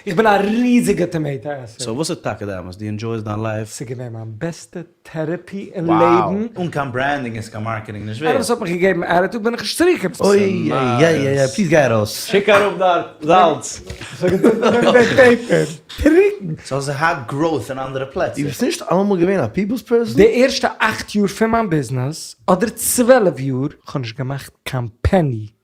איך בין א ריזיגע טאמעיטא עסער. סאו וואס איז טאקע די אמת? דו enjoy סט דיין life? ס'איז געווען מיין בעסטע therapy אין לעבן. אן קיין branding איז קיין marketing נישט איינער ווערד. וואס האט מיך געגעבן attitude בין איך נישט צוריקגעקומען. אוי איי איי איי please גיי ארויס. שיק אראפ דארט זאלץ. טרוקן. סאו ס'האט growth אין אנדערע פלעצער. דו ביסט נישט אלעמאל געווען א people's person? די ערשטע אכט יאר פון מיין ביזנעס, אדער 12 יאר, כ'האב נישט געמאכט קיין penny.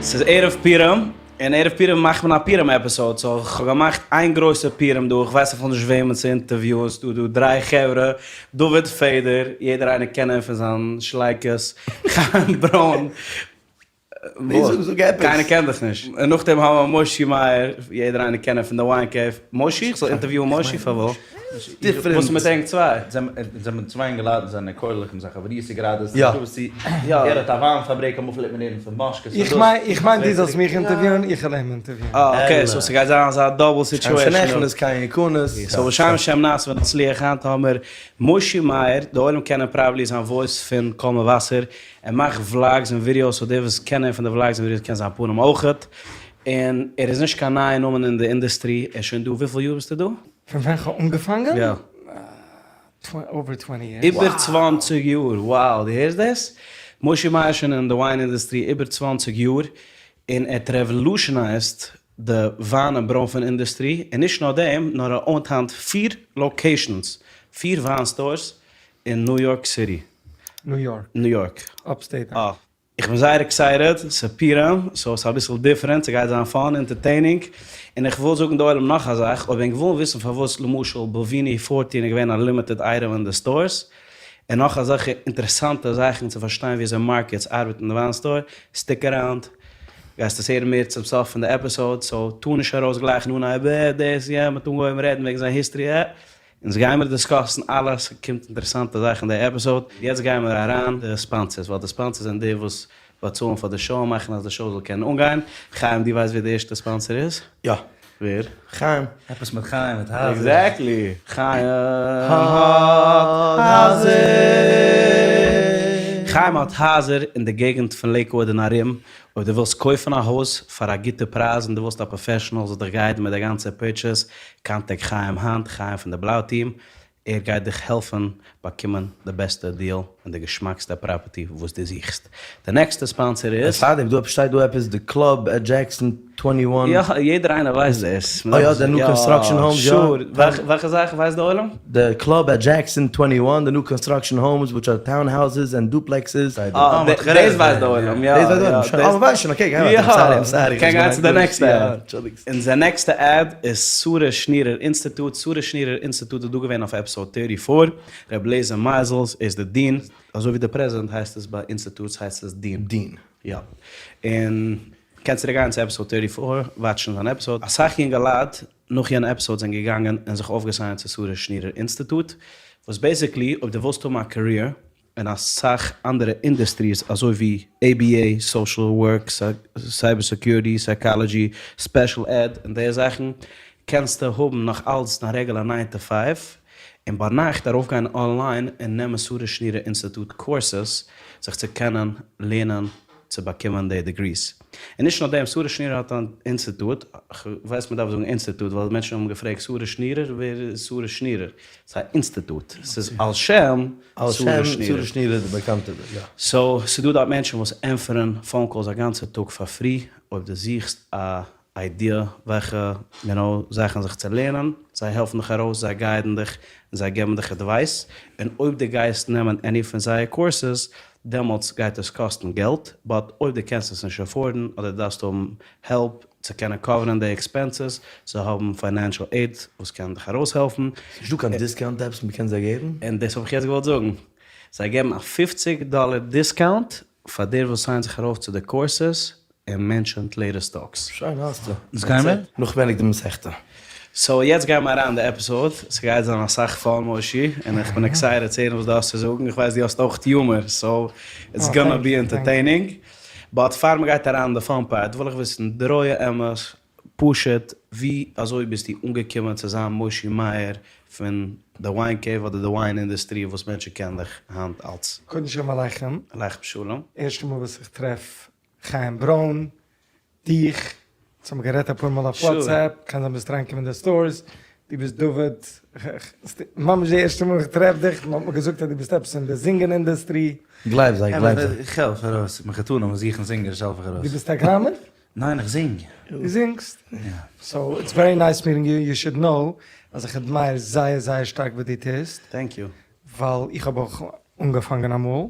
ס'איז ערב פורים, און ערב פורים מאכט מען א פורים episode, so כ'האב געמאכט איין גרויסע פורים דא, כ'ווייס אפילו נישט וועמען צו interview ען, ס'דא דא דריי חברה, דוד פעדער, יעדער איינער קען אים פון זיין שלייקעס, חיים ברוין, קיינער קען דיך נישט, און נאכדעם האבן מיר מושי מאיר, יעדער איינער קען אים פון די Wine Cave, מושי? איך זאל interview ען מושי? פארוואס? וואס איז מיט ענק צוויי? זענען צוויי אינגעלייט וואס זענען כולל מיט זיין חברותא גראדע, ס'איז נישטא וואס צו, ער האט א וויין פאבריק, אמאל פלעגט מען הערן פון מאשקעס פון דאס. איך מיין דו זאלסט מיך interview ען, איך וועל אים interview ען. אה okay, so ס'גייט זיין אזא double situation דא. שנכנס כן יכנס. so בשם השם נעשה ונצליח, היינט האמיר מושי מאיר, די עולם קענען probably זיין voice פון קול מבשר, ער מאכט vlogs און ווידיאוס so די וואס קענען אים פון די vlogs און ווידיאוס קען זיין פנים אויכעט, און ער איז נישט קיין נייע נאמען אין די אינדוסטרי, ער איז שוין דא, וויפיל יאר ביסטו דא? פון ווען כ'האב אנגעפאנגען? יא. over twenty years. איבער צוואנציג יאר! wow! דו הערסט דאס? משה מאיר איז שוין אין די וויין אינדוסטרי איבער צוואנציג יאר, און ער האט revolutionized די וויין און ברוינפן אינדוסטרי, און נישט נאר דעם, נאר ער own ט היינט פיר locations, פיר וויין stores אין ניו יארק סיטי. ניו יארק. ניו יארק. upstate. אה. איך בין זייער excited, ס'איז פורים, so ס'איז אביסל different, ס'גייט זיין fun, entertaining, און איך וויל זאגן די עולם נאך א זאך, אויב ענק ווילן וויסן פארוואס למשל בולוויני fourteen איז געווען א limited item אין די stores, און נאך אזעלכע אינטערעסאנטע זאכן צו פארשטיין ווי אזוי markets ארבעטן אין די וויין store, stick around, גייסט עס הערן מער צום סוף פון די episode, so טוה נישט ארויס גלייך נו ניין ב דאס יא, מ'האט אנגעהויבן רעדן וועגן זיין history ע. אונז גיימער discuss ן אלעס, ס'קומט אינטערעסאנטע זאכן אין די episode, יעצט גיימער אריין די sponsors, ווייל די sponsors זענען די וואס באצאלן פאר די show און מאכן אז די show זאל קענען אנגיין, חיים דו ווייסט ווער די ערשטע sponsor איז? יא. ווער? חיים. עפעס מיט חיים מיט הייזער. exactly! חיים האט הייזער! חיים האט הייזער אין די געגנט פון לעיקוואד און ארום, אויב דו ווילסט קויפן א הויז פאר א גוטע פרייז און דו ווילסט א professional זאל דיך guide ן מיט די גאנצע purchase, contact חיים היינט, חיים פון די בלאו team, ער גייט דיך העלפן באקומען די בעסטע deal און די געשמאקסטע property וואס דו זוכסט. די נעקסטע sponsor איז. פארדעם דא שטייט דא עפעס די Club at Jackson twenty one. יא, יעדער איינער ווייסט דאס. אה יא, די new construction homes, יא. sure, וועלכע זאך ווייסט די עולם? די Club at Jackson twenty one, די new construction homes which are townhouses and duplexes. אה, דאס ווייסט די עולם, יא. דאס ווייסט די עולם, שוין, אה, מ'ווייסט שוין, okay, גיי ווייטער, sorry, I'm sorry. קען גיין צו די נעקסטע ad. אונזער נעקסטע ad איז שרה שנירער אינסטיטוט, שרה שנירער אינסטיטוט איז דא געווען אויף episode thirty four, ר' לעזער מייזעלס איז די dean, אזוי ווי די פרעזידענט הייסט עס ביי institutes הייסט עס dean. dean. יא. און קענסט צוריק גיין צו episode thirty four watch ן זיין episode, אסאך יונגעלייט נאך יענע episode זענען געגאנגען און זיך אויפגע sign ט צו שרה שנירער אינסטיטוט, וואס basically אויב דו ווילסט האבן א career אין אסאך אנדערע industries אזוי ווי ABA, social work, cyber security, psychology, special ed און די זאכן, קענסטו האבן נאך אלץ דיין רעגולער nine to five און ביינאכט ארויפגיין אנליין און נעמען שרה שנירער אינסטיטוט courses זיך צו קענען לערנען צו באקומען די degrees. און נישט נאר דעם, שרה שנירער האט אן אינסטיטוט, כ'ווייס מ'דארף זאגן אינסטיטוט ווייל מענטשן האבן געפרעגט שרה שנירער? ווער איז שרה שנירער? ס'איז א אינסטיטוט, ס'איז על שם שרה שנירער. שרה שנירער די באקאנטע יא. so ס'דא דארט מענטשן וואס ענטפערן phone calls א גאנצע טאג פאר free, אויב דו זוכסט א idea וועלכע יו נאו זאכן זיך צו לערנען, זיי העלפן דיך ארויס, זיי guide ן דיך, און זיי געבן דיך advice, און אויב דו גייסט נעמען any פון זייער courses, דעמאלטס גייט עס קאסטן געלט, but אויב דו קענסט עס נישט afford ן אדער דארפסט האבן help צו קענען cover ן די expenses, זיי האבן financial aid וואס קען דיך ארויסהעלפן. ס'נישט דא קיין discount עפעס מ'קען זיי געבן? און דאס האב איך יעצט געוואלט זאגן, זיי געבן א פופציג דאלער discount פאר דער וואס sign ט זיך ארויף צו די courses און mention ט לעיטעסט טאלקס. שוין האסטו. וואס גיימער? נאך ווענדיג די מסכתא. so יעצט גיימער אריין אין די episode, ס'גייט זיין אסאך fun מושי, און איך בין excited צו הערן וואס דו האסט צו זאגן, איך ווייס דו האסט אויך humor, so it's gonna be entertaining, but פאר מ'גייט אריין אין די fun part וויל איך וויסן די רויע אמת, פשוט, ווי אזוי ביסטו אנגעקומען צו זיין מושי מאיר פון די Wine Cave אדער די וויין אינדוסטרי וואס מענטשן קענען דיך היינט אלס? קודם שלום עליכם. עליכם שלום. ערשטע מאל וואס איך טרעף חיים ברוין. דיך, אונז האבן גערעדט אפאר מאל אויף וואטסעפפ, קען זיין ביסט אריינגעקומען אין די סטארס, דו ביסט דוד, ממש די ערשטע מאל איך טרעף דיך, מען האט מיר געזאגט אז דו ביסט עפעס אין די זינגען אינדוסטרי. גלייב זיי, גלייב זיי. איך העלף ארויס, מחותנים וואס זוכן זינגערס העלף איך ארויס. דו ביסט א גראמער? ניין איך זינג. דו זינגסט? יא. so it's very nice meeting you, you should know אז איך admire זייער זייער שטארק וואס דו טוסט. thank you. ווייל איך האב אויך אנגעפאנגען אמאל,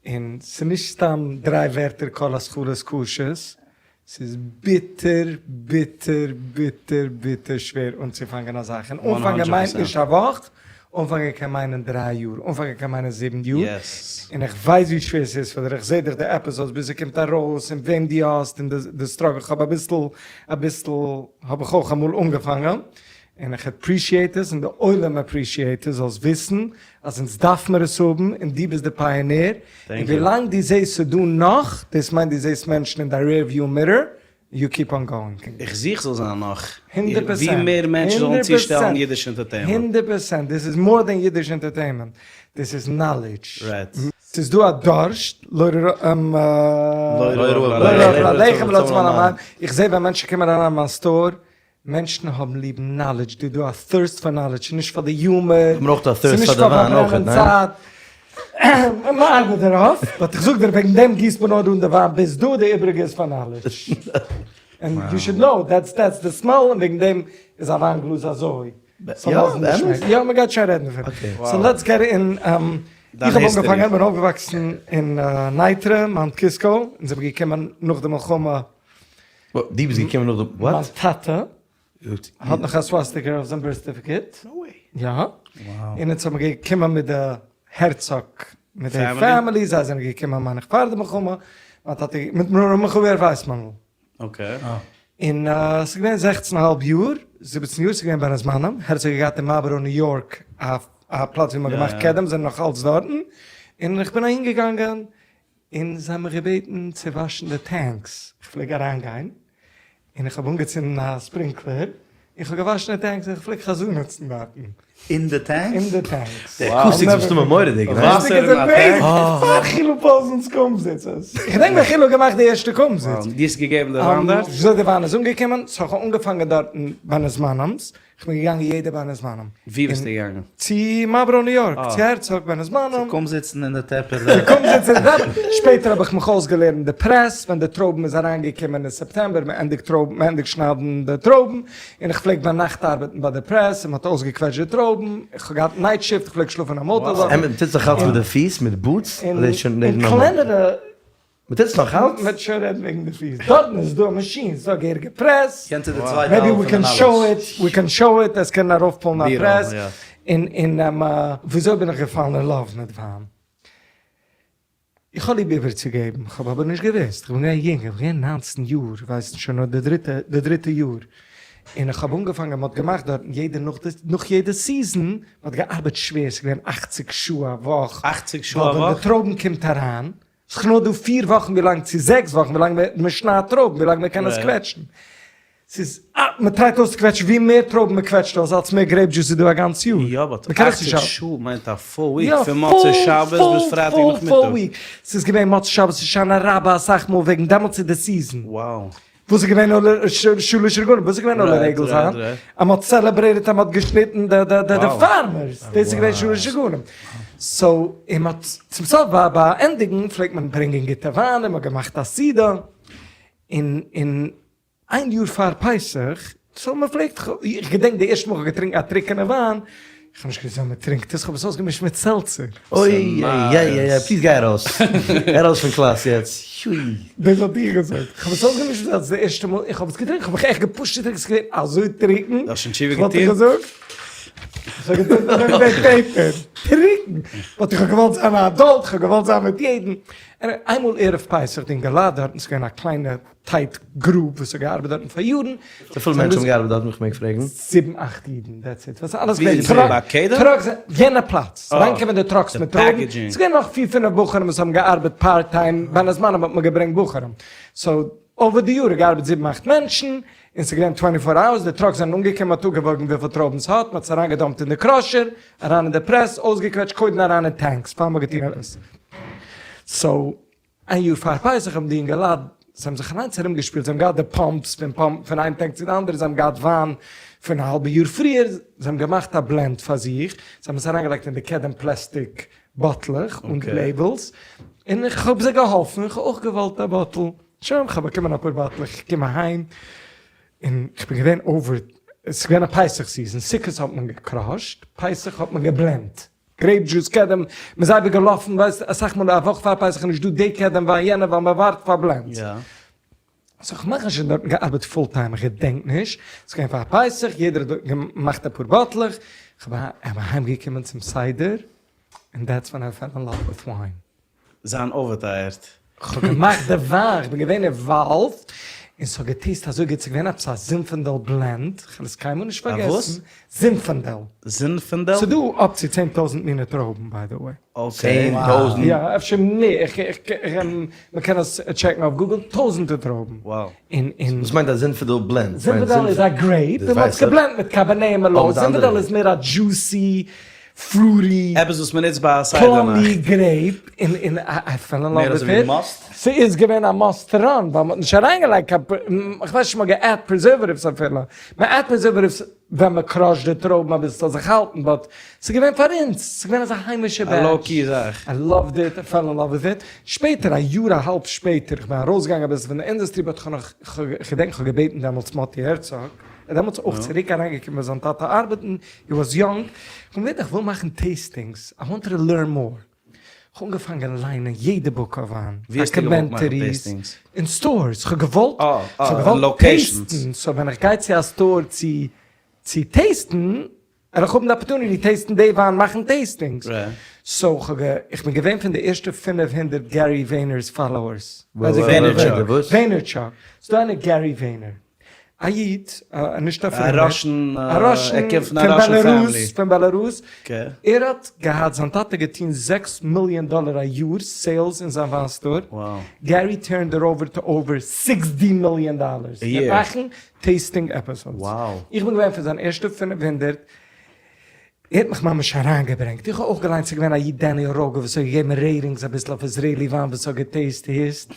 און ס'איז נישט סתם דריי ווערטער כל התחלות קשות, ס'איז ביטער ביטער ביטער ביטער שווער אנצופאנגען א זאך, און אנפאנגען מיינט נישט א וואך, אנפאנגען קען מיינען דריי יאר, אנפאנגען קען מיינען זיבן יאר, און איך ווייס ווי שווער ס'איז פאר דיר, איך זע דיך די episodes ביז ס'קומט ארויס, און וועם דו האסט, און די struggle, כ'האב אביסל אביסל האב איך אויך אמאל אנגעפאנגען, און איך appreciate עס, און די עולם appreciate עס, זאלסט וויסן אז אונז דארף מיר עס האבן, און דו ביסט די pioneer, און ווילאנג דו זעסט ס'דא נאך, דאס מיינט דו זעסט מענטשן אין דיין rear view mirror, you keep on going. איך זוך זאל זיין נאך, הונדערט ווי פערסענט, מער מענטשן זאלן הונדערט צושטעלן פערסענט, אידיש entertainment. הונדערט פערסענט, דאס איז more than אידיש entertainment, דאס איז knowledge. right. ס'איז דא א דארשט, לא לא רעב ללחם ולא צמא למים, איך זע ווען מענטשן קומען אריין אין מיין store, מענטשן האבן ליב knowledge, דא איז דא א thirst פאר knowledge, ס'איז נישט פאר די humor, מען אויך א ס'איז thirst נישט פאר די פאר וויין אויכעט, פארברענען ניין? צייט, מען ארבעט דערויף, but איך זאג דיר וועגן דעם גיסט מען נאר אן די וויין ביז דא, די איבריגע איז פאר knowledge, and you should know that's that's די smell, און וועגן דעם איז א וויין גלאז אזוי, ס'זאל לאזן די שמעק, יא מען גייט שוין רעדן דערפון, so let's get in, איך האב אנגעפאנגען, כ'בין אויפגעוואקסן אין נייטרא, מאונט קיסקא, אונז זעמיר געקומען נאך די מלחמה דו ביסט געקומען נאך די what? מיין טאטע האט נאך א swastika אויף זיין birth certificate. no way. יא. און אונז האבן געקומען מיט די הערצאג מיט די family, זיי זענען געקומען מיין איך פאר די מלחמה, מיין טאטע מיט ר' מיכאל בער ווייסמאנדל. okay. און ס'איז געווען זעכצן א האלב יאר, זיבעצן יאר, ס'איז געווען בין הזמנים, הערצאג האט געהאט אין מארלבארא ניו יארק א פלאץ ווי מ'האט געמאכט קדם, זענען נאך אלץ דארטן, און איך בין אהין געגאנגען, און זיי האבן מיך געבעטן צו וואשן די tanks, איך פלעג אריינגיין און איך האב אנגעצינדן א sprinkler און איך האב געוואשן די tanks און איך פלעג חזנות'ן דארטן. אין די tanks? אין די tanks. די acoustics מסתמא מורא'דיג, ניין? וואסער אין א tank? פאר חילו פאזען'ס קומזיצעס. איך געדענק ווען חילו האט געמאכט די ערשטע קומזיץ. דו האסט געגעבן די וויין דארט? וויאזוי די וויין איז אנגעקומען, so איך האב אנגעפאנגען דארטן בין הזמנים'ס, כ'בין געגאנגען יעדע בין הזמנים. ווי ביסטו געגאנגען? צו מארלבארא ניו יארק, צו הערצאג בין הזמנים. צו קומזיצן אין די טעפער דארט. צו קומזיצן אין די טעפער. שפעטער האב איך מיך אויסגעלערנט די press, ווען די טרויבן איז אריינגעקומען אין סעפטעמבער, מען ענדיגט טרויבן, מען ענדיגט שניידן די טרויבן, און איך פלעג ביינאכט ארבעטן ביי די press, און מען האט אויסגעקוועטשט די טרויבן, איך האב געהאט night shift, איך פלעג שלאפן אין א מאטעל דארט. אמת, מען טוט זיך אלץ מיט די פיס, מיט boots? אדער איז שוין און קלענערע מ'טוט עס נאך אלץ? מ'וועט שוין רעדן וועגן די פיס. דארטן איז דא א מאשין, ס'איז דא א געהעריגע press. יענץ איז די צווייטע maybe האלב we פון די can knowledge. show it, we can show it, עס קען ארויפ pull ן א press. און און וויאזוי בין איך געפאלן אין love מיט וויין? איך האב ליב איבערצוגעבן, כ'האב אבער נישט געוואוסט, כ'בין געווען יונג, כ'בין געווען ניינצן יאר, ווייסט שוין נאר די דריטע, די דריטע יאר. און איך האב אנגעפאנגען, מ'האט געמאכט דארטן יעדע נאך די, נאך יעדע season, מ'האט געארבעט שווער, ס'איז געווען אכציג שעה א וואך. אכציג שעה א וואך? ווייל ווען די טרויבן קומט אריין, ס'איז נאר דא פיר וואכן ווילאנג צו זעקס וואכן ווילאנג מען שניידט טרויבן ווילאנג מען קען עס קוועטשן. ס'איז אה, מען try ט אויסצוקוועטשן ווי מער טרויבן מען קוועטשט אויס אלץ מער grape juice איז דא א גאנץ יאר. יא but מען קען עס נישט אכציג שעה מיינט א full week, יא פון מוצאי שבת ביז פרייטאג נאכמיטאג. full week. ס'איז געווען מוצאי שבת הושענא רבה אסאך מאל וועגן דעמאלטס איז די season. Wow. וואס איז געווען עולה שלש רגלים? וואס איז געווען עולה רגל זיין? אז מ'האט celebrated אז מ'האט געשניטן די די די farmers, דאס איז געווען שלש רגלים. so און מ'האט צום סוף ביי ביי ענדיגן פלעגט מען ברענגען גוטע וויין און מ'האט געמאכט א סעודה, און און איין יאר פאר פסח, so מ'פלעגט, איך געדענק די ערשטע מאל כ'האב געטרינקן א טרוקענע וויין, איך האב נישט געוואוסט ווי מען טרינקט עס, איך האב עס אויסגעמישט מיט seltzer. אוי איי איי איי please גיי ארויס, גיי ארויס פון קלאס יעצט, יוי. דאס האט איר געזאגט, איך האב עס אויסגעמישט מיט seltzer די ערשטע מאל, איך האב עס געטרינקען, איך האב מיך עכט געפושט צו טרינקען, עס איז געווען אזוי טרוקן, דו האסט שוין תשובה וואלט איך געטון? געזאגט, איך האב געטון אזוי ווי די paper, טרוקן, but איך האב געוואלט זיין א adult, איך האב געוואלט זיין מיט יעדן, איינמאל ערב פסח די אינגעלייט דארטן, עס איז געווען א קליינע tight group וואס האט געארבעט דארטן פאר יארן. וויפיל מענטשן האבן געארבעט דארט איך מעג פרעגן? זיבן אכט אידן that's it. וואס אלעס געווען trucks יענע פלאץ אריינקומען די trucks מיט טרויבן ס'איז געווען נאך פיר פינעף בחורים וואס האבן געארבעט part time בין הזמנים האט מען געברענגט בחורים so over די יאר האט געארבעט זיבן אכט מענטשן און ס'איז געווען twenty four hours די trucks זענען אנגעקומען מ'האט אפגעוואויגן וויפיל טרויבן ס'האט מ'האט עס אריינגעדאמפט אין די crusher אריין אין די press אויסגעקוועטשט קודם אריין אין tanks פאר מ'האט געטון עפעס so איין יאר פאר פסח האבן די אינגעלייט. זיי האבן זיך אליינס ארומגעשפילט, זיי האבן געהאט די pumps פון pump פון איין tank צו די אנדערע, זיי האבן געהאט וויין פון א האלבע יאר פריער, זיי האבן געמאכט א blend פאר זיך, זיי האבן עס אריינגעלייגט אין די קדם plastic באטלעך אן די labels, און איך האב זיי געהאלפן, איך האב אויך געוואלט א bottle, שוין, איך האב באקומען אפאר באטלעך, איך קום אהיים, און איך בין געווען over, עס איז געווען א פסח season, סוכות האט מען געקראשט, פסח האט מען געבלענדט, grape juice קדם, מען איז אייביג געלאפן, ווייסט, אסאך מאל א וואך פאר פסח איז נישט דא די קדם וויין יענע ווייל מען ווארט פאר blends. so כ'מאך נישט דארטן געארבעט full time, איך געדענק נישט, ס'איז געווען פאר פסח, יעדער האט דארט געמאכט אפאר באטלעך, כ'בין אהיים געקומען צום סדר, און that's when I fell in love with wine. זיין overtired. כ'האב געמאכט די וויין, כ'בין געווען involved, און ס'האט געטעיסט אזוי גוט, ס'איז געווען עפעס א זינפענדעל blend, כ'וועל עס קיינמאל נישט א וואס? פארגעסן, זינפענדעל. זינפענדעל? ס'איז דא up צו 10,000 מיני טרויבן by the way. okay. 10,000? יא, אפשר מער, איך איך מ'קען עס טשעקן אויף גוגל, טויזענטער טרויבן. wow. און און. וואס מיינט א זינפענדעל blend? זינפענדעל איז א grape, און מ'האט עס געבלענדט מיט קאבערנעי און מערלאו, זינפענדעל איז מער א דזשוסי, fruity, עפעס וואס מ'נוצט ביי א סדר נאכט. plummy grape, און און I fell in love מער with אזויווי it. מאסט? ס'איז געווען א must run, ווייל מ'האט נישט אריינגעלייגט קיין, כ'ווייס נישט צו מ'האט געעדט preservatives אפילו, מ'עדט preservatives ווען מ'קראשט די טרויבן אביסל ס'זאל זיך האלטן, but ס'איז געווען פאר אונז, ס'איז געווען אזא היימישע א batch. low key זאך. I loved it, I fell in love with it. שפעטער, א יאר א האלב שפעטער, כ'בין ארויסגעגאנגען אביסל פון די industry, but כ'האב נאך, כ'געדענק כ'האב געבעטן דעמאלטס מאטי הערצאג, ער איז דעמאלטס אויך צוריק אריינגעקומען ביי זיין טאטע ארבעטן, he was young, כ'האב געבעטן איך וויל מאכן tastings, I want to learn more. כ'האב אנגעפאנגען ליינען יעדע book אויף וויין, ווי האסטו געוואלט מאכן documentaries, tastings? אין stores, כ'האב געוואלט, אה, כ'האב אה, געוואלט locations. טעיסטן, so ווען איך גיי צו א store צו צו טעיסטן, וועל איך האבן די opportunity טעיסטן די וויין, מאכן tastings. right. so כ'האב גע, איך בין געווען פון די ערשטע 500 Gary Vayner's followers. וועינערטשאק. וועינערטשאק. ס'דא איינער Gary Vayner. א איד, נישט א פרומער. א Russian, א Russian, ער קומט פון א Russian family. פון בעלארוס. ער האט געהאט, זיין טאטע געטון זעקס מיליאן דאלער א יאר sales אין זיין וויין store. Gary turned it over to over 60 million dollars. מיט מאכן tasting episodes. איך בין געווען פון זיין ערשטע 500. ער האט מיך ממש אריינגעברענגט. איך האב אויך געליינט, ס'איז געווען א איד Daniel Roger וואס האט געגעבן ratings אביסל אויף Israeli וויין וואס האט געטעיסט הערסט.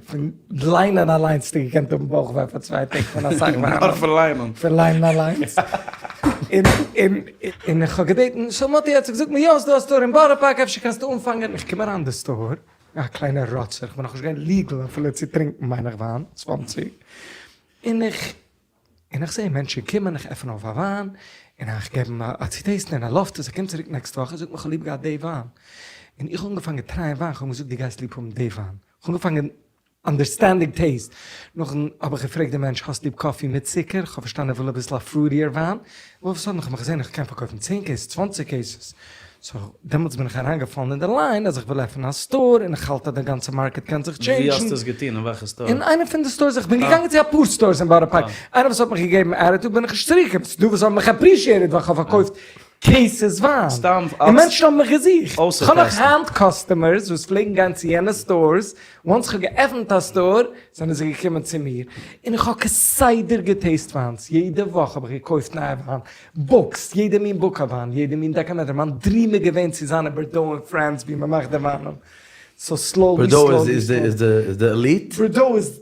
פון ליינען אליינס האסטו געקענט האבן בויך וויי פאר צוויי טעג פון אסאך וויינען. נאר פון ליינען. פון ליינען אליינס. און און און איך האב געבעטן, so מאטי האט זיך געזאגט מיר יא ס'דא א store אין בארא פארק אפשר קענסטו אנפאנגען, איך קום אריין די store, א קליינער ראצער, איך בין נאכנישט געווען legal אפילו צו טרינקן מיין איך וויין, צוואנציג, און איך און איך זעה מענטשן קומען, איך עפן אויף א וויין, און איך געב אים א צו טעיסטן, און ער לאווט עס, ער קומט צוריק next וואך, ער זאגט מיר איך האב ליב געהאט די וויין, און איך האב אנגעפאנגען טרייען וויין, איך האב אים געזאגט דו גייסט ליב האבן די וויין, איך האב אנגעפאנגען understanding taste, נאכדעם האב איך געפרעגט די מענטש האסט ליב coffee מיט צוקער, איך האב פארשטאנען ער וויל אביסל א fruitier וויין, all of a sudden איך האב מיך געזען איך קען פארקויפן צען cases, צוואנציג cases, so דעמאלטס בין איך אריינגעפאלן אין די line אז איך וויל עפענען א store און איך האלט אז די גאנצע market קען זיך ווי טשעינדזשן. האסטו עס געטון? אין וועלכע store? אין איינע פון די stores, איך בין געגאנגען צו אפאר stores אין בארא פארק, איינער וואס האט מיך געגעבן attitude בין איך נישט צוריק געקומען, ס'דא וואס האבן מיך appreciated ווייל כ'האב פארקויפט cases וויין, סתם און אלס מענטשן האבן מיך געזוכט, כ'האב נאך אויסצוטעסטן. היינט customers וואס פלעגן גיין צו יענע stores, once כ'האב געעפנט א store זענען זיי געקומען צו מיר, און איך האב כסדר געטעיסט וויינס, יעדע וואך האב איך געקויפט נייע וויין, books, יעדע מין book אויף וויין, יעדע מין documentary, מיין dream איז געווען צו זיין אין בארדאו אין France ווי מען מאכט די וויינען, so slowly בארדאו slowly איז די elite? בארדאו איז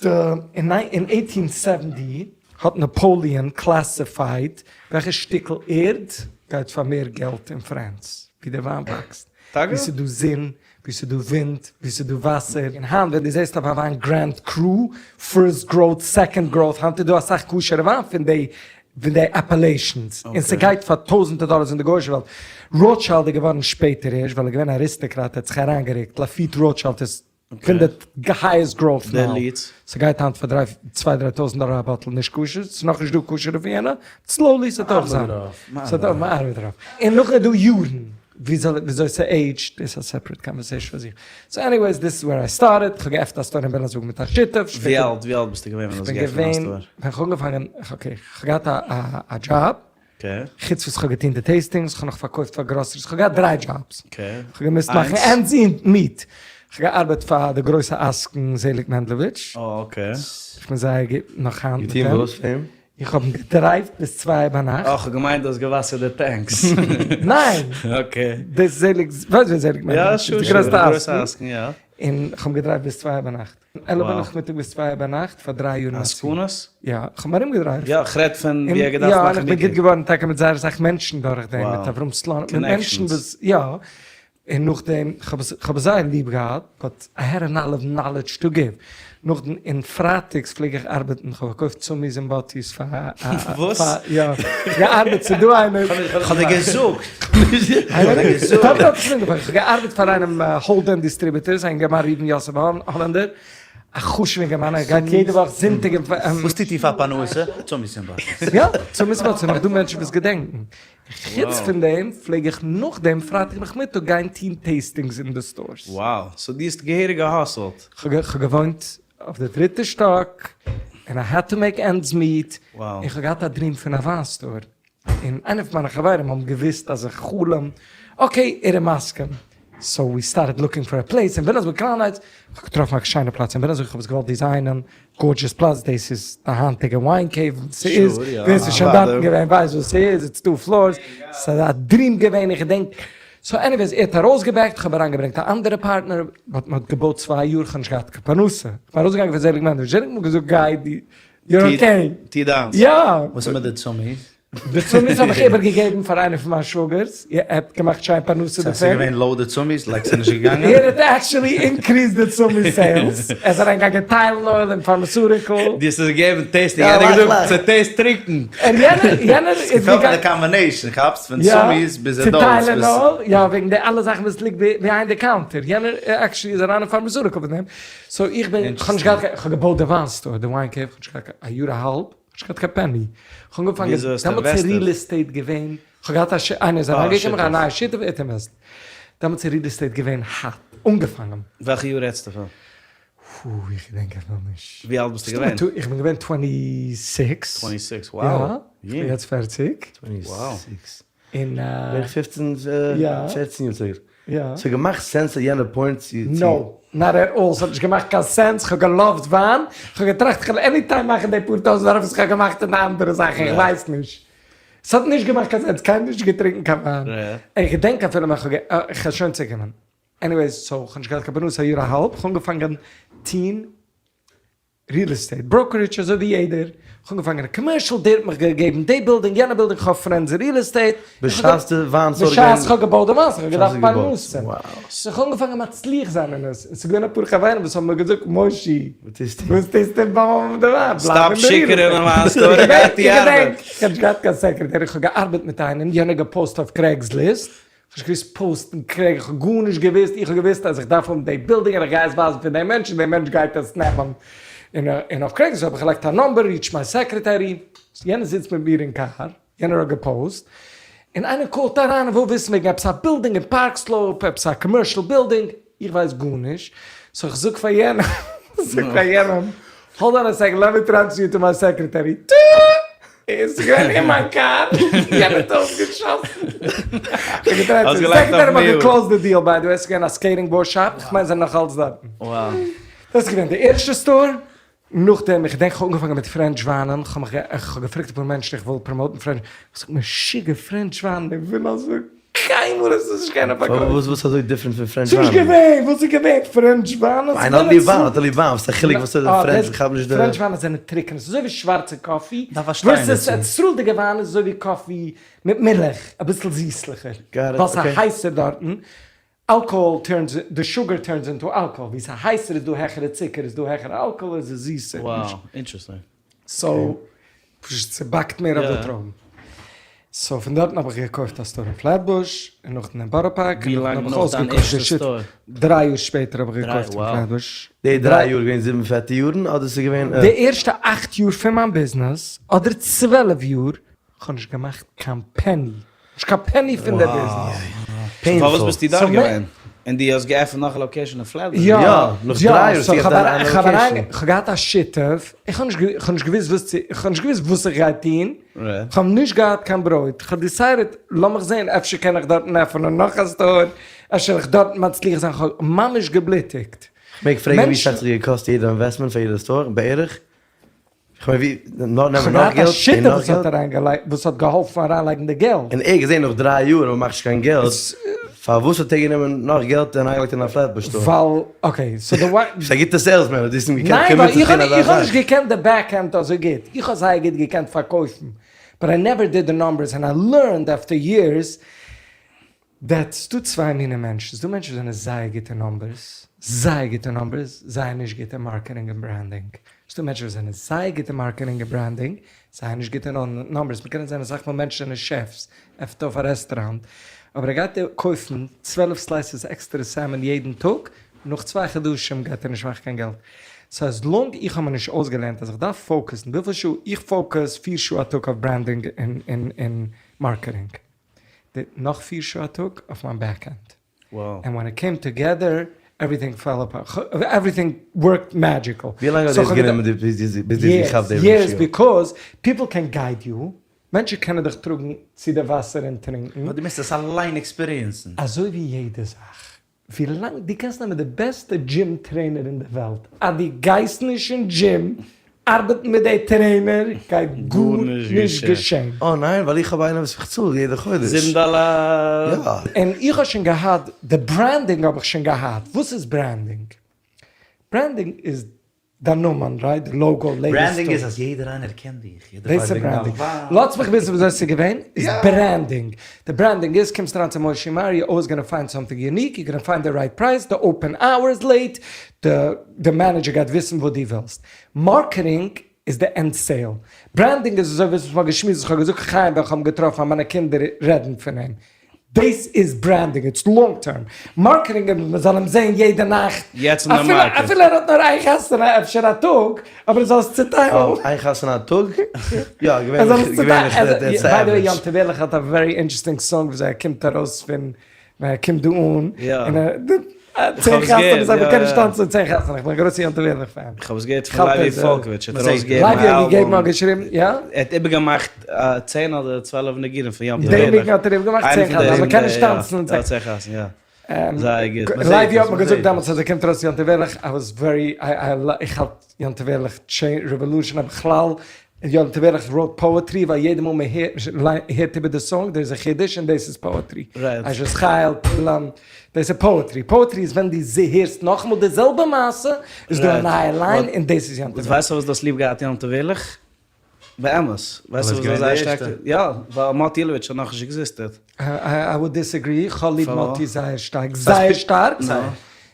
די, אין eighteen seventy האט נאפאליען classified וועלכע שטיקל ערד גייט פאר מער געלט אין France, ווי די וויין וואקסט, ווי ס'איז דא זון, ווי ס'איז דא ווינט, ווי ס'איז דא וואסער, און היינט ווען דו זעסט אויף א וויין grand cru, first growth, second growth, היינט איז דא אסאך כשר'ע וויין פון די פון די appellations, און ס'גייט פאר טויזענטער דאלארס אין די גוי'אישע וועלט. ראטשילד איז געווארן שפעטער ערשט, ווייל ער איז געווען אריסטאקראט, ער האט זיך אריינגערוקט, לאפיט ראטשילד איז פון די highest growth now, ס'גייט היינט פאר דריי צוויי דריי טויזענט דאלאר א bottle נישט כשר, ס'איז נאכנישט דא כשר'ע פון יענע, slowly ס'וועט אויך זיין, ס'וועט אויך, מ'ארבעט דערויף. און נאכדעם איז דא יארן וויאזוי ס'עידזשט, דאס איז א separate conversation פאר זיך. so anyways, this is where I started, כ'האב געעפנט א store אין וויליאמסבורג מיט א שותף, ווי אלט ווי אלט ביסטו געווען ווען דו האסט געעפנט דיין store? ווען כ'האב אנגעפאנגען, okay, כ'האב געהאט א דזשאב, חוץ וואס כ'האב געטון די tastings, כ'האב נאך פארקויפט פאר groceries, כ'האב געהאט דריי דזשאבס, כ'האב געמוזט מאכן ends meet, כ'האב געארבעט פאר די גרויסע עסקן זעליג מענדלאוויטש, כ'בין זייער גוט נאך היינט מיט אים. געטון וואס פאר אים? איך האב אים געדרייווט ביז צוויי ביינאכט. אה, כ'האב געמיינט דו האסט געוואסערט די tanks. ניין! okay. דאס זעליג, ווייסט ווער זעליג מענדלאוויטש איז? די גרעסטע עסקן. יא. און כ'האב אים געדרייווט ביז צוויי ביינאכט. 11 נאכמיטאג ביז צוויי ביינאכט פאר דריי יאר אין א צי. עסקנות? יא, איך האב מיר ארומגעדרייט. יא, איך רעד פון ווי ער האט געדארפט מאכן יא, און איך בין גוט געווארן טאקע מיט זייער אסאך מענטשן דורך דעם, מיט אברהם סלאנים, מיט מענטשן וואס, יא, און נאכדעם, כ'האב עס זייער ליב געהאט, but I had a lot of knowledge to give. נאכדעם, און פרייטאגס פלעג איך ארבעטן, כ'האב פארקויפט צומיס און באטיס פאר א, וואס? יא, געארבעט, ס'איז דא איינער. כ'האב דיר געזאגט. כ'האב דיר געזאגט. כ'האב געארבעט פאר איינעם האלדען distributors, א אינגערמאן ראובן יוסף האלענדער, א חשוב'ע אינגערמאן, ער גייט יעדע וואך זונטאג און. וואס טוט איר פאר פרנסה? צומיס און באטיס. יא, צומיס און באטיס, ס'איז נאך דא מענטשן וואס געדענקן. חוץ פון דעם פלעג איך נאכדעם פרייטאג נאכמיטאג גיין טון tastings אין די stores. Wow, so דו האסט געהעריג גע hustle ט. כ'האב געוואוינט אויף די דריטע שטאק, און I had to make ends meet, און כ'האב געהאט א dream פון א וויין store, און איינער פון מיינע חברים האבן געוואוסט אז איך חלום, okay ער איז מסכים, so we started looking for a place אין וויליאמסבורג קראון הייטס, כ'האב געטראפן א שיינע פלאץ אין וויליאמסבורג, כ'האב עס געוואלט design ען, gorgeous פלאץ, דאס איז די היינטיגע wine cave, ס'איז, ווער ס'איז שוין דארטן געווען ווייסט וואס ס'איז, it's two floors, ס'איז א dream געווען, איך געדענק, so anyways ער האט ארויסגע back ט, כ'האב אריינגעברענגט א אנדערע partner, but מ'האט געבויט צוויי יאר, כ'האב נישט געהאט קיין פרנסה, כ'בין ארויסגעגאנגען פון זעליג מענדלאוויטש, זעליג האט מיר געזאגט גיי דו, you're okay. טו דיינס. יא. וואס איז מיט די צומיס? די צומיס האב איך איבערגעגעבן פאר איינער פון מיין שוואגערס, ער האט געמאכט שיין פרנסה דערפון. ס'איז געווען low די צומיס? like ס'איז נישט געגאנגען? ער האט actually increased די צומיס sales, ער איז אריינגעגאנגען טיילענאל און pharmaceutical. דו האסט עס געגעבן tasting, ער האט געזאגט ס' taste טרוקן. און יענער יענער איז געפעלט מיר די combination, כאפסט? פון צומיס ביז adults ביז. צו טיילענאל, יא וועגן די אלע זאכן וואס ליגט behind די counter, יענער actually איז אריין אין pharmaceutical פון דעם, so איך בין, כ'האב נישט געהאט קיין, כ'האב געבויט די וויין store, די wine cave, כ'האב נישט געהאט קיין, א יאר א האלב. כ'האב נישט געהאט קיין penny. כ'האב אנגעפאנגען, דעמאלטס איז real estate געווען, כ'האב געהאט א ש, איינער איז אריינגעקומען, א נייע שותף, ער האט invest. דעמאלטס איז real estate געווען hot, אנגעפאנגען. וועלכע יאר רעדסטו פון? פו, איך געדענק אפילו נישט. ווי אלט ביסטו געווען? איך בין געווען twenty six. twenty six, wow. יא, איך בין יעצט פערציג. twenty six. און. בערך פופצן, פערצן יאר צוריק. יא. ס'האט געמאכט sense at יענע point צו. no, not at all, ס'האט נישט געמאכט קיין sense, כ'האב גע love ט וויין, כ'האב געטראכט כ'וועל anytime מאכן די פאר טויזנט דאלער וואס כ'האב געמאכט אין די אנדערע זאכן, איך ווייס נישט. ס'האט נישט געמאכט קיין sense, קיינמאל נישט געטרינקן קיין וויין. איך געדענק אפילו ווען כ'האב גע, כ'וועל שוין צוקומען. anyways, so כ'האב נישט געהאט קיין פרנסה א יאר א האלב, כ'האב אנגעפאנגען טוהן real estate brokerage אזוי ווי יעדער, כ'האב אנגעפאנגען א commercial, דער האט מיך געגעבן די בילדינג יענע בילדינג, כ'האב friends אין real estate, בשעת די וויין store געווען. בשעת כ'האב געבויט די וויין store, כ'האב געדארפט פרנסה, so כ'האב אנגעפאנגען מצליח זיין אין עס, און ס'איז געווען אפאר חברים וואס האבן מיר געזאגט מושי, וואס טוסטו בויען די וויין, בלייב אין די real estate, איך געדענק, כ'האב נישט געהאט קיין secretary, כ'האב געארבעט מיט איינעם, יענער האט גע post אויף Craigslist, כ'האב נישט געוואוסט post ן Craig, איך האב גארנישט געוואוסט, איך האב געוואוסט אז איך דארף האבן די בילדינג און איך גיי עס ווייזן פאר דעם מענטש און דער מענטש גייט עס נעמען. און און אויף Craigslist האב איך געלייגט א number, reach my secretary, יענער זיצט מיט מיר אין קאר, יענער האט גע post, און איינער call ט אריין און וויל וויסן וועגן עפעס א בילדינג אין פארק סלאופ, עפעס א commercial building, איך ווייס גארנישט, so איך זאג פאר יענעם, זאג פאר יענעם, hold on a second, let me transfer you to my secretary, טא! איז געווען אין מיין קאר, יענער האט אויסגעשאסן. איך האב געטרייט צו, secretary האט גע close ט די deal by the way, עס איז געווען א skating board shop, איך מיין זיי זענען נאך אלץ דארטן. דאס איז געווען די ערשטע store, נאכדעם, איך געדענק איך האב אנגעפאנגען מיט French וויינען, איך האב מיך, איך האב געפרעגט אפאר מענטשן איך וויל promote ן French, איך זאג משוגע French וויין, איך וויל אזוי קיינמאל עס איז נישט קיינער פארקויפט. וואס איז אזוי different פון French וויין? ס'איז נישט געווען, וואס איז געווען French וויין? איינער האט ליב וויין האט ער ליב וויין, וואס איז א חילוק וואס איז French, איך כאפ נישט די. French וויינען זענען טרוקענע, ס'איז אזוי ווי שווארצע coffee, versus א ישראל'דיגע וויין איז אזוי ווי coffee מיט מילך, אביסל זיסליכער, ווייל ס'איז הייסער דארטן, alcohol turns, די sugar turns into alcohol, ווי ס'איז הייסער איז דא העכערע צוקער, איז דא העכערע אלקאהאל איז עס זיסער. Wow, interesting. so, פשוט ס'באקט מער אויף די טרויבן. so פון דארטן האב איך געקויפט א store אין פלעטבוש, און נאכדעם אין בארא פארק, און נאכדעם האב איך אויסגעקויפט די שיט, דריי יאר שפעטער האב איך געקויפט אין פלעטבוש. די דריי יאר געווען זיבן פעטע יארן אדער ס'איז געווען. די ערשטע אכט יאר פון מיין ביזנעס, אדער 12 יאר, כ'האב נישט געמאכט קיין penny, נישט קיין penny פון די ביזנעס. so פארוואס ביסטו דארט געווען? און דו האסט געעפנט נאך א location אין פלעטבוש? יא, נאך דריי יאר האסטו געעפנט א location. כ'האב געהאט א שותף, איך האב נישט געוואוסט וואס צו, איך האב נישט געוואוסט וואס איך גיי טון, כ'האב נישט געהאט קיין ברויט, כ'האב decided לאמיך זען אפשר קען איך דארטן עפענען נאך א store, אפשר וועל איך דארטן מצליח זיין, כ'האב ממש געבלוטיגט. כ'מעג פרעגן ווי סאך ס'האט געקאסט יעדע investment פאר יעדע store בערך? כ'מיין ווי, נאר נעמען נאך געלט און נאך געלט. כ'האב געהאט א שותף וואס האט אריינגעלייגט, וואס האט געהאלפן אריינלייגן די געלט. און ער געזען נאך דריי יאר אז מ'מאכט נישט קיין געלט. פארוואס האט ער גענומען נאך געלט און אריינגעלייגט אין א פלעטבוש סטאר? ווייל, okay, so די וויי. ביסט א גוטע salesman, האסט אים געקענט ניין, ווייל convince ן איך צו טון אזא האב זאך. נישט געקענט די back end אזוי גוט, איך האב זייער גוט געקענט פארקויפן, but I never did the numbers and I learned after years that ס'דא צוויי מיני מענטשן, ס'דא מענטשן וואס זענען זייער גוט אין numbers, זייער גוט אין numbers, זייער נישט גוט אין marketing און branding, ס'דא מענטשן וואס זענען זייער גוט אין marketing און branding, זייער נישט גוט אין numbers, מ'קען זען אסאך מאל מענטשן זענען chefs, עפנט אויף א רעסטוראנט, אבער ער גייט קויפן 12 slices עקסטערע salmon יעדן טאג, נאך צוויי חדשים גייט ער נישט מאכן קיין געלט. so as long איך האב מיר נישט אויסגעלערנט אז איך דארף focus ן וויפיל שעה, איך focus פיר שעה א טאג אויף branding און marketing, נאך פיר שעה א טאג אויף מיין back end. And when it came together everything fell apart, everything worked magical. ווי לאנג האט דאס גענומען ביז דו האסט געכאפט די years because people can guide you, מענטשן קענען דיך טראגן צו די וואסער און טרינקן. נאר דו מוזט עס אליין experience ן. אזוי ווי יעדע זאך, ווי לאנג דו קענסט נעמען די בעסטע gym trainer אין די וועלט, אז דו גייסט נישט אין דזשים ארבעטן מיט די trainer גייט גארנישט געשען. אה ניין? ווייל איך האב איינעם וואס איך צאל יעדע חודש. זיבן דאלאר. יא. און איך האב שוין געהאט, די branding האב איך שוין געהאט. וואס איז branding? Branding איז דיין נאמען, right? די logo, labels. Branding איז אז יעדער איינער קען דיך. דאס איז branding. לאזטס מיך וויסן וויאזוי עס איז געווען, איז branding. די branding איז, קומסט אריין צו משה מאיר, you always gonna find something unique, you gonna find the right price, the open hours late, די manager גייט וויסן וואס דו ווילסט. Marketing איז די end sale. Branding איז אזוי ווי וואס מ'האט געשמועסט וואס כ'האב געזאגט חיים ווען כ'האב אים געטראפן אז מיינע קינדער רעדן פון אים. דאס איז branding, it's long term. Marketing איז מ'זאל אים זען יעדע נאכט. יעצט אין די market. אפילו ער האט נאר איין חתונה אפשר א טאג, אבער ער זאל עס צוטיילן. איין חתונה א טאג? יא, געווענליך געווענליך that's by the way יום טוב ערליך האט א very interesting song וויאזוי ער קומט ארויס פון ווען ער קומט דא אן, און ער, צען חתונות, אבער קען נישט טאנצן צען חתונות, איך בין א גרויסע יום טוב ערליך fan. איך האב עס געהערט פון לייבי פאלקאוויטש, ער האט ארויסגעגעבן א אלבום. לייבי האט געגעבן האט געשריבן, יא? ער האט איבערגעמאכט צען אדער 12 ניגונים פון יום טוב ערליך. די ניגון האט ער איבערגעמאכט צען חתונות, מען קען נישט טאנצן צען חתונות, יא. זייער גוט. לייבי האט מיר געזאגט דעמאלטס אז ער קומט ארויס יום טוב ערליך, I was very, איך האלט יום טוב ערליך revolution בכלל, יום טוב ערליך wrote poetry ווייל יעדע מאל מען הערט איבער די song דאס איז א חידוש און דאס איז poetry. אשת חיל, כולם, דאס איז poetry. Poetry איז ווען דו הערסט נאכאמאל די זעלבע מעשה איז דא א נייע line און דאס איז יום טוב ערליך. ווייסט פארוואס דו האסט ליב געהאט יום טוב ערליך? באמת. ווייסט פארוואס דו האסט זייער שטארק יא, ווייל מאטי אילאוויטש האט נאכנישט existed. I would disagree, כ'האב ליב מאטי זייער שטארק, זייער שטארק.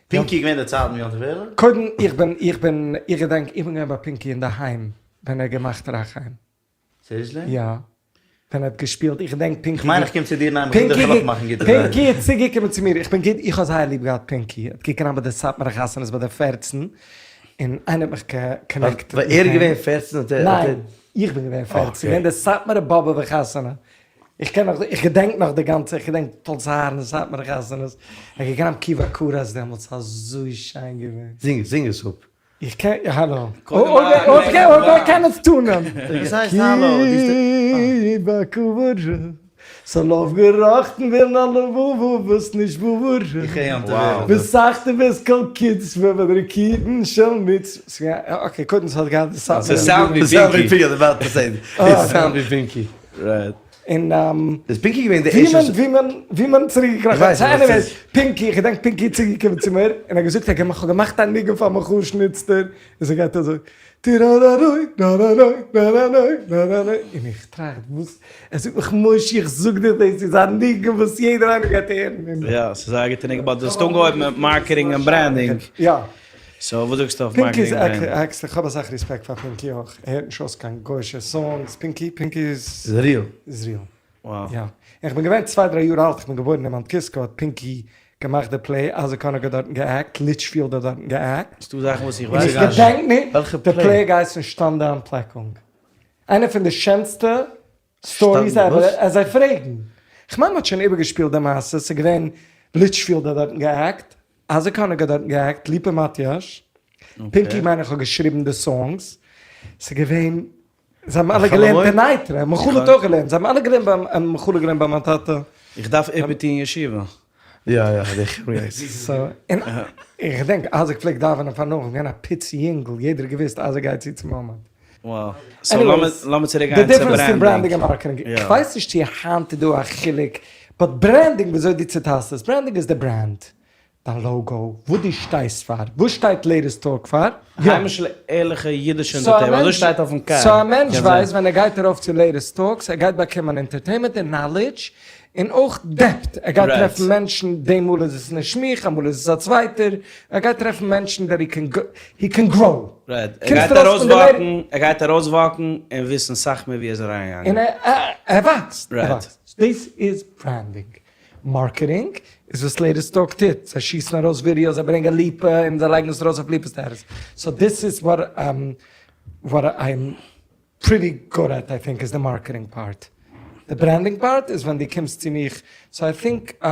פינקי איז געווען די צייט מיט יום טוב ערליך? קודם איך בין איך בין איך געדענק איך בין געווען ביי פינקי אינדערהיים ווען ער האט געמאכט רחיים. Seriously? יא. ווען ער האט געשפילט, איך געדענק פינקי. כ'מיין איך קום צו דיר ניין מ'קען דיך אויך מאכן גוטע זאכן. פינקי איז צוגעקומען צו מיר, איך בין גוט, איך האב זייער ליב געהאט פינקי, ער האט געקענט ביי די סאטמארע חתונות ביי די פערצן, און איינער האט מיך connected מיט אים. ווען ער איז געווען פערצן האט ער. ניין, איך בין געווען פערצן, געווען די סאטמארע באבוב'ע חתונה, איך קען נאך, איך געדענק נאך די גאנצע, איך געדענק תולדות אהרן סאטמארע חתונות, ער האט געקענט כי בקרת דעמאלטס, אזוי שיין געווען. זינג, זינג עס אפ. איך קען, האלא. אויב איך קען עס טון. וואס הייסט האלא? כי בקרת, ס'זאל אויפגעראכטן ווערן אלע וואס נישט וואר. איך הער יום טוב ערליך. וסחת ואת כל קצבה ורקיען של מצוה. Okay, קודם ס'האט געהאט די סאטמארע. ס'סאונד ווי פינקי. ס'סאונד ווי פינקי, ס'סאונד ווי פינקי. Right. און איז פינקי געווען די ערשטע ווי מען ווי מען צוריקגעקראכן so anyways פינקי איך געדענק פינקי איז צוגעקומען צו מיר און ער האט געזאגט ער האט געמאכט א ניגון פאר מיכל שניצטער און ס'גייט אזוי טירארארוי רארארוי רארארוי רארארוי און איך טראכט וואס ער זאגט מיך מושי איך זאג דיר דאס איז א ניגון וואס יעדער איינער גייט הערן יא ס'איז זייער א גוטע ניגון but דו האסט אנגעהויבן מיט marketing און branding. יא. So וואס זאגסטו אויף פינקי איז marketing און branding? עקסטער, כ'האב אסאך רעספעקט פאר פינקי אויך, ער הערט נישט אויס קיין גוישע songs, פינקי פינקי איז איז real. איז real. Wow. יא. איך בין געווען צוויי דריי יאר אלט, איך בין געבוירן אין מאונט קיסקא האט פינקי געמאכט די play, אייזיק האניג האט דארטן גע'act, ליטשפיעלד האט דארטן גע'act. ס'דא זאכן וואס איך און ווייס איך נישט. געדענק נישט, וועלכע די play? Play געהייסן שטאנדע אנטפלעקונג. איינע פון די שענסטע stories ever, אז זיי פרעגן. כ'מיין מ'האט שוין איבערגעשפילט די מעשה, ס'איז געווען ליטשפיעלד האט דארטן גע'act, אייזיק האניג האט דארטן גע'act, ליפא מאטיאש, פינקי מיין איך האט געשריבן די songs, ס'איז געווען, זיי האבן אלע געלערנט אין נייטרא, מיכל האט אויך געלערנט, זיי האבן אלע געלערנט ביים, מיכל האט געלערנט ביי מיין טאטע. איך דארף איבערטוהן ישיבה. יא יא די חברה גייט. און איך געדענק אייזיק פלעגט דאווענען פאר נאך, געווען א פיצי יונגל, יעדער האט געוואוסט אייזיק גייט צו צום עמוד. Wow. So לאמיר צוריק גיין צו branding. די difference פון branding און marketing. איך ווייס נישט צו היינט איז דא א חילוק. But branding וויאזוי דו צוטיילסט עס, branding איז די brand, דיין logo, וואס דו שטייסט פאר, וואס שטייט Latest Talk פאר? יא. היימישע ערליכע אידישע entertainment, אזוי שטייט אויפן קאר. So א מענטש ווייסט ווען ער גייט ארויף צו Latest Talks, ער גייט באקומען entertainment און knowledge, און אויך depth, ער גייט טרעפן מענטשן, די מאל איז עס נישט מיך, אמאל איז עס א צווייטער, ער גייט טרעפן מענטשן that he can grow. Right, ער גייט ארויסוואקן, ער גייט ארויסוואקן און וויסן סאך מער ווי ער איז אריינגעגאנגען. און ער וואקסט, ער וואקסט. דאס איז branding. Marketing איז וואס Latest Talk טוט, זיי שיסן ארויס ווידיאוס, זיי ברענגען ליפא און זיי לייגן עס ארויס אויף ליפא status. So דאס איז what I'm pretty good at I think איז די marketing part. די branding part איז ווען דו קומסט צו מיך, so I think.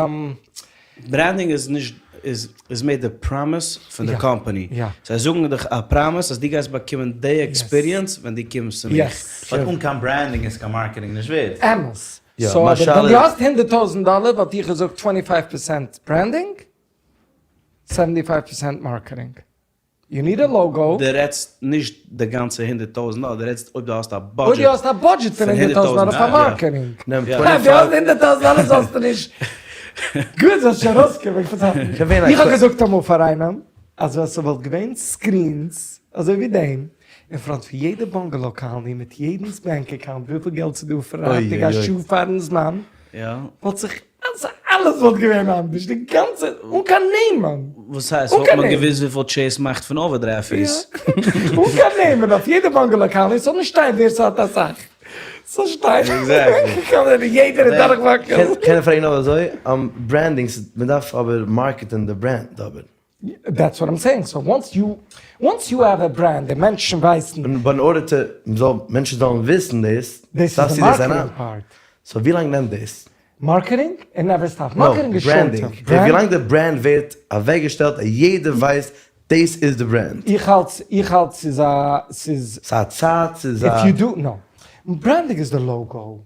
Branding איז נישט איז מער די promise פון די קאמפאני. זיי זאגן דיך א promise אז דו גייסט באקומען די experience ווען דו קומסט צו מיך. But אן קיין branding איז קיין marketing נישט ווערד. אמת. So אבער ווען דו האסט 100,000 דאלער וואלט איך געזאגט 25 percent branding, 75 percent marketing. You need a logo. דו רעדסט נישט די גאנצע 100,000 דאלער, דו רעדסט אויב דו האסט א budget. אויב דו האסט א budget פון 100,000 דאלער פאר marketing. נעם אויב דו האסט 100,000 דאלער זאלסטו נישט. גוט זאלסט שוין ארויסקומען. איך האב געזאגט אמאל פאר איינעם אז ווען ס'וואלט געווען screens אזוי ווי דעם אין front פון יעדע bungalow colony מיט יעדנס bank account וויפיל געלט ס'איז דא פרייטאג א שעה פארן זמן וואלט זיך אלעס וואלט געווען אנדערש די גאנצע אן קיין נעמען. וואס הייסט וואלט מען געוויסט וויפיל Chase מאכט פון overdraft fees? אן קיין נעמען אויף יעדע bungalow colony ס'זאל נישט שטיין ווער ס'האט אסאך ס'זאל שטיין יעדער איז דורכוואקען. קען איך פרעגן אבער אזוי, branding מ'דארף אבער מארקעטען די brand אבער. That's what I'm saying, so once you, once you have a brand, די מענטשן ווייסן. But in order to, מ'זאל, מענטשן זאלן וויסן דאס, דאס איז די marketing part. So ווי לאנג נעמט דאס? Marketing? It never stop. Marketing איז short term. Branding. ווי לאנג די brand ווערט אוועקגעשטעלט אז יעדער ווייסט דאס איז די brand. איך האלט, איך האלט ס'איז א, ס'איז. ס'איז א צייט, ס'איז א. If you do, no. Branding איז די logo.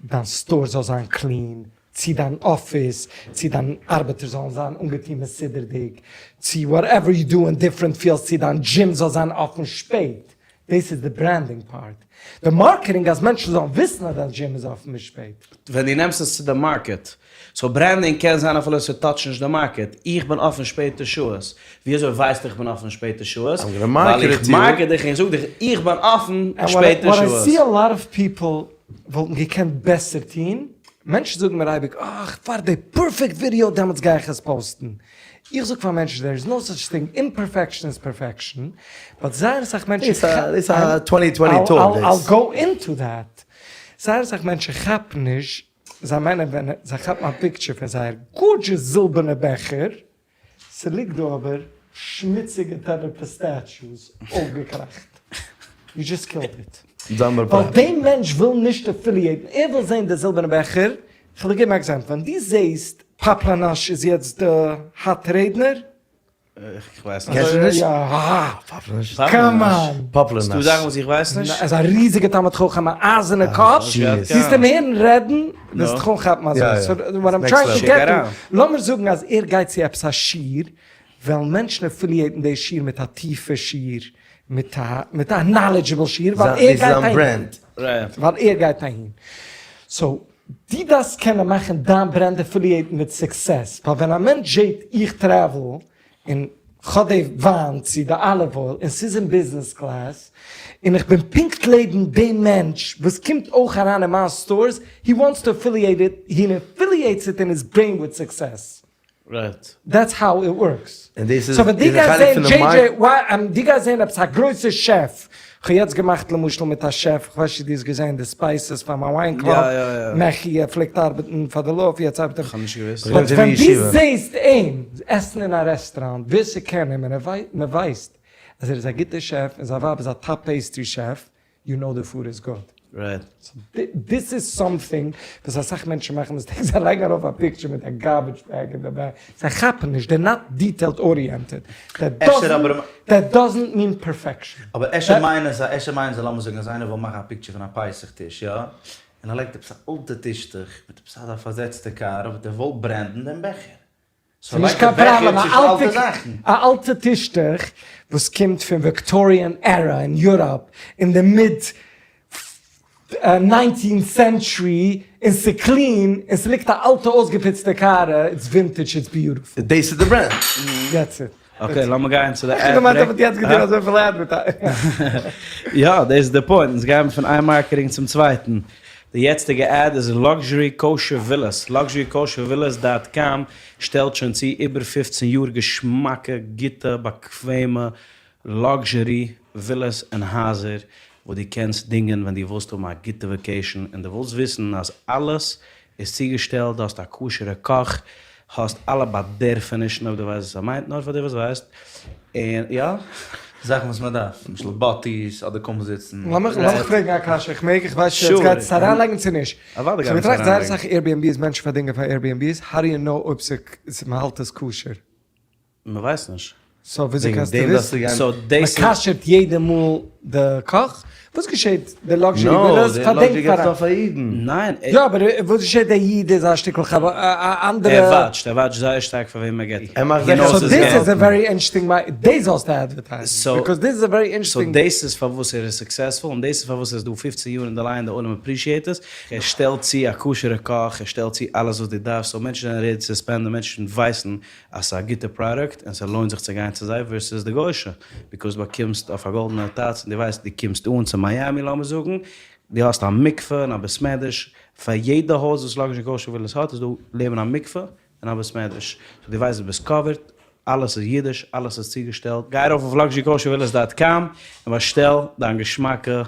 דיין store זאל זיין clean, צי דיין אפיס, צי דיין ארבעטער זאלן זיין אנגעטון מסודר'דיג, צי whatever you do in different fields, צי דיין דזשים זאל זיין אפן שפעט, דאס איז די branding part. די marketing אז מענטשן זאלן וויסן אז דיין דזשים איז אפן ביז שפעט. ווען דו נעמסט עס צו די market. So branding קען זיין אפילו ס'טאטשט נישט די market. איך בין אפן שפעטע שעות. ווי אזוי ווייסטו איך בין אפן שפעטע שעות? ווייל איך market דיך און איך זאג דיך איך בין אפן שפעטע שעות. What I see a lot of people וואלטן געקענט בעסער טון, מענטשן זאגן מיר אייביג אה איך ווארט די perfect video דעמאלטס גיי איך עס פאוסטן, איך זאג פאר מענטשן there is no such thing, imperfection is perfection, but זייער אסאך מענטשן דאס איז א twenty twenty talk דאס. I'll go into that, זייער אסאך מענטשן כאפן נישט, זיי מיינען ווען זיי כאפן א picture פון זייער gorgeous זילבערנע בעכער, ס'ליגט דא אבער שמוציגע טעלער pistachios אויפגעקראכט. You just killed it. ווייל די מענטש וויל נישט אפיליעטן, ער וויל זען די זילבערנע בעכער, כ'וועל דיר געבן א example, ווען דו זעסט פאפלאנאש איז יעצט די hot רעדנער, איך ווייס נישט. קענסט נישט? יא. פאפלאנאש. Come on. פאפלאנאש. ס'דא זאכן וואס איך ווייס נישט? ער איז א ריזיגע תלמיד חכם, א אייזערנע קאפ, זאלסט אים הערן רעדן, וועסט דיך אנכאפן אזוי. So what I'm trying to get to, לאמיר זאגן אז ער גייט צו עפעס א שיעור, וועלן מענטשן אפיליעטן די שיעור מיט א טיפע שיעור, מיט א מיט א knowledgeable שיעור, ווייל ער גייט אהין. ווייל ער גייט אהין. So, דו דארפסט קענען מאכן דיין brand אפיליעטן מיט success, ווייל ווען א מענטש זעט איך travel, און כ'האב די וויין צו די olive oil און ס'איז אין business class, און איך בין פונקט לעבן דעם מענטש וואס קומט אויך אריין אין מיין stores, he wants to affiliate it, he affiliates it in his brain with success. That's how it works. און דאס איז So ווען דו איז א גייסט חלק זען פון די דזשעי מארק. דזשעי וויי דו גייסט זען עפעס א גרויסע שעף, כ'האב יעצט געמאכט למשל מיט א שעף, כ'ווייס נישט צו דו האסט געזען די spices פאר מיין wine club, יא יא יא. מעכי ער פלעגט ארבעטן פאר די לאף יעצט ארבעט ער. כ'האב נישט געוואוסט. But ווען דו זעסט אים עסן אין א רעסטוראנט, ווער ס'קען אים און ער מ'ווייסט אז ער איז א גוטער שעף און זיין ווייב איז א top pastry chef, you know the food is good. Right. This איז something וואס אסאך מענטשן מאכן mistakes, זיי לייגן ארויף א picture מיט א garbage bag אין די back, זיי כאפן נישט, they're not detailed oriented, that doesn't mean perfection. אבער אפשר מיינען זיי, אפשר מיינען זיי, לאמיר זאגן אז איינער וויל מאכן א picture פון א פסח טיש, יא? און ער לייגט עפעס א אלטע טישטוך מיט עפעס אזא פארזעצטע קאר, אבער דער וויל ברענדן דעם בעכער. ס'איז נישט קיין פראבלעם, א אלטע טישטוך וואס קומט פון Victorian era אין Europe אין די mid. nineteenth century און ס'איז clean און ס'ליגט א אלטע אויסגעפוצטע קאר, it's vintage it's beautiful. דאס איז די brand. That's it. Okay לאמיר גיין צו די איך האב געמיינט אז מ'האט יעצט געטון אזויפיל advertising. יא דאס איז די point, אונז גייען פון איין marketing צום צווייטן. די יעצטיגע ad איז Luxury Kosher Villas, Luxury Kosher Villas dot com שטעלט שוין צו איבער 15 יאר געשמאקע גוטע באקוועמע luxury ווילאס און הייזער וואס דו קענסט דינגען ווען דו ווילסט האבן א גוטע vacation און דו ווילסט וויסן אז אלעס איז צוגעשטעלט, דו האסט א כשר'ע קאך, האסט אלע באדערפענישן אויב דו ווייסט וואס ער מיינט, נאר פאר די וואס ווייסט, און יא. זאכן וואס מען דארף, למשל באטיס אדער קאמזיצן. לאמיך לאמיך פרעגן א קשיא, איך מעג? איך ווייס נישט צו עטס גייט עס אריינלייגן צו נישט. אוודאי כ'האב גייט מען עס געטראכט זייער אריינלייגן. אסאך Airbnbs מענטשן פארדינגען פאר Airbnbs, how do you know אויב ס'מ'האלט עס כשר? מ'ווייסט נישט. So וויאזוי וועגן קענסטו דעם דארפסטו וויסן? גיין. So דאס איז. מ'כשר'ט יעדע מאל די קאך? וואס געשעט די luxury no, ווילאס די פארדינגט luxury פאר געבסטו א. נאר פאר אידן. ניין. יא אבער וואס געשעט דער איד איז א שטיקל חבר א אנדערע. ער watch ט, ער watch ט זייער שטארק פאר וועם ער געבט. ער מאכט He זיכער knows so his this איז א געלט. very interesting מיי דאס זאלסטו advertise ן because this איז א very interesting. So דאס איז פארוואס ער איז successful און דאס איז פארוואס ער איז דא 15 יאר אין די line די עולם appreciate עס. ער שטעלט צו א כשר'ע קאך, ער שטעלט צו אלעס וואס דו דארפסט, so מענטשן זענען ready צו spend ן, מענטשן ווייסן אז ס'איז א גוטע פראדוקט און ס'לוינט זיך צו גיין צו זיי versus די גוישע, because באקומסט אויף א גאלדענע טאץ און דו ווייסט דו קומסט אן צו מיאמי לאמיר זאגן, דו האסט א מקווה און א בית מדרש, פאר יעדע הויז וואס Luxury Kosher Villas האט איז דא לעבן א מקווה און א בית מדרש, so דו ווייסט דו ביסט covered, אלעס איז אידיש, אלעס איז צוגעשטעלט, גיי ארויף אויף Luxury Kosher Villas dot com און באשטעל דיין געשמאקע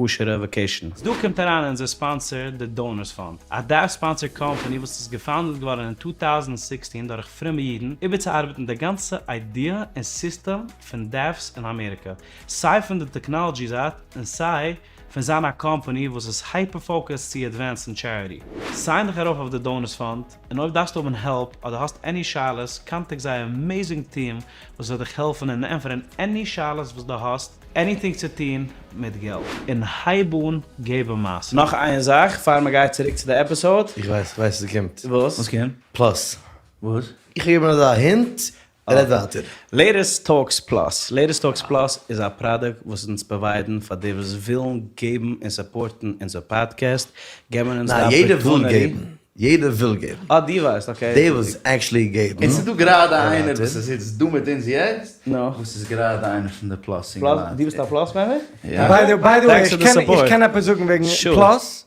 כשר'ע vacation. דא קומט אריין אונזער sponsor די Donors Fund, א דף sponsor company וואס איז גע founded געווארן אין 2016 דורך פרומע אידן איבערצוארבעטן די גאנצע idea און סיסטעם פון דעפס אין אמעריקע, סיי פון די technology זייט און סיי פון זיין א קאמפאני וואס איז hyper focused צו advance ן charity. Sign דיך ארויף אויף די Donors Fund און אויב דארפסטו האבן help אדער האסט any שאלות contact זייער amazing team וואס וועט דיך העלפן און ענטפערן any שאלות וואס דו האסט anything צו טון מיט געלט. און הייב אן געבן מעשר. נאך איין זאך פאר מען גייט צוריק צו די episode. איך ווייס, איך ווייס וואס קומט. וואס? וואס קומט? Plus. וואס? איך האב געגעבן אזא hint, רעד ווייטער. Latest Talks Plus, Latest Talks Plus איז א פראדוקט וואס אונז provide ן פאר די וואס ווילן געבן און support ן אונזער פאדקעסט, געבן אונז די ניין, יעדער וויל opportunity. געבן. יעדער וויל געבן. אה, דו ווייסט, okay. די וואס actually געבן. און ס'איז דא גראדע איינער וואס איז איצט דא מיט אונז יעצט, נו. וואס איז גראדע איינער פון די Plus אינגעלייט. דו ביסט א Plus member? יא. By the way, Thanks for the support. איך קען עפעס זאגן וועגן Sure. Plus?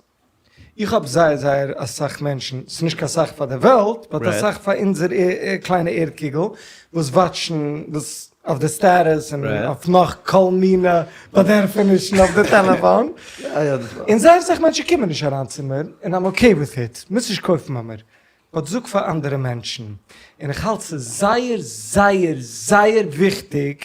איך האב זייער זייער אסאך מענטשן, ס'איז נישט קיין סאך פאר די וועלט, but אסאך פאר אונזער קליינע ערד-קוגל, וואס watch ן, וואס אויף די status און אויף נאך כל מיני באדערפענישן אויף די טעלעפאן, און זייער אסאך מענטשן קומען נישט אריין צו מיר, און I'm okay with it, מוזט נישט קויפן ביי מיר, but זאג פאר אנדערע מענטשן, און איך האלט ס'איז זייער זייער זייער וויכטיג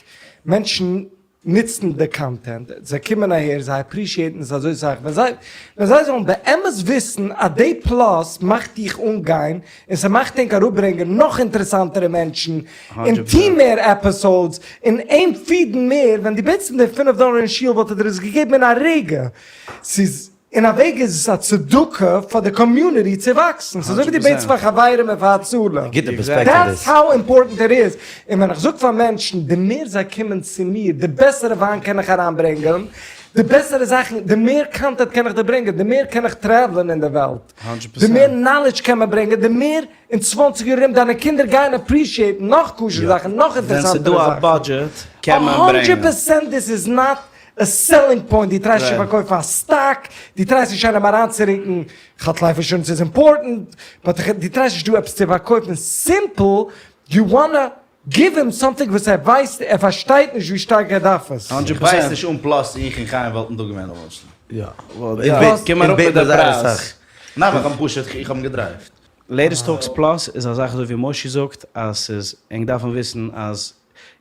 מענטשן נוצן די content, זיי קומען אהער, זיי appreciate ן עס אזוי סאך, ווען זיי ווען זיי זאלן באמת וויסן אז די Plus מאכט דיך אנגיין, און ס'מאכט ענק אראפברענגען נאך אינטערעסאנטערע מענטשן, און טוהן מער episodes, און אים feed ן מער, ווען דו בעטסט אים די פינף דאלער אין שול וואלט ער דיר עס געגעבן אין א רגע, ס'איז אין א וועג איז עס א צדקה פאר די community צו וואקסן, ס'איז אזוי ווי דו בעטסט פאר חברים און פאר הצלה, גוטע פערספעקטיוו that's how important it is, און ווען איך זאג פאר מענטשן, די מער זיי קומען צו מיר, די בעסערע וויין קען איך אריינברענגען, די בעסערע זאכן, די מער content קען איך דיר ברענגען, די מער קען איך travel ען אין די וועלט, די מער knowledge קען מען ברענגען, די מער אין 20 יאר ארום דיינע קינדער גייען appreciate ן נאך כשר'ע זאכן, נאך ווען ס'איז דא אינטערעסאנטערע א זאכן. budget קען מען ברענגען. hundred percent this is not a selling point, דו try סט נישט צו פארקויפן א סטאק, דו try סט נישט איינעם אריינצורוקן, כאטש life insurance איז important, but דו try סט נישט דא עפעס צו פארקויפן, simple you wanna give him something וואס ער ווייסט, ער פארשטייט נישט ווי שטארק ער דארף עס. hundred איך ווייס percent. נישט אן Plus איך און חיים וואלטן דא געווען למשל. יא. קום אראפ מיט די פרייז. ניין איך האב פשוט איך האב אים גע drive ט. Latest Talks Plus איז א זאך אזוי ווי מושי זאגט אז ס'איז, ענק דארפן וויסן אז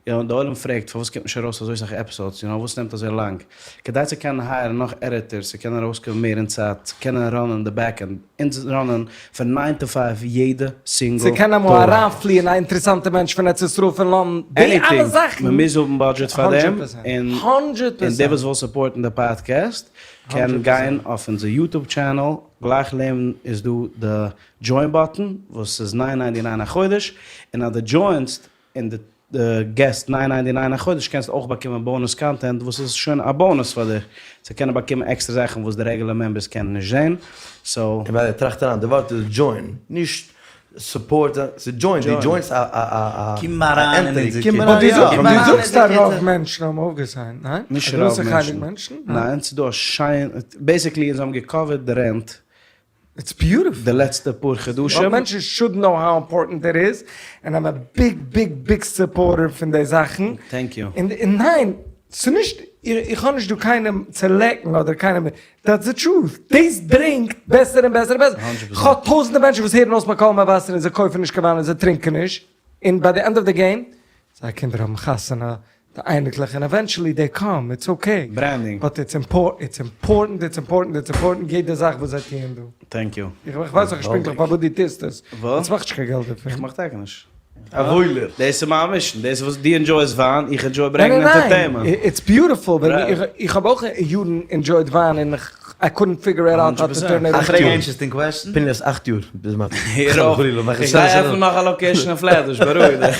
יא, די עולם פרעגט פארוואס קומט נישט ארויס אזוי סאך episodes, you know, וואס נעמט אזוי לאנג? כדי צו קענען hire ן נאך editors, צו קענען ארויסקומען מער אין צייט, צו קענען run ען די back-end, אונז run ען פון nine to five יעדע single צו קענען אמאל טאג. אריינפליען א אינטערעסאנטע מענטש פון ארץ ישראל פון לאנדאן, די אלע Anything, זאכן. מען מוז האבן budget פאר דעם, און הונדרעט און דער פערסענט. וואס וויל support ן די פאדקעסט קען הונדרעט גיין פערסענט. אויף אונזער YouTube channel, גלייך לעבן איז דא די join button וואס איז nine ninety nine א חודש, און אז דו join סט און די. געסט nine ninety nine א חודש קענסטו אויך באקומען bonus content וואס איז שוין א bonus פאר דיך צו קענען באקומען עקסטערע זאכן וואס די regular members קענען נישט זען, so. און ביי די טראכט אריין, די ווארט איז join, נישט support, ס'איז join, דו join סט א א א קום אריין אין אונזער קום כיתה. אריין יא. באט דו זאגסט אז רוב מענטשן האבן אויפגע sign ט, ניין? נישט א רוב גרויסע חלק מענטשן. מענטשן? ניין? ניין, ס'איז דא א שיין, basically אונז האבן גע cover ט די rent it's beautiful. די לעצטע פאר חדשים. רוב מענטשן should know how important it is, and I'm a big big big supporter פון די זאכן. thank you. און ניין, ס'נישט, איך האב נישט דא קיינעם צו לעקן אדער קיינעם, that's the truth, דאס ברענגט בעסער און בעסער און בעסער. כ'האב טויזענטער מענטשן וואס הערן אויס מיין קול מבשר און זיי קויפן נישט קיין וויין און זיי טרינקען נישט, און by the end of the game, זייער קינדער האבן חתונה, די אייניקלעך און eventually they come, it's okay. branding. but it's important, it's important, it's important יעדע זאך וואס זיי טוען דא. thank you. איך ווייס נאך נישט פונקטליך פארוואס דו טוסט עס. וואס? עס מאכט נישט קיין געלט דערפון. איך מאך טאקע נישט. א וואוילער. דאס איז מיין mission, דאס איז וואס דו enjoy סט וויין, איך enjoy ברענגען entertainment. ניין, it's beautiful, איך האב אויך יארן enjoy ט וויין און I couldn't figure it out how to turn it איך פרעג א interesting question. פינעס אכט יאר ביז מ'האט הער אויף, איך גיי עפענען נאך א location אין פלעטבוש, בארואיג דיך.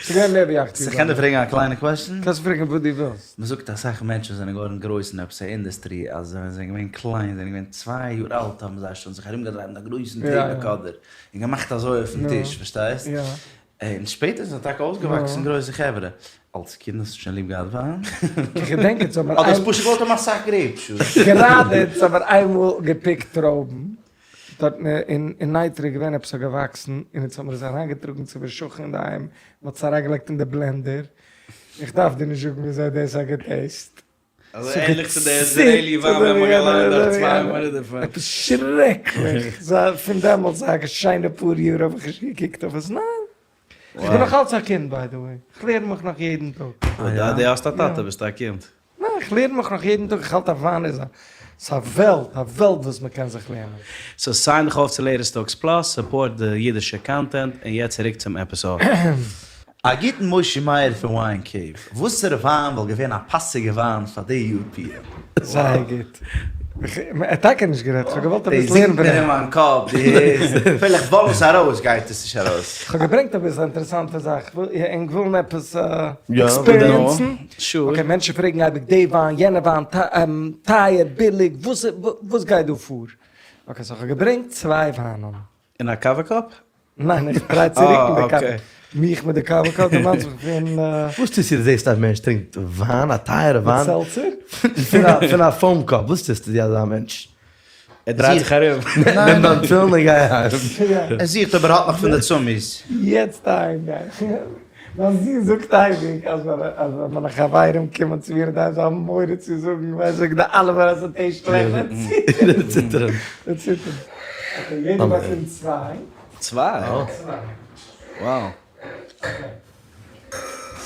ס'איז געווען מער ווי אכט יאר. איך קען דיר פרעגן א קליינע question? קענסט פרעגן וואס דו ווילסט. מ'זאגט אסאך מענטשן זענען געווארן גרויס אין עפעס א industry אז ווען זיי זענען געווען קליין, זענען געווען צוויי יאר אלט האבן זיי שוין זיך ארומגעדרייט מיט א גרויסן tape recorder און געמאכט אזוי אויפן טיש, פארשטייסט? און שפעטער זענען טאקע אויסגעוואקסן גרויסע חברה. אלס קינד האסטו שוין ליב געהאט וויין? איך געדענק אונז האבן אדער האסט פשוט געוואלט האבן אסאך grape juice? גראדע אונז האבן איינמאל גע pick ט טרויבן, דארט אין נייטרא איז געווען עפעס א געוואקסן, און אונז האבן עס אריינגעטראגן צו די שכן אינדערהיים, מען האט עס אריינגעלייגט אין די blender, איך דארף דיר נישט זאגן וויאזוי דאס האט גע taste ט. אזוי ענליך צו די Israeli וויין ווען מ'האט געליינט דארט צוויי מינוט דערפון. עפעס שרעקליך, פון דעמאלטס א שיינע פאר יאר האב איך נישט געקוקט אויף עס, ניין. איך בין נאך אלץ א קינד by the way, איך לערן מיך נאך יעדן טאג. אוי דו האסט א טאטע ביסטו א קינד. ניין איך לערן מיך נאך יעדן טאג, איך האלט א וויין איז א ס'איז א וועלט, א וועלט וואס מ'קען זיך לערנען. so sign דיך אויף צו Latest Talks Plus, support די אידישע content, און יעצט צוריק צום episode. א גוטן משה מאיר פון Wine Cave, וואסערע וויין וואלט געווען א פאסיגע וויין פאר די יאר פורים? זייער גוט. איך האב טאקע נישט גערעדט, איך האב געוואלט אביסל לערנען פון אים. דאס זינגט מיר אין מיין קאפ, דו הערסט? אפילו איך ווארף עס ארויס גייט עס נישט ארויס. איך האב געברענגט אביסל א אינטערעסאנטע זאך, ענק ווילן עפעס experience ן? okay, מענטשן פרעגן אייביג די וויין, יענע וויין, טייער, ביליג, וואס גייט דא פאר? okay, so איך האב געברענגט צוויי וויינען. אין א קאווע cup? ניין, איך try צו רוקן די קאווע. מיך מיט די קאווע cup, דו מיינסט איך בין. וואס טוסטו דו זעסט א מענטש טרינקט וויין, א טייערע וויין. מיט seltzer? פון א foam cup, וואס טוסטו דו אזא מענטש? ער דרייט זיך ארום. נעם דיין תפילין און גיי אהיים. ער זוכט אויב ער האט נאך פון די צומיס. יעצט אהיים גיין. מיין זון זאגט אייביג אז ווען מיינע חברים קומען צו מיר אינדערהיים זיי האבן מורא צו זאגן ווייל זיי זאגן די אלע presentation שלעכט. ציטערן. זיי ציטערן. okay יעדער באקומט צוויי. צוויי? צוויי. wow. okay.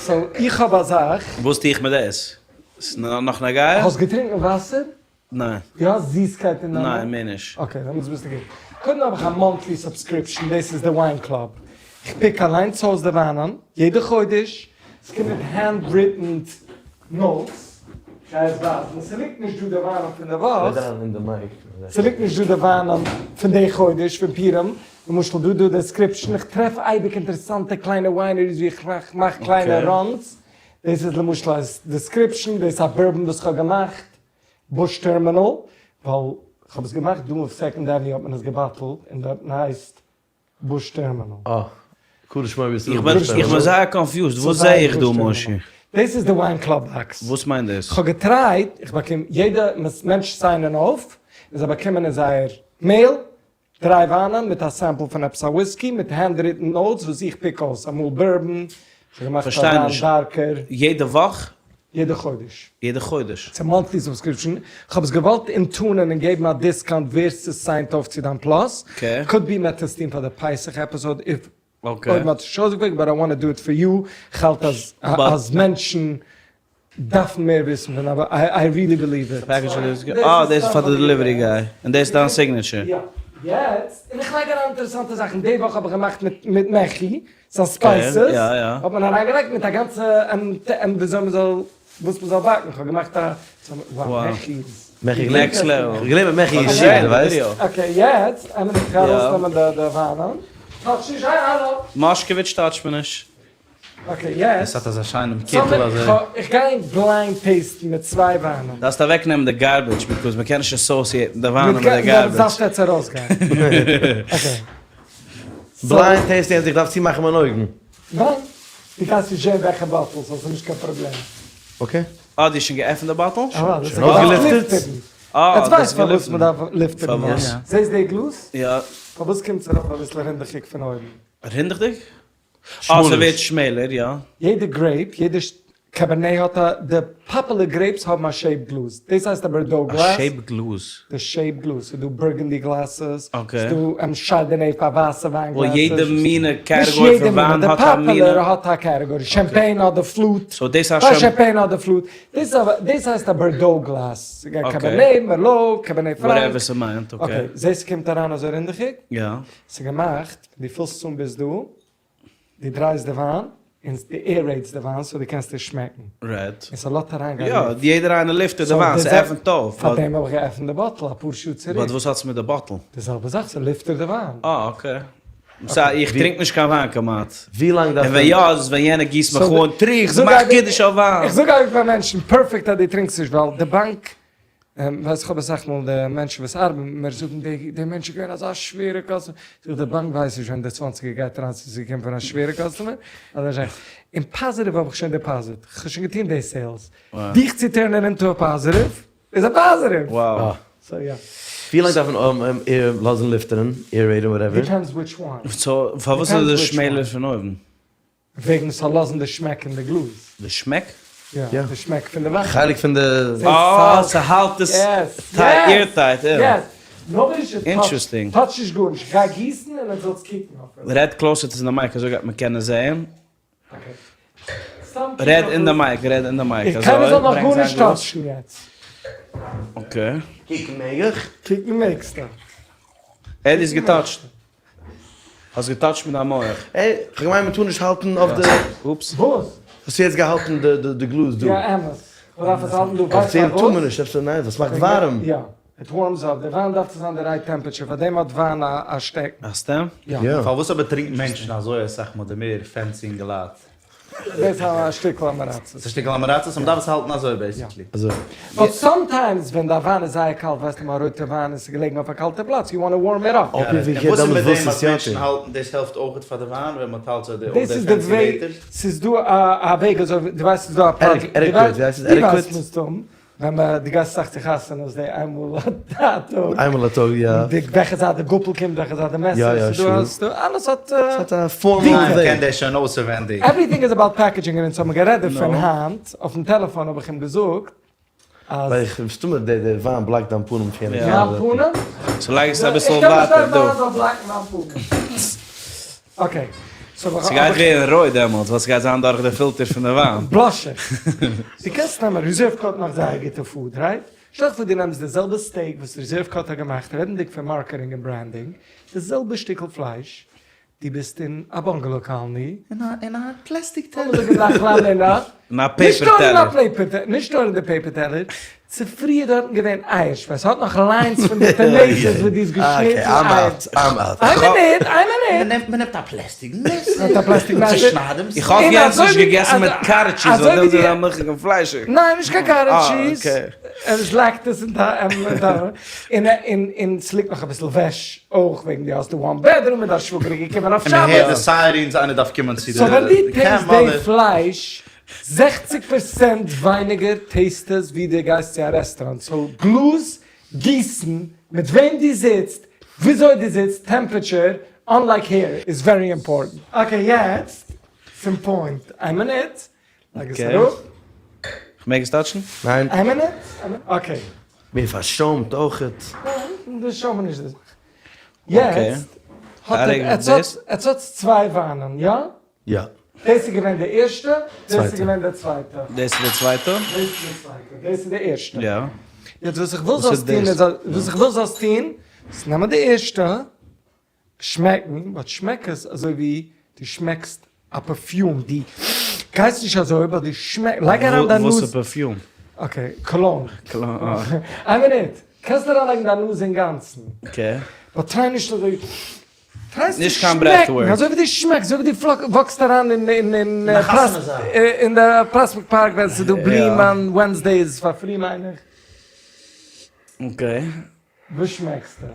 so איך האב א זאך. וואס טו איך מיט דאס? ס'איז נאך נוגע? האסט געטרינקען וואסער? ניין. דו האסט זיסקייט אין דיין מויל? ניין, מער נישט. okay, דעמאלטס ביסטו גוט. קודם האב איך א monthly subscription, דאס איז די wine club. איך pick אליינס אויס די וויינען, יעדע חודש, עס קומט מיט hand written notes, כ'גיי עס ווייזן, ס'ליגט נישט דא די וויינען פון די וואך, ס'ליגט נישט דא די וויינען פון די חודש, פון פורים, למשל דא דא description, איך טרעף אייביג אינטערעסאנטע קליינע wineries ווי איך מאך קליינע runs, דאס איז למשל א description, דאס איז א bourbon וואס כ'האב געמאכט, Bush Terminal, ווייל כ'האב עס געמאכט דא אויף Second Avenue האט מען עס געבאטלט און דארטן הייסט Bush Terminal. אה, קדוש שמו בישראל איך בין Bush Terminal. איך בין זייער confused, וואס זעה איך דא מושי? דאס איז די wine club box. וואס מיינט דאס? כ'האב געטרייט, איך באקום יעדע מענטש sign ען אויף, און זיי באקומען אין זייער mail דריי וויינען מיט א sample פון עפעס א וויסקי מיט handwritten notes וואס איך pick אויס, אמאל bourbon, כ'האב געמאכט א פארשטיי וויין נישט. darker. יעדע וואך? יעדע חודש. יעדע חודש? ס'איז א monthly subscription, כ'האב עס געוואלט אינטונען און געבן א discount ווער ס' sign ט אויף צו דיין Plus, could be מ'עט עס טון פאר די פסח episode if אויב מ'האט עס נישט אויסגעפיגערט, but I want to do it for you, כ'האלט אז אז מענטשן דארפן מער וויסן פון אבער I really believe it. packaging איז גוט. אה דאס איז פאר די delivery guy. און דאס איז דיין signature. יא. יעצט, און איך לייג אריין אינטערעסאנטע זאכן, די וואך האב איך געמאכט מיט מיט מעכי, ס'איז א spices, האט מען אריינגעלייגט מיט א גאנצע וויאזוי מ'זאל, וואס מ'זאל באקן, כ'האב געמאכט א, wow מעכי איז. מעכי next level. כ'האב געלערנט מיט מעכי אין ישיבה, דו ווייסט? okay יעצט, עמער איך גיי ארויסנעמען די וויינען. touch נישט, היי האלא! מאשקאוויטש touch ט מען נישט. Okay יעצט. עס האט אזא שיינעם קיטל אזוי. איך גיי בליינד taste ן מיט צוויי וויינען. דארפסט אוועק נעמען די garbage because מ'קען נישט associate ן די וויינען מיט די garbage. דארפסט יעצט ארויסגיין. Okay. Blind tasting אז איך דארף צומאכן מיינע אויגן. ניין. דו קענסט נישט זען וועלכע bottle so ס'איז נישט קיין פראבלעם. Okay. אה דו האסט שוין געעפנט די bottle? שוין אויסגעלופטערט. אה יעצט דאס ווייסט פארוואס מ'דארף לופטערן. פארוואס? זעסט די גלאז? יא. פארוואס קומט עס ארויף אביסל רינדעכיג פון אויבן? רינדעכדיג? אה ס'ווערט שמעלער יא. יעדע grape, יעדע Cabernet האט א, די popular grapes האבן א shape גלאז, דאס הייסט א Bordeaux גלאז. א shape גלאז? די shape גלאז, ס'איז דא Burgundy glasses, ס'איז דא Chardonnay פאר ווייסע וויין glasses. יעדע מינע category פון וויין האט א מינע. די popular האט א category, Champagne האט די flute, so דאס הייסט Champagne האט די flute, דאס הייסט א Bordeaux גלאז, Cabernet, Merlot, Cabernet Franc. Whatever ס'מיינט, okay. Okay, זעסט ס'קומט אריין אזוי רינדעכיג? יא. ס'איז געמאכט, דו פילסט עס אן ביז דא, דו דרייסט די וויין, און דו aerate סט די וויין so דו קענסט עס שמעקן. Right. און ס'לאזט אריין גיין לופט. יא, יעדער איינער לופטערט די וויין, ס'עפנט אויף. פארדעם האב איך געעפנט די bottle אפאר שעה צוריק. But וואס האט עס מיט די bottle? די זעלבע זאך, ס'לופטערט די וויין. אה okay. סא איך טרינק נישט קיין וויין כמעט. ווי לאנג דארף און ווען יא איז ווען יענער גיסט מיך אן, טרינק, מאך קידוש אויף וויין. איך זאג אייביג פאר מענטשן, perfect אז דו טרינקסט נישט ווייל די באנק ווייס איך האב אסאך מאל די מענטשן וואס ארבעטן מיט מיר זאגן די די מענטש איז געווען אזא שווערע customer, זאג איך די באנק ווייסט נישט ווען די צוואנציגער גייט אריין צו ס'איז געקומען פון א שווערע customer אדער נישט, און positive האב איך שוין deposit, כ'האב שוין געטון די sales, דיך צו turn ען into א positive איז א positive! So יא. ווי לאנג דארף מען לאזן לופטערן, aerate ן whatever? Depends which one. So פארוואס איז עס שמעלער פון אויבן? וועגן ס'זאל לאזן די שמעק אין די גלאז. די שמעק? יא, די שמעק פון די וויין. חלק פון די. אה, ס'האלט עס airtight, יא. Yes. נאריש, Interesting. Touch נישט גארנישט, גיי גיסן און עטס זאלטס קוקן אויף עס. רעד closer צו די mic אזוי גייט מען קענען זעהן. רעד אין די mic, רעד אין די mic, אזוי. קיינער זאל נאך גארנישט touch ן יעצט. Okay. קוקן מעג איך? קוקן מעגסטו. ער האט גע touch ט. האסט גע touch ט מיט דיין מח. עה, כ'האב געמיינט מ'טאר נישט האלטן אויף די. Oops. וואס? האסט יעצט געהאלטן די גלאז דא. יא אמת. מ'דארף עס האלטן דא. אויף צען טאר מען נישט, אפשר ניין, ווייל ס'מאכט ווארעם. יא. It warms up. די וויין דארף צו זיין די right temperature, פארדעם האט וויין א שטעקן. א stem? יא. פארוואס אבער טרינקן מענטשן אזוי אסאך מאל די מער fancy אינגעלייט? דאס איז א שטיקל עם הארצות. ס'איז א שטיקל עם הארצות, און מ'דארף עס האלטן אזוי basically. אזוי. But sometimes ווען די וויין איז זייער קאלט, ווייסטו אמאל רויטע וויין און ס'איז געלעגן אויף א קאלטע פלאץ, you wanna warm it up. אפי' ווי און וואס איז מיט דעם אז מענטשן האלטן דאס העלפט אויכעט פאר די וויין ווען מ'האלט אזוי די דאס איז די וועג, ס'איז דא א וועג אזוי, דו ווייסט ס'איז דא א פלאץ, Etiquette, ווי הייסט עס? דו ווייסט מסתם. ווען מען די גייסט אסאך צו חתונות די איינמאל א טאג. איינמאל א טאג יא. די וועלכע זייט די גאפל קומט וועלכע זייט די מעסער יא יא sure. ס'דא אלעס האט. ס'האט א formal וועג. מ'קען דאס שוין אויסעווענדיג. Everything is about packaging און אונז האבן גערעדט דערפון היינט אויפן טעלעפאן האב איך אים געזאגט אז. ווייל איך מסתמא די די וויין block ט דיין פנים פון יענע מיין פנים? So לייג עס אביסל ווייטער דא. איך קען נישט דיין וויין זאל block ן מיין פנים. Okay. ס'גייט ווערן רויט דעמאלטס ווייל ס'גייט זיין דורך די פילטער פון די וויין. Blush איך. דו קענסט נעמען Reserve Cut מאכט זייער גוטע food, right? שטעל דיך פאר דו נעמסט די זעלבע steak וואס Reserve Cut האט געמאכט, רעדנדיג פון marketing און branding, די זעלבע שטיקל פלייש, דו ביסט אין א bungalow colony, אין א plastic טעלער. אין א paper טעלער. נישט נאר אין די paper טעלער, צופרי איז דארטן געווען אייער שפייז, ס'האט נאך lines פון די tomatoes וואס דו האסט געשניטן אייער. איין מינוט, איין מינוט. מ'נעמט א plastic מעסער. מ'נעמט א plastic מעסער. צושנייד דעם איך האף יענץ נישט געגעסן מיט cottage cheese ווייל דאס איז א מילכיג און פליישיג. ניין נישט קיין cottage cheese. ער איז lactose intolerant. און ס'ליגט נאך אביסל וועש אויך וועגן דו האסט די one bedroom און דיין שוואגער איז געקומען אויף שבת. און מ'הערט די sirens איינער דארף קומען צו די So ווען דו taste סט די פלייש זעכציג פערסענט ווייניגער taste עס ווי די גייסט צו א רעסטוראנט, so גלאז גיסן, מיט וועם די זיצט, וויאזוי די זיצט, temperature, unlike here, איז very important. Okay יעצט צום point, איין מינוט, לייג עס אראפ. כ'מעג עס touch ן? ניין. איין מינוט, okay. מיר פארשוימט אויכעט. ניין, די שוימען נישט די זאך. יעצט האט ער, עטס האטס צוויי וויינען, יא? יא. דאס איז געווען די ערשטע, דאס איז געווען די צווייטע. דאס איז די צווייטע? דאס איז די צווייטע, דאס איז די ערשטע. יא. יעצט וואס איך וויל זאלסט טון איז, וואס איך וויל זאלסט טון, איז נעמען די ערשטע, שמעקן, but שמעק עס אזוי ווי דו שמעקסט א perfume, דו גייסט נישט אזוי, but דו שמעקסט, לייג אריין דיין נאז. וואס איז perfume? Okay, cologne. Cologne, אה. איין מינוט, קענסט אריינלייגן דיין נאז אינגאנצן. Okay. But try נישט אזוי. try סט צו נישט קיין breath שמעקן, work. אזוי ווי דו שמעקסט, אזוי ווי דו walk סט אריין אין אין אין אין די Prospect Park ווען ס'איז דא בלימען, Wednesday איז פאר free מיין איך. Okay. וואס שמעקסטו?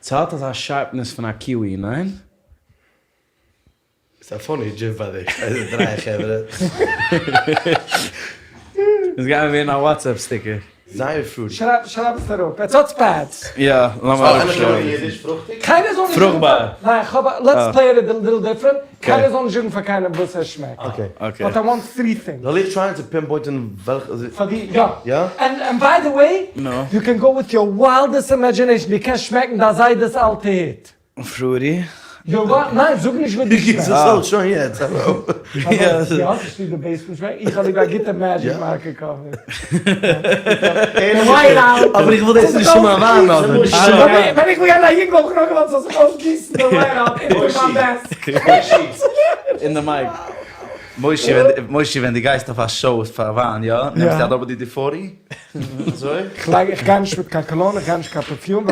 ס'האט אזא sharpness פון א kiwi, ניין? ס'איז א funny דזשיף ביי די דריי חברה. עס גייט ווערן א WhatsApp sticker. זייער fruity. שרייב שרייב עס אראפ. עטס האטס pads. יא, לאמיר אראפשרייבן. קיינער זאל נישט זאגן פאר. ניין כ'האב א, let's play it a little different. קיינער זאל נישט זאגן פאר קיינעם וואס עס שמעקט. Okay. Okay. But I want three things. זאל איך try ען צו pinpoint ען וועלכע. פאר די, יא. יא? And by the way, you can go with your wildest imagination, דו קענסט שמעקן דיין זיידע'ס אלטע הוט. Fruity. יא וואט? ניין זאג נישט וואס דו שמעקסט. איך זאל שוין יעצט ארויף. די האסט נישט ליב די basement שמעק? איך האב ליב א גוטע magic marker cover. אבער איך וויל דאס נישט אין מיין וויין אדער. ווען איך בין געווען א יונגל האב איך נאר געוואלט ס'זאל זיך אויסגיסן די white out אין מיין desk. אין די mic. מושי מושי ווען די גייסט אויף א show פאר וויין יא? נעמסטו א WD-40? אזוי? כ'לייג איך גיי נישט מיט קיין cologne איך גיי נישט קיין perfume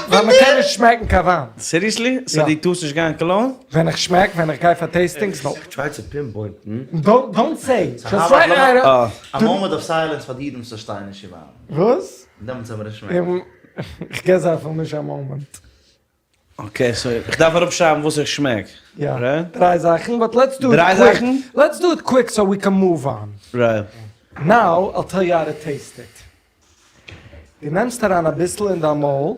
ווייל מ'קען נישט שמעקן קיין וויין. Seriously? So די טארסט נישט גיין cologne? ווען איך שמעק ווען איך גיי פאר tastings no. איך try צו pinpoint ן. Don't say. Just write right א moment of silence פאר די אידן וואס פארשטייען נישט וויין. וואס? דעמאלטס ווען מיר שמעקן. איך געב זיי אפילו נישט א moment. Okay so איך דארף אראפשרייבן וואס איך שמעק? יא, דריי זאכן, but let's do it דריי קוויק, זאכן? Let's do it quick so we can move on. Right. Now I'll tell you how to taste it. דו נעמסט אריין אביסל אין דיין מויל,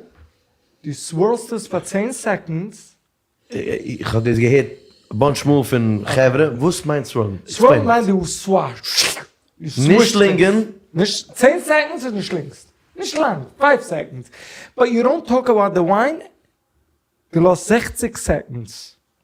דו swirl סט עס פאר 10 seconds. איך האב דאס געהערט א bunch מאל פון חברה, וואס מיינט swirl ן? Swirl ן מיינט דו swash. נישט שלינגען. נישט, 10 seconds איז נישט שלינגסט. נישט לאנג, five seconds. But you don't talk about the wine, דו לאזט 60 seconds.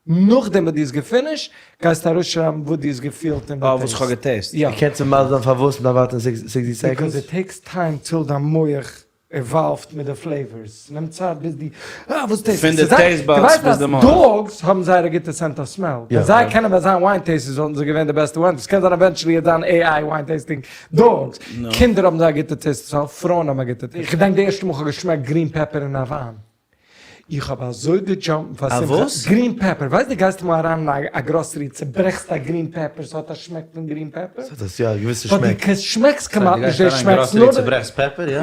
נאכדעם וואס דו האסט גע finish ט, גייסטו ארויסשרייבן וואס דו האסט געפילט אין די אה, taste. וואס איך האב גע taste ט. יא. קענסטו מסביר זיין פארוואס מ'דארף ווארטן 60 seconds? Because it takes time till דיין מח evolve ט מיט די flavors. ס'נעמט צייט ביז די, אה, וואס דאס? פון די taste buds ביז די מח. דו ווייסט אז dogs האבן זייער א גוטע scent of smell. ווען זיי קענען ווען זיין wine tasters וואלטן זיי געווען די בעסטע wine tasters. קען זיין eventually וועט זיין AI wine tasting dogs. קינדער האבן זייער גוטע taste of smell, פרויען האבן א גוטע taste. איך געדענק די ערשטע מאל איך האב געשמעקט green pepper אין א וויין. איך האב אזוי גע jump ט פאר א שמחה. וואס? Green pepper. ווייסט די גייסט אמאל אריין אין א גראסערי צוברעכסט א green pepper ס'האט א שמעק פון green pepper? ס'האט עס יא א געוויסע באט שמעק. די שמעקסט כמעט דו נישט גייסט די אריין אין שמעקסט גראסערי נאר די. צוברעכסט pepper יא?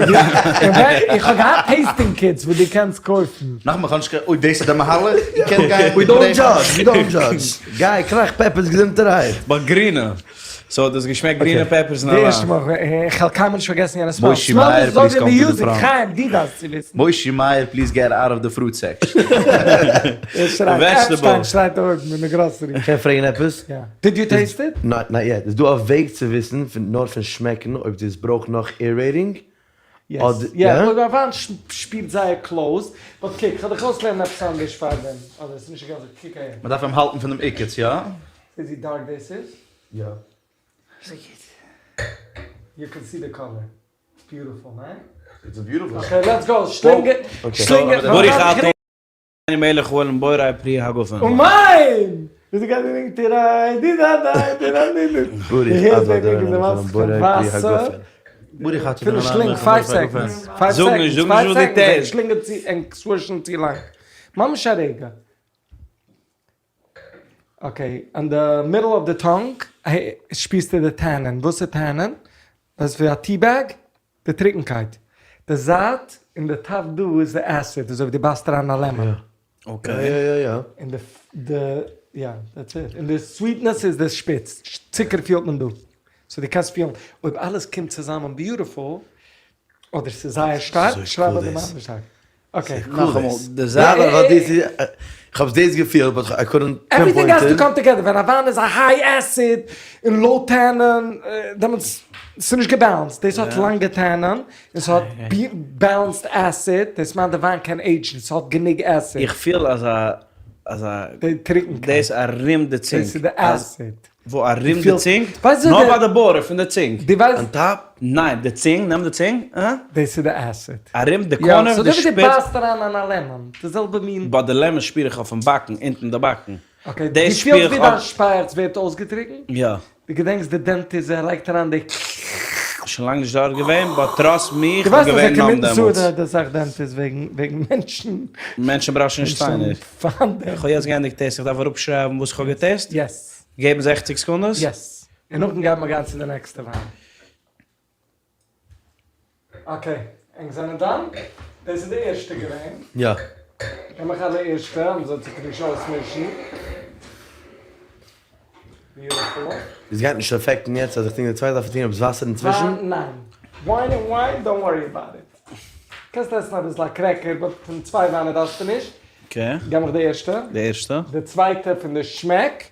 איך האב געהאט tasting kits וואס די קענסט קויפן. נאכאמאל כ'האב נישט קיין אוי דאס איז די מהלך? איך קען גיין We don't judge, we don't judge. גיי קראך peppers געזונטערהייט. But גרינע. So האט עס געשמעקט גרינע peppers אין א די ערשטע וויין. מאל, איך וועל קיינמאל נישט פארגעסן יענע smell. מושי מאיר smell איז please אזוי ווי come to the music, front. חיים די דארפסט צו וויסן. מושי מאיר please get out of the fruit section. ער שרייט, עפשטיין שרייט אויבן אין די גראסערי. קען פרעגן עפעס? יא. Did you taste it? Not yet. איז דא א וועג צו וויסן פון נאר פון שמעקן אויב דאס ברויך נאך aerating? Yes. יא, אויב א וויין שפירט זייער closed, but קוק, כ'וועל דיך אויסלערנען עפעס אנדערש פארדעם, אדער ס'איז נישט אזוי, קוק אהער. מ'דארף אים האלטן פון דעם עוקץ, יא? זעסט ווי dark דאס איז? יא. You can see the color. It's beautiful, ניין? It's a beautiful. Okay, let's go. שלינג שלינג ברוך אתה ה' מלך העולם בורא פרי הגפן. אמן! וויאזוי גייט די ניגון? תיריי די דיי דיי תיריי די די. ברוך אתה ה' מלך העולם בורא פרי הגפן. ברוך אתה אפילו שלינג five seconds. Five זאג נישט, seconds. זאג נישט Five וואס דו seconds. טוסט. שלינגען צו און swish ן צו לאנג. ממש א רגע. Okay, אין די middle of the tongue שפירסטו די tannin. וואס איז tannin? דאס איז ווי א tea bag, די טרוקנקייט. די זייט און די top דא איז די acid, אזוי ווי די בייסט אריין א lemon. Okay. יא יא יא. און די די יא, that's it. און די sweetness איז די שפיץ. צוקער פילט מען דא. So דו קענסט פילן אויב אלעס קומט צוזאמען beautiful, אדער ס'איז זייער שטארק, שרייב אדער מאך נישט שטארק. Okay. נאכאמאל, די זייט. יא ווייל דאס איז, איך האב דאס געפילט but I couldn't pinpoint Everything has to it. Come together, ווען א וויין איז א high acid און low tannin, דעמאלטס ס'איז נישט גע balance ט, דאס האט לאנגע tannin און ס'האט balanced acid, דאס מיינט די וויין קען עידזשן, ס'האט גענוג acid. איך פיל אזא אזא די טרוקנקייט. דאס ארום די צונג. דאס איז די acid. וואו ארום די צונג? נאר ביי די border פון די צונג. דו ווייסט. On top? ניין, די צונג, נעם די צונג, אה? דאס איז די acid. ארום די corner, די שפיץ. יא, ס'איז אזוי ווי דו בייסט אריין אין א lemon, די זעלבע מין. ביי די lemon שפיר איך אויפן באקן, אונטן די באקן. Okay, דו פילסט ווי דיין שפייעכץ ווערט אויסגעטריקנט? יא. דו געדענקסט די dentist ער לייגט אריין די. שוין לאנג נישט דארט געווען, but trust me, איך בין געווען numb דעמאלטס. דו ווייסט אז ער commit suicide אסאך dentist וועגן וועגן מענטשן. מענטשן brush ן נישט ציינער. איך האב יעצט געענדיגט test, איך דארף אראפשרייבן וואס איך האב געטעסט? Yes. געבן זעכציג סעקונדעס? Yes. און נאכדעם גייט מען גיין צו די נעקסטע וויין. Okay, ענק זענען done? דאס איז די ערשטע געווען. יא. נעם איך אלע ערשטע, מ'זאל זיך נישט אויסמישן. Beautiful. עס גייט נישט affect ן יעצט אז איך טרינק די צווייטע דארף איך טרינקען עפעס וואסער אינצווישן? וויין ניין. וויין און וויין don't worry about it. קענסט עסן אביסל א cracker but פון צוויי וויינען דארפסטו נישט. Okay. געב מיך די ערשטע. די ערשטע. די צווייטע פון די שמעק.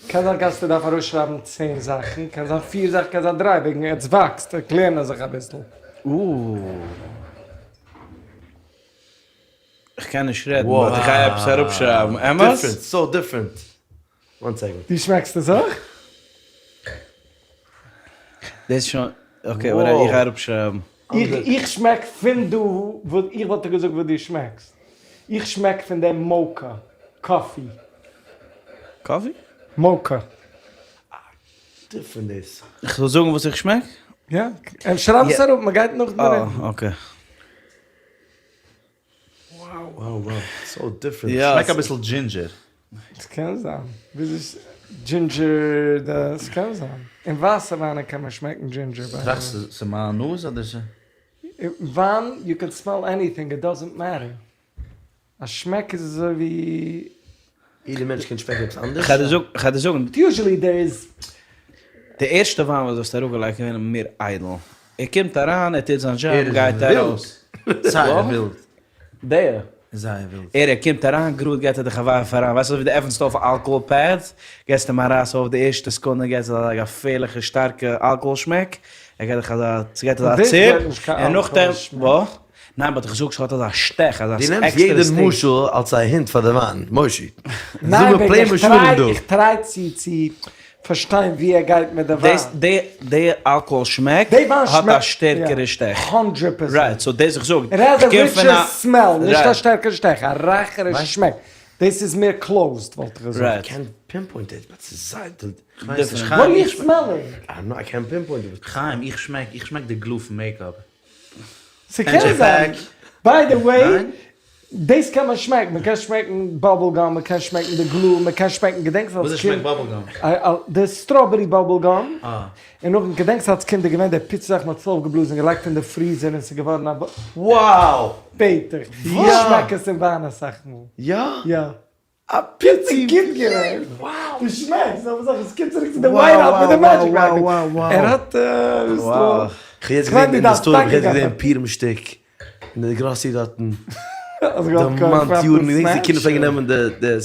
קען זיין גייסטו דארפן ארויסשרייבן צען זאכן, קען זיין פיר זאכן, קען זיין דריי, וועגן עטס וואקסט, ענק לערנען זיך אביסל. איך קען נישט רעדן but איך גיי עפעס אראפשרייבן, אמת? Different, so different. One second. דו שמעקסט עס אויך? דאס איז שוין, okay ווארט איך גיי אראפשרייבן. איך שמעק פון דא וואס איך וואלט דיר געזאגט וואס דו שמעקסט. איך שמעק פון דעם mocha coffee. Coffee? Mocha. Different דאס. איך זאל זאגן וואס איך שמעק? יא, שרייב עס אראפ, מען גייט נאכדעם רעדן. אה, okay. Wow wow so different. שמעק אביסל ginger. ס'קען זיין. וויאזוי ginger די ס'קען זיין. אין ווייסע וויינען קען מען שמעקן ginger ביי די. טראכסט ס'איז מיין נאז אדער ס. וויין you can smell anything it doesn't matter. א שמעק איז אזוי ווי. יעדע מענטש קען שמעקן עפעס אנדערש. כ'גיי דיר זאגן. Usually there is. די ערשטע וויין וואס דו האסט אראפגעלייגט איז געווען מער איידל. ער קומט אריין, ער טוט זיין דזשאב, גייט ארויס. זייער ווילד. דער? זייער ווילד. ער ער קומט אריין, גראד געט ער דיך א ווארף אריין, ווייסט אזוי ווי דו עפענסט אויף א alcohol pad, געסט אים א רייס אויף די ערשטע סעקונדע געט עס אזא געפערליכע שטארקע אלקאהאל שמעק, ער געט דיך אזא, ס'געט אזא ציפ, און נאכדעם, ווא? ניין but איך זאג ס'האט אזא שטעך, אזא דו נעמסט עקסטערע יעדע sting. משל אלס א hint פאר די וויין, מושי. ניין זאג מיר וועגן plain איך משלים try דא. איך try צו צו פארשטיין ווי ער גייט מיט די וויין. דאס די די אלקאהאל שמעק די וויין האט א שמעקט שטערקערע שטעך. הונדרעט פערסענט. Right, so דאס איך זאג, ער האט א איך קום פון richer א smell, נישט א Right. שטערקערע שטעך, א רייכערע שמעק. דאס איז מער closed וואלט איך געזאגט. Right. קענט pinpoint it, but ס'איז זייער כ'ווייס נישט, What are חיים, you איך שמעק. smelling? I don't know, I can't pinpoint it. חיים, איך שמעק, איך שמעק די glue פון makeup. ס'קען זיין. By the way, דאס קען מען שמעקן, מען קען שמעקן bubble gum, מען קען שמעקן די glue, מען קען שמעקן, געדענקסט אלס קינד? וואס איז שמעקט bubble gum? די strawberry bubble gum, און נאכדעם געדענקסט אלס קינד איז געווען די פיצא זאך מען האט עס אויפגעבלאזן און געלייגט אין די freezer און ס'איז געווארן א. Wow! בעט איך, איך שמעק עס אין וויין אסאך מאל. יא? יא. א פיצי קינד געווען. דו שמעקסט, אבער זאך עס קומט צוריק צו די white out מיט די magic racket. ער האט וואו. כ'האב יעצט געזען אין די store, כ'האב יעצט געזען פורים שטיק אין די גראסערי דארטן. דערמאנט יארן, געדענקסט די קינדער פלעגן נעמען די די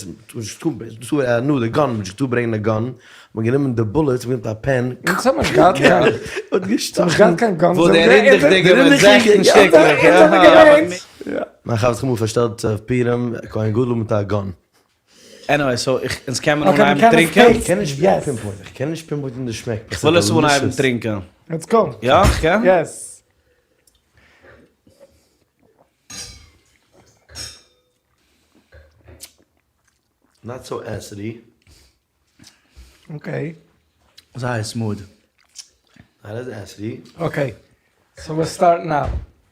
נו די gun, מ'האט געטארט ברענגען א gun, מ'האט גענומען די bullets, מ'האט גענומען א pen, אונז האבן נישט געהאט קיין, מ'האט געשטאכן. געהאט קיין guns. וואו די רינדעכדיגע מיט זעכצן שטיקלעך, יא. מיין חבר האט זיך אמאל פארשטעלט אויף פורים כהן גדול מיט א gun. Anyway, so איך, אונז קען מען אנהייבן טרינקען? איך קען נישט pinpoint, איך קען נישט pinpoint ן די שמעק. איך וויל עס אנהייבן טרינקען. Let's go. יא? איך קען? Yes. Not so acidy. Okay. זייער smooth. Not as acidy. Okay. So we're starting now.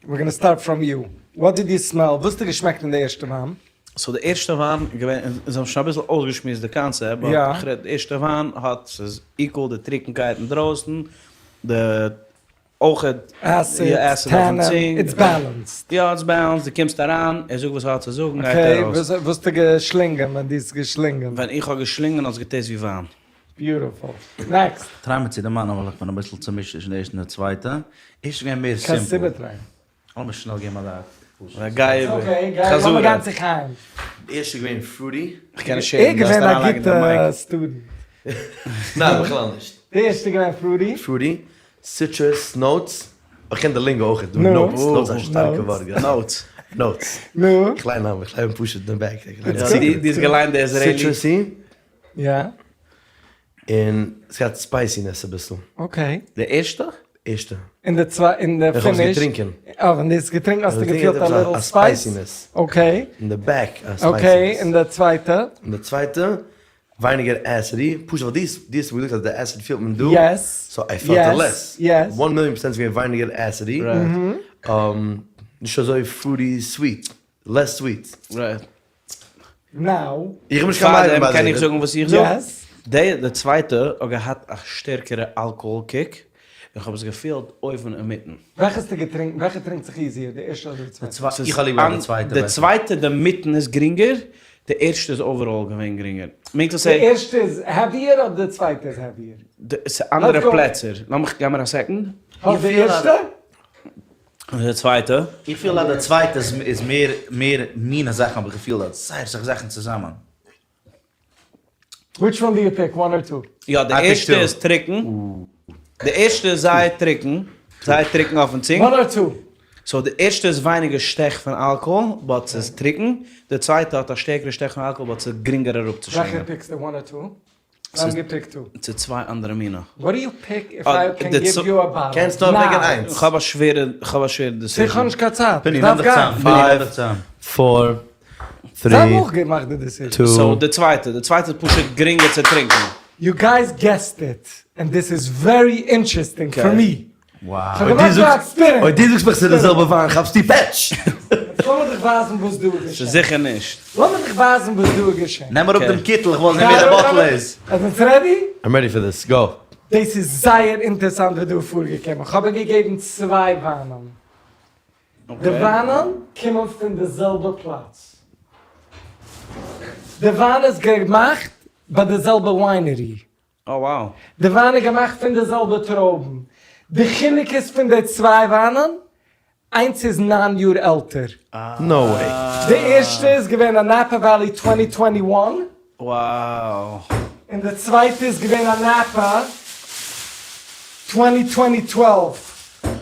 We're gonna start from you. What did you smell? וואס האסטו געשמעקט אין די ערשטע וויין? So די ערשטע וויין איז געווען, אונז האבן שוין אביסל אויסגעשמועסט די concept, but איך רעד די ערשטע וויין האט, ס'איז equal די טרוקנקייט אינדרויסן, די אויכעט Acid, tannin, it's balanced. יא it's balanced, דו קומסט אריין, ער זאגט וואס ער האט צו זאגן, גייט ער ארויס. Okay, וואס האסטו געשלינגען ווען דו האסט געשלינגען? ווען איך האב געשלינגען האט עס געטעיסט ווי וויין. Beautiful. Next. Try מיר צו דערמאנען ווייל איך בין אביסל צומישט צווישן די ערשטע און די צווייטע. ערשט איז געווען מער simple. קענסט איבערטרייען. לאמיר שנעל געבן אזא פשוט. גיי איבער. Okay, גיי, לאמיר גיין צו חיים. די ערשטע איז געווען fruity. איך קען נישט הערן, דארפסט אריינלייגן די mic. ער געווען א גוטע student. ניין בכלל נישט. די ערשטע איז געווען fruity. Fruity, citrus, notes, איך קען די lingo אויכעט, דא notes, notes איז א שטארקע ווארט. Notes. Notes. נו. איך ליין איך ליין פשוט די back. דו האסט געליינט די Israeli. Citrusy. יא. און ס'געהאט spiciness אביסל. Okay. די ערשטע? ערשטע. אין די צוויי אין די finish. איך האב עס געטרינקען. אה, ווען דו האסט געטרינקען האסטו געפילט א little spice? Spiciness. Okay. אין די back א spiciness. Okay, און די צווייטע? און די צווייטע. ווייניגער acidy, פשוט ווייל דו האסט מיר געזאגט אז די acid פילט מען דא, yes, so I felt it less, yes. one million percent ס'איז געווען ווייניגער acidy, נישט אזוי fruity sweet, less sweet. Right. Now. איך האב נישט קיין מיינונג פארדעם ביי קען איך די. זאגן וואס איך זאג? Yes. די די צווייטע האט געהאט א שטערקערע אלקאהאל kick, און כ'האב עס געפילט אויבן אינמיטן. וועלכע האסטו געטרינקן? וועלכע טרינקט זיך easier, די ערשטע אדער די צווייטע? איך האב ליב געהאט די צווייטע די בעסער. צווייטע די מיטן איז גרינגער, די ערשטע איז overall געווען גרינגער. מיינט to די say. ערשטע איז heavier אדער די צווייטע איז heavier? ס'איז אנדערע פלעצער. לאמיך, געב מיר א second. האסט די ערשטע? און די צווייטע? איך פיל אז די צווייטע איז מער מער מינע זאכן האב איך געפילט אז זייער אסאך זאכן צוזאמען. Which one do you pick, one or two? יא די ערשטע איז טרוקן, די ערשטע איז זייער טרוקן, זייער טרוקן אויפן צונג. One or two? So די ערשטע איז ווייניגער שטעך פון אלקאהאל but ס'איז טרוקן, די צווייטע האט א שטערקערע שטעך פון אלקאהאל but ס'איז גרינגער אראפצושלינגען. וועלכע pick סטו, one or two? לאמיר pick two. ס'איז צוויי אנדערע מינים. What do you pick if I can give you a bottle? קענסט נאר pick ן איינס. כ'האב א שווערע, כ'האב א שווערע decision. כ'האב נישט קיין צייט, פיני, איך נעם דארף דיך גיין. צאם, פיני, נעם דיך צאם. Four, three, זיי האבן אויך געמאכט די decision. Two. So די צווייטע, די צווייטע איז פשוט גרינגער צו טרינקען. You guys guessed it, and this is very interesting for me. כ'האב געמאכט דא א experiment. אויב דו זאגסט מיך ס'איז די זעלבע וויין כאפסטו פעטש! לאמיר דיך ווייזן וואס דא איז געשען. ס'איז זיכער נישט. לאמיר דיך ווייזן וואס דא איז געשען. נעם אראפ דעם קיטל, איך וויל זען ווער די bottle איז. עטס ready? I'm ready for this, go. דאס איז זייער אינטערסאנט וואס דא איז פארגעקומען. כ'האב אים געגעבן צוויי וויינען. די וויינען קומען פון די זעלבע פלאץ. די וויין איז געמאכט ביי די זעלבע winery. Oh wow. די וויין איז געמאכט פון די זעלבע טרויבן. די חילוק איז פון די צוויי וויינען, איינס איז ניין יאר עלטער. No way. די ערשטע איז געווען א Napa Valley twenty twenty one. Wow. און די צווייטע איז געווען א Napa twenty twenty twelve.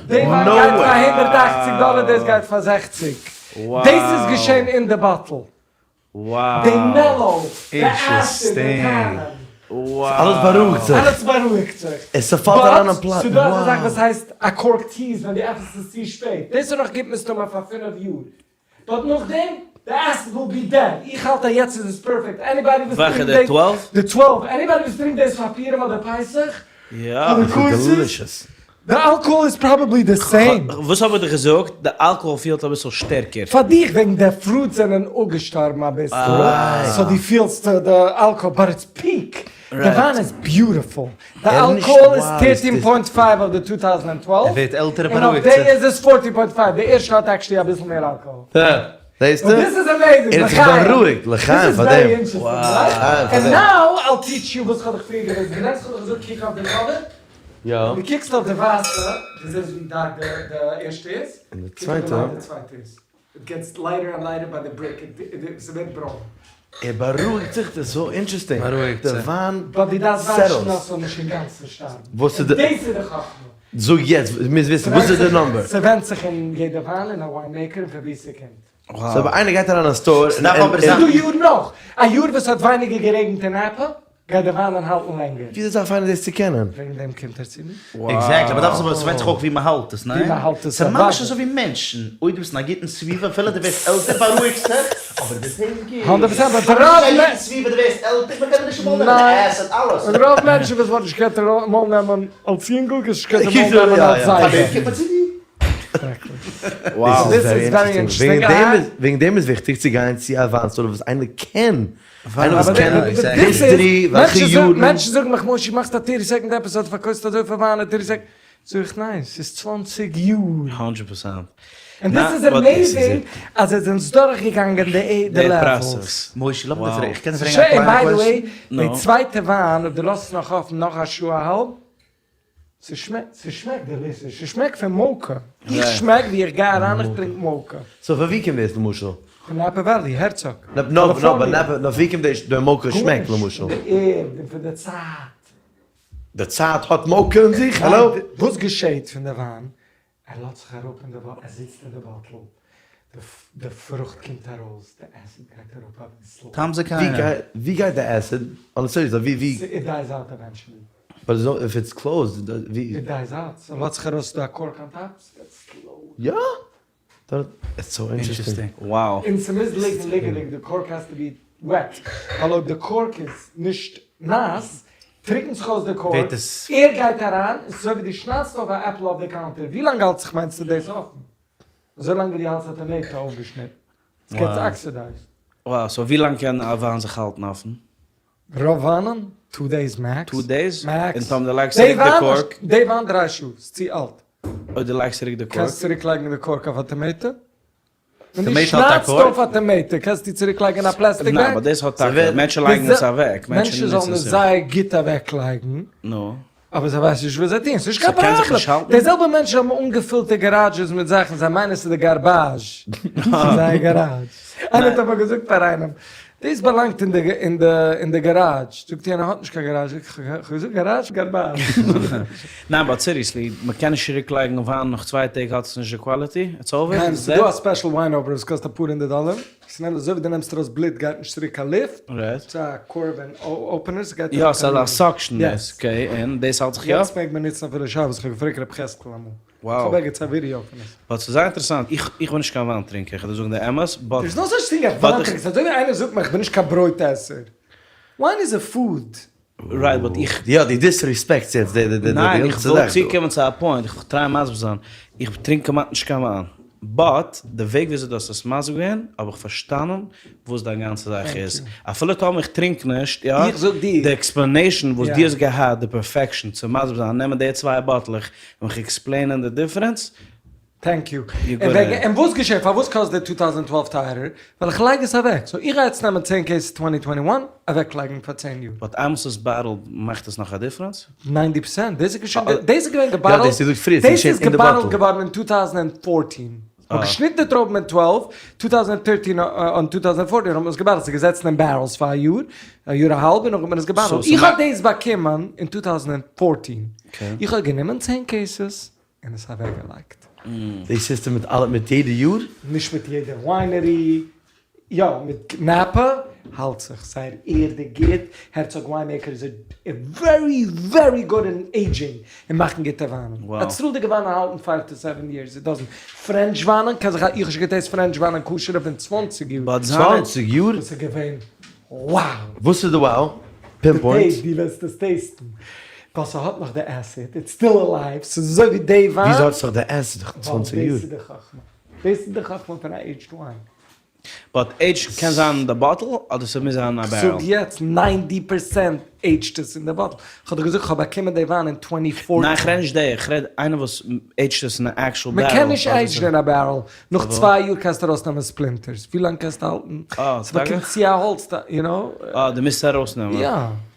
די וויין גייט פאר 180 דאלער דאס גייט פאר 60. דאס איז געשען אין די bottle. די mellow, די acid, די tannin. אלעס בארואיגט זיך. אלעס בארואיגט זיך. עס צעפאלט אריין אין פלאץ. But ס'דא אזא זאך וואס הייסט א cork tease ווען דו עפענסט עס צו שפעט. דאס איז נאך גוט מסתמא פאר פינף יאר. But נאכדעם, די acid will be dead. איך האלט אז יעצט איז עס perfect. Anybody וואס וועלכע טרינקט די דאס. Twelve? די twelve. Anybody וואס טרינקט דאס פאר פורים אדער פסח. יא. אדער כוסות. די אלקאהאל איז probably the same. וואס האב איך דיך געזאגט? די אלקאהאל פילט אביסל שטערקער. פאר דיך וועגן די fruit זענען אפגעשטארבן אביסל, so דו פילסט די אלקאהאל, but it's peak, די וויין איז beautiful, די אלקאהאל איז thirteen point five אויף די two thousand twelve, און אויף די איז עס fourteen point five, די ערשטע האט actually אביסל מער אלקאהאל. זעסטו? But this is amazing, ער האט זיך בארואיגט, לחיים פאר דעם. This is very interesting, right? And now I'll teach you וואס כ'האב דיך פריער געוויזן, געדענקסט כ'האב דיך געזאגט קוק אויף די cover? יא. דו קוקסט אויף די ווייסע, דו זעסט ווי dark די ערשטע איז, און די קוק אויף צווייטע. ווי light די צווייטע איז. It gets lighter and lighter by the brick, ס'ווערט ברוין. ער בארואיגט זיך, דאס איז so interesting. בארואיגט די זיך. וויין But דו דארפסט וואטשן Settles. אז ס'זאל נישט אינגאנצן שטארבן. וואס איז די. און דאס איז די חכמה. זאג יעצט, מוז וויסן, וואס איז די number? ס'ווענדט זיך אין יעדע וויין און א wine maker און פון וואו ס'קומט. So אויב איינער גייט אריין אין store און. ס'דארף אבער זיין. ס'דא יארן נאך. א יאר וואס האט ווייניגער גערעגנט אין Napa, גייט די וויינען האלטן לענגער. וויאזוי דארף איינער דאס צו קענען? וועגן דעם קומט ער צו מיר. Exactly, אבער דארף עס אבער ס'ווענדט זיך אויך ווי מ'האלט עס, ניין? ווי מ'האלט עס ס'איז ממש אוודאי. אזוי ווי מענטשן, אויב דו ביסט אין א גוטן סביבה אפילו דו ווערסט עלטער בארואיגסט זיך, אבער די same גוט. הונדערט פראצענט, but אבער רוב נישט א מענ. גוטן סביבה דו ווערסט עלטער, מ'קען דיר נישט אמאל נעמען די acid אלעס. ניין, רוב מענטשן וואס וואלט נישט געקענט אמאל נעמען אלס יונגל, קענסט נישט געקענט אמאל נעמען אלס זיידע. פאר דעם קומט מען צו דיר. Wow. This is very interesting. וועגן דעם איז וויכטיג צו גיין צו א וויין store וואס איינער קען. איינער וואס אבער קען this is- History, וועלכע מענטשן זאגן- יארן. מענטשן זאגן מיך, מושי, מאכסט א thirty second episode, פארקויפסט אזויפיל וויין א thirty second. זאג איך, ניין, ס'איז 20 יאר. הונדערט פראצענט. And this is amazing אז עס זענען דורכגעגאנגען די די levels. Process. מושי, לאמיר דיר פרעגן, איך קען דיר פרעגן א שוין, קליינע by the question? Way, די צווייטע וויין, אויב דו לאזט עס נאך אפן נאך א שעה א האלב, ס'שמעקט, ס'שמעקט delicious, ס'שמעקט פון mocha. איך שמעק ווי איך גיי אריין איך טרינק mocha. So פון ווי קומט דאס למשל? פון Napa Valley, הערצאג. נא נא אבער Napa, נא ווי קומט דאס די mocha שמעק למשל? גארנישט, פון די ערד און פון די צייט. די צייט האט mocha אין זיך? האלא? וואס געשעהט פון די וויין? ער לאזט זיך אראפ אין די bottle, ער זיצט אין די bottle, די פרוכט קומט ארויס, די acid גייט אראפ אביסל. טעם זיי קיינער. ווי גייט די acid? On serious, ווי ווי? It dies out eventually. But if it's closed, ווי? It dies out, ס'לאזט זיך ארויס ס'דא א cork on top, ס'גייט slow. יא? It's so interesting. Wow. און ס'מוז ליגן ליגעדיג, די cork has to be. וועט, ווייל אויב די קארק איז נישט נאס, טריקנט זיך אויס די קארק, עיר גייט אריין, און ס'איז אזוי ווי דו שניידסט אויף א עפל אויף די קאונטער, ווי לאנג האלט זיך מיינסטו דאס אפן? אזוי לאנג ווי דו האלטסט א טאמעיטא אויפגעשניטן, עס געט אקסידייזד. וואו, סאו ווי לאנג קען א וויין זיך האלטן אפן? רוב וויינען? טו דעיס מעקס. טו דעיס? און טאמער דו לייגסט צוריק די קארק? די וויין דריי שעה, ס'איז צו אלט. אויב דו לייגסט צוריק די קארק? קענסט צוריק לייגן די קארק אויף א טאמעיטא? ווען דו שניידסט אויף א טאמעיטא קענסטו צוריק לייגן אין א פלעסטיק בעג? ניין אבער דאס האט טאקע, מענטשן לייגן עס אוועק. מענטשן זאלן עס זייער גוט אוועק לייגן. נו. אבער זיי ווייסן נישט וואס זיי טוען, ס'נישט קיין פראבלעם. די זעלבע מענטשן האבן אנגעפילטע גאראדזשעס מיט זאכן, זיי מיינען ס'איז די גארבאזש פון זייער גאראדזש. איינער האט אמאל געזאגט פאר איינעם, דאס באלאנגט אין די אין די אין די גאראדזש. זאגט יענער, האט נישט קיין גאראדזש. כ'האב געזאגט גאראדזש? גארבאזש. ניין באט סיריעסלי, מ'קען נישט צוריק לייגן וויין נאך צוויי טעג האט עס נישט די קוואליטי? איטס אווער? ניין, ס'איז דא א ספעשל וויין אופענער וואס קאסט אפאר הונדערט דאלער. ס'נעמט אזוי ווי דו נעמסט ארויס בלוט גייט נישט צוריק קיין לופט, ס'איז א קארבאן אופענער ס'גייט יא ס'איז א סאקשן דאס, אקעי און דאס האלט זיך יא? יעצט מעג מען נוצן אפילו שבת, כ'האב געפרעגט ר' חזקאל אמאל, כ'האב ערגעץ א ווידעא פון עס. באט ס'איז זייער אינטערעסאנט, איך איך בין נישט קיין וויין טרינקער, כ'וועל דיר זאגן די אמת, באט. דער'ס נאו סאטש טינג א וויין טרינקער, ס'איז אזוי ווי איינער זאגט מיר כ'בין נישט קיין ברויט עסער, וויין איז א פוד. רייט באט איך. יא דו דיסריספעקטס יעצט די די די ניין איך גאנצע וויל זאך דא. צוקומען צו א פוינט, איך טריי מסביר זיין, איך טרינק כמעט נישט קיין וויין, באט די וועג וויאזוי דו האסט עס מסביר געווען האב איך פארשטאנען וואס דיין גאנצע זאך איז, אפילו טאמער איך טרינק נישט, יא, איך זאג דיר. די עקספלענעישאן וואס דו האסט געהאט, די פערפעקשאן צו מסביר זיין, נעמען די צוויי באטלעך און מיך עקספלעינען די דיפרענס, טענק יו. און וועגן, און וואס געשעט, פארוואס קאסט די טו טאוזענד טוועלף טייערער? ווייל איך לייג עס אוועק. סאו איך גיי יעצט נעמען צען קעיסעס טווענטי טווענטי וואן, אוועק לייגן פאר צען יאר. באט איינמאל ס'איז באטעלד מאכט עס נאך א דיפרענס? ניינטי פערסענט. דאס איז געשען, דאס איז געווען געבאטעלט, דאס איז געבאטעלט געווארן אין טו טאוזענד פארטין. מ'האט געשניטן די טרויבן אין טוועלף, טו טאוזענד טערטין און טו טאוזענד פארטין האט מען עס געבאטעלט. ס'איז געזעצן אין בערעלס פאר א יאר, א יאר א האלב און נאכדעם האט מען עס געבאטעלט. איך האב דאס באקומען אין טו טאוזענד פארטין. איך האב גענומען צען קעיסעס, און עס אוועקגעלייגט. די סיסטעם מיט אלע מיט יעדע יאר? נישט מיט יעדע וויינערי, יא מיט נאפא האלט זיך זייער ערדיג גוט, הערצאג וויינמעיקער איז ווערי ווערי גוד אין עידזשינג און מאכן גוטע וויינען, אצרה'דיגע וויינען האלטן פייוו טו סעווען יערס, איט דאזענט, פרענטש וויינען קען זיך, איך האב שוין געטעסט פרענטש וויינען כשר'ע פון צוואנציג יאר. צוואנציג יאר? וואס איז געווען wow! וואס איז די wow? פינפוינט? די טעיסט, דו וועסט עס טעיסטן. ווייל ס'האט נאך די עסיד, איטס סטיל עלייוו, ס'איז אזוי ווי די וויין. וויאזוי האט עס נאך די עסיד נאך צוואנציג יאר? ווייל דאס איז די חכמה. דאס איז די חכמה פון א עידזשד וויין. באט עידזשד קען זיין אין די באטל אדער ס'מוז זיין אין א בערעל? כ'זאג יעצט ניינטי פערסענט עידזשד עס אין די באטל. כ'האב דיר געזאגט כ'האב באקומען די וויין אין טווענטי פארטין. ניין כ'רעד נישט די, כ'רעד איינער וואס עידזשד עס אין א עקשול בערעל. מ'קען נישט עידזשן אין א בערעל. נאך צוויי יאר קענסטו ארויסנעמען ספלינטערס. ווי לאנג קענסטו האלטן? ס'באקומט צו א האלץ, יו נאו. אה, דו מוזט ארויסנעמען. יא.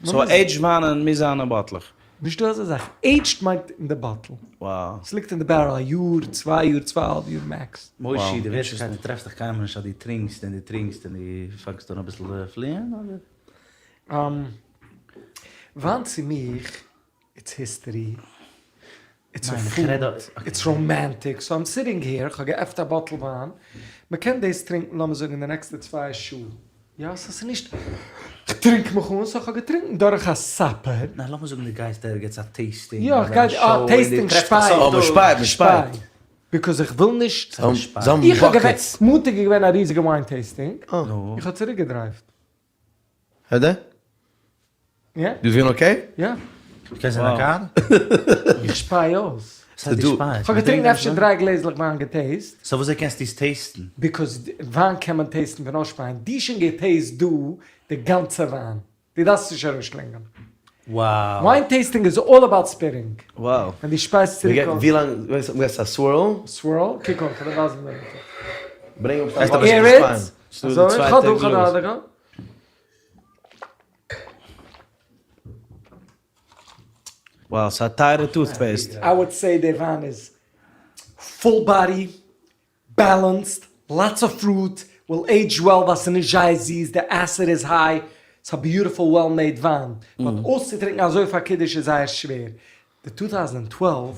סאו עידזשד וויינען מוז זיין אין באטלעך. נישטא אזא זאך. עידזשד מיינט אין די באטל. וואו. ס'ליגט אין די בערעל א יאר, צוויי יאר, צוויי אהאלב יאר מעקס. מושי, די ווירקליכקייט דו טרעפסט דיך קיינמאל נישט אז דו טרינקסט און דו טרינקסט און דו פאנגסט אן אביסל פליען אדער? וויין צו מיך איטס היסטערי, איטס א פוד, איטס ראמענטיק, סאו איים סיטינג העיר, כ'האב געעפנט א באטל וויין, מ'קען דאס טרינקן לאמיר זאגן אין די נעקסטע צוויי שעה, יא סאו ס'איז נישט כ'טרינק מיך אן, סאו כ'האב געטרינקן דורך א סאפער. ניין לאמיר זאגן דו גייסט ערגעץ א טעיסטינג יא כ'גיי א טעיסטינג שפיי. אה מ'שפייט מ'שפייט. ביקאוז איך וויל נישט, זיי האבן איך האב געווען, באקעטס. מאנטאג איז געווען א ריזיגע וויין טעיסטינג, איך האב צוריק געדרייווט. העדה? יא. דו ביסט געווען אקעי? יא. קענסט זיין א קאר? איך שפיי אויס. וואס הייסט דו שפייסט? כ'האב געטרינקען אפשר דריי גלעזלעך וויין געטעיסט. סאו וויאזוי קענסטו עס טעיסטן? ביקאוז וויין קען מען טעיסטן פון אויסשפייען. דו שוין געטעיסט דא די גאנצע וויין. דו דארפסט עס נישט ארויסשלינגען. וואו. וויין טעיסטינג איז אלל אבאוט ספיטינג. וואו. ווען דו שפייסט צוריק אויס. ווי לאנג, מ'געט א סווירל? סווירל? קוק אן, כ'וועל דיר ווייזן ווי מ'טוט. ברענג אפ א באקס צו שפייען. אזוי, כ'האב דא, כ'האב דא, כ'האב דא. וואו, ס'איז א טייערע טוטפעיסט. איי וואלד סעי די וויין איז פול באדי, בעלענסד, לאטס אוו פרוט, וויל עידזש וועל ווייל ס'איז נישט זייער זיס, די עסיד איז היי, ס'איז א ביוטיפול וועל מעיד וויין, באט אויסצוטרינקן אזוי פאר קידוש איז זייער שווער, די טו טאוזענד טוועלוו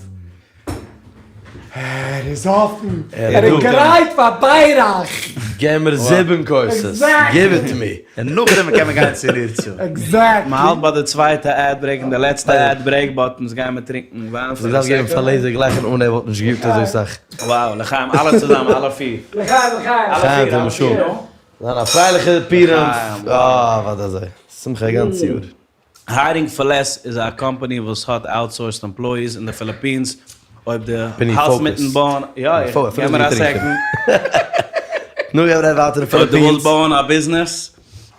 ער איז אפן, ער איז גרייט פאר בירך! געב מיר זיבן כוסות, גיוו איט טו מי. און נאכדעם קען מען גיין צו נרצה. עקזעקטלי. מ'האלט ביי די צווייטע עד ברעיק און די לעצטע עד ברעיק באט אונז גיימער טרינקן וויין פאר א סעקונד. געבן פאר לעיזער גלייך אן אן ער וואלט נישט געגיבט אזוי סאך. וואו, לחיים אלע צוזאמען אלע פיר. לחיים לחיים. לחיים אלע פיר. זיין א פרייליכע פורים, אה ווארט אזוי, שמחה א גאנץ יאר. Hiring for Less איז א קאמפאני וואס האט outsourced employees אין די פיליפינס, אויב די האלסט מיטן בויען, יא איך געב מיר א second. נו גיי רעד ווייטער די אויב די ווילסט בויען א ביזנעס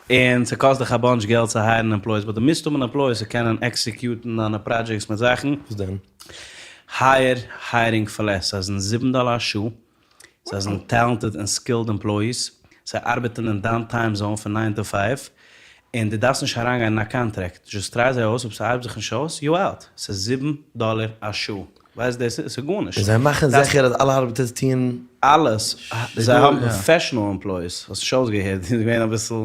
און ס'קאסט דיך א bunch געלט צו hire ן employees but די מוזט האבן employees צו קענען execute ן דיינע projects מיט זאכן, וואס דען? Hire Hiring for Less, זיי זענען זיבן דאלער א שעה, זיי זענען talented און skilled employees, זיי ארבעטן אין דיין time zone פון nine to five, און דו דארפסט נישט אריינגיין אין א contract, just try זיי אויס, אויב ס'ארבעט זיך נישט אויס, you out, ס'איז זיבן דאלער א שעה, ווייסט דאס איז גארנישט. און זיי מאכן זיכער אז אלע ארבעטערס טוען. אלעס, זיי האבן professional employees, האסט נישט אויסגעהערט, איז געווען אביסל.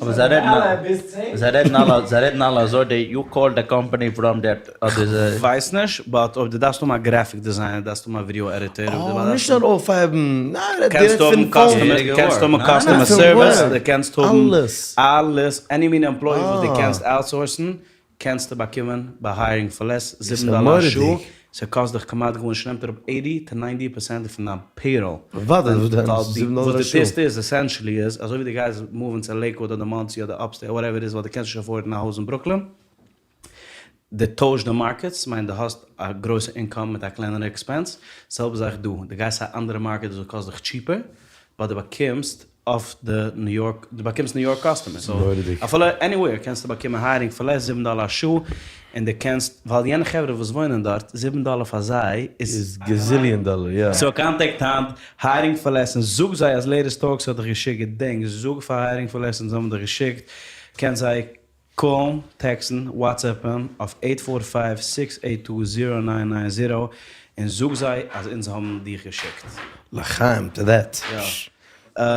אבער זיי רעדן זיי רעדן אלע זיי רעדן אלע אזוי די you call the company from that אדער זיי. כ'ווייס נישט, but אויב דו דארפסט האבן א graphic designer דארפסטו האבן א video editor, אה, נישט נאר אויפהייבן, ניין רעדט קענסט פון האבן customer, קענסט האבן customer service, דו קענסט האבן אלעס, אלעס, any מין employee וואס דו קענסט outsource ן, קענסטו באקומען ביי Hiring for Less זיבן דאלער א שעה, ס'קאסט דיך כמעט גארנישט, ס'נעמט אראפ eighty to ninety percent פון דיין payroll. וואס דו טוסט איז essentially איז, אזוי ווי דו גייסט move ן צו לעיקוואד אדער מאנסי אדער upstate whatever it is ווייל דו קענסט נישט afford ן א הויז אין ברוקלין, דו טוישט די markets, מיינט דו האסט א גרויסע income מיט א קלענערע expense, זעלבע זאך דא, דו גייסט צו א אנדערע market וואס קאסט דיך cheaper, but דו באקומסט אויף די ניו יארק, דו באקומסט ניו יארק customers, so אפילו anywhere קענסטו באקומען Hiring for Less זיבן דאלער א שעה, און דו קענסט, ווייל יענע חברה וואס וואוינען דארט, זיבן דאלער פאר זיי איז. איז gazillion דאלער, יא. so contact היינט Hiring for Less און זאג זיי אז Latest Talks האט דיך געשיקט, געדענק, זאג פאר Hiring for Less אונז האבן דיך געשיקט, קענסט זיי call ן, text ן, WhatsApp ן אויף eight four five six eight two zero nine nine zero און זאג זיי אז אונז האבן דיך געשיקט. לחיים to that. יא.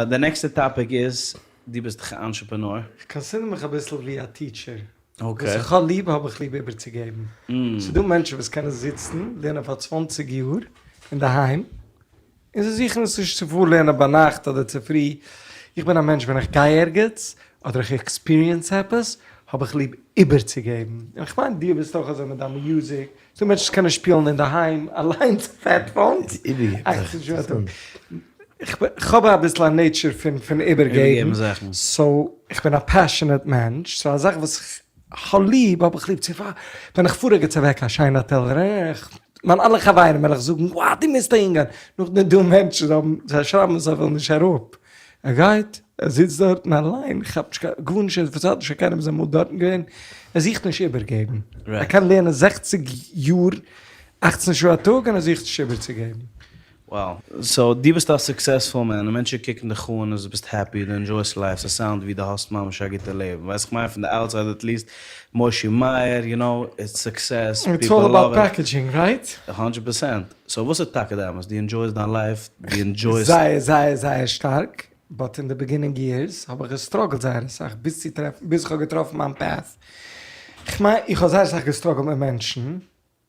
די נעקסטע topic איז, דו ביסט דאך א entrepreneur. איך consider מיך אביסל ווי א teacher. וואס איך האב ליב האב איך ליב איבערצוגעבן. ס'דא מענטשן וואס קענען זיצן לערנען פאר צוואנציג יאר אינדערהיים, און זיי זוכן עס נישט צו פארלערנען ביינאכט אדער צופרי, איך בין א מענטש ווען איך גיי ערגעץ אדער איך experience עפעס האב איך ליב איבערצוגעבן, און איך מיין דו ביסט אויך אזוי מיט דיין music, ס'דא מענטשן וואס קענען שפילן אינדערהיים אליינס אויף headphones, איך האב אביסל א nature פון איבערגעבן, so איך בין א passionate מענטש, so א זאך וואס איך האב ליב האב איך ליב צו פאר, ווען איך פאר ערגעץ אוועק א שיינע האטעל, מיין אלע חברים וועל איך זאגן wow דו מוזט אהין גיין, נאכדעם איז דא מענטשן זיי האבן זיי שרייבן עס אפילו נישט אראפ, ער גייט ער זיצט דארטן אליין כאפט נישט קיין גארנישט ער פארציילט נישט פאר קיינעם איז אמאל דארטן געווען, ער זוכט נישט איבערגעבן, ער קען לערנען זעכציג יאר אכצן שעה א טאג און ער זוכט נישט איבערצוגעבן. Wow. So דו ביסט א successful man און מענטשן קוקן דיך אן אז דו ביסט happy, דו enjoy סט life, ס' sound ווי דו האסט ממש א גוטע לעבן, ווייסט איך מיין פון די outside at least, מושי מאיר, you know, it's success, people love it. It's all about packaging, right? הונדרעט percent. So וואס איז טאקע די אמת? דו enjoy סט דיין life? דו enjoy סט. זייער זייער זייער שטארק, but אין די beginning years האב איך גע struggle ט זייער אסאך ביז צו טרעפן, ביז איך האב געטראפן מיין path. כ'מיין איך האב זייער אסאך גע struggle ט מיט מענטשן,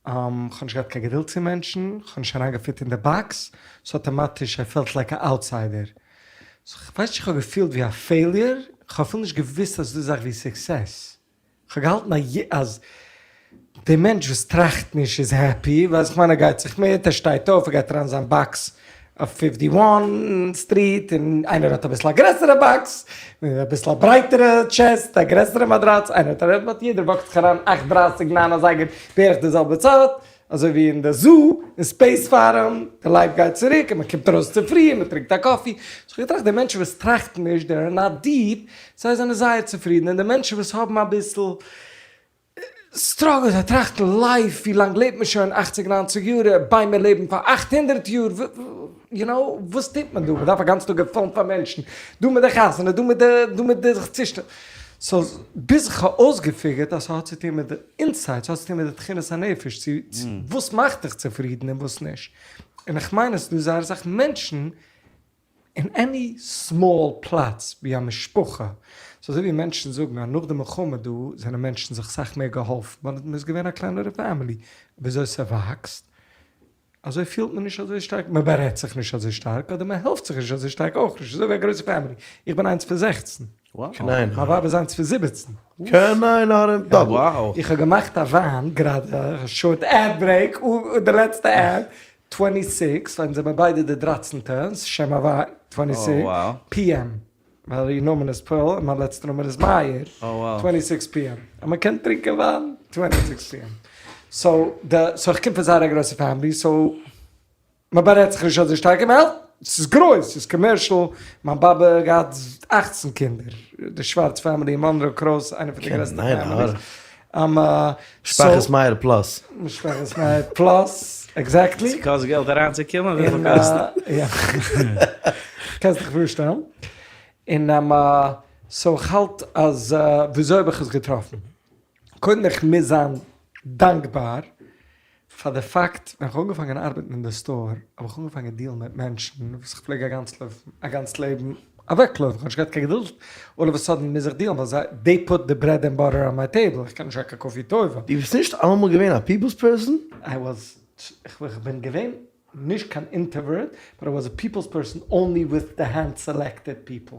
כ'האב נישט געהאט קיין געדולד צו מענטשן, כ'האב נישט אריינגע fit אין די box, so אטאמאטיש I felt like א outsider. So כ'ווייס נישט, כ'האב געפילט ווי א failure, כ'האב אפילו נישט געוואוסט אז ס'איז דא אזאך ווי success. כ'האב געהאלטן אז די מענטש וואס טראכט נישט איז happy, ווייסט כ'מיין ער גייט זיך מיט, ער שטייט אויף, ער גייט אריין אין זיין box אויף fifty one street און איינער האט אביסל א גרעסערע box, און אביסל א ברייטערע chest, א גרעסערע מאדראץ, איינער האט א but יעדער walk ט זיך אריין אכט דרייסיג ניין אזייגער בערך די זעלבע צייט, אזוי ווי אין די zoo, אין space farm, די לייב גייט צוריק און מען קומט ארויס צופרי און מען טרינקט א coffee, so כ'האב געטראכט די מענטשן וואס טראכטן נישט, they are not deep, זיי זענען זייער צופרידן, און די מענטשן וואס האבן אביסל struggle, זיי טראכטן life, ווי לאנג לעבט מען שוין, אכציג ניינציג יאר, ביימער לעבן פאר 800 יאר, you know, וואס טוט מען דא, מען דארף א גאנצן טאג געפעלן פאר מענטשן, דא מיט די חתונה, דא מיט די, דא מיט די זיך צושטעלן, so ביז איך האב אויסגע figure ט אז ס'האט צו טון מיט די inside, ס'האט צו טון מיט די תכונת הנפש, צו וואס מאכט דיך צופרידן און וואס נישט, און איך מיין אז ס'דא זייער אסאך מענטשן אין any small פלאץ ווי א משפחה, ס'איז אזוי ווי מענטשן זאגן אז נאך די מלחמה דא זענען מענטשן זיך סאך מער געהאלפן ווייל מ'איז געווען א קלענערע family, וויאזוי ס'וואקסט אזוי פילט מען נישט אזוי שטארק, מ'בארעדט זיך נישט אזוי שטארק אדער מ'העלפט זיך נישט אזוי שטארק אויך נישט, אזוי ווי א גרויסע family, איך בין איינס פון זעכצן, מיין ווייב איז איינס פון זיבעצן. קיין עין הרע double. איך האב געמאכט א וויין גראדע, א short ad break, די לעצטע ad, twenty six, ווען זעמער ביידע די דרייצענטע, שם הוויה, twenty six, PM. ווייל איר נאמען איז פערל און מיין לעצטע נאמען איז מאיר, טווענטי סיקס פי עם, אז מען קען טרינקען וויין, טווענטי סיקס פי עם, סאו די, סאו איך קום פון זייער א גרויסע family, so מען בארעדט זיך נישט אזוי שטארק און מען העלפט, ס'איז גרויס, ס'איז commercial, מיין באבע האט געהאט אכצן קינדער, די שווארץ family אין מאנרא קרויס, איינע פון די גרעסטע families. משפחת מאיר plus. משפחת מאיר plus, exactly. ס'קאסט געלט אריינצוקומען? וויפיל קאסט? יא. קענסט דיך פארשטעלן. און so כ'האלט אז וויאזוי האב איך עס געטראפן? קודם איך מוז זיין דאנקבאר פאר די פאקט ווען כ'האב אנגעפאנגען ארבעטן אין די store האב איך אנגעפאנגען deal ן מיט מענטשן וואס איך פלעג א גאנץ לעבן אוועקלויפן, כ'האב נישט געהאט קיין געדולד, all of a sudden מוז איך deal ן ווייל זיי they put the bread and butter on my table, איך קען נישט גיין קיין כפוי טובה. דו ביסט נישט אלעמאל געווען א people's person? I was, איך בין געווען נישט קיין introvert, but I was a people's person only with the hand selected people.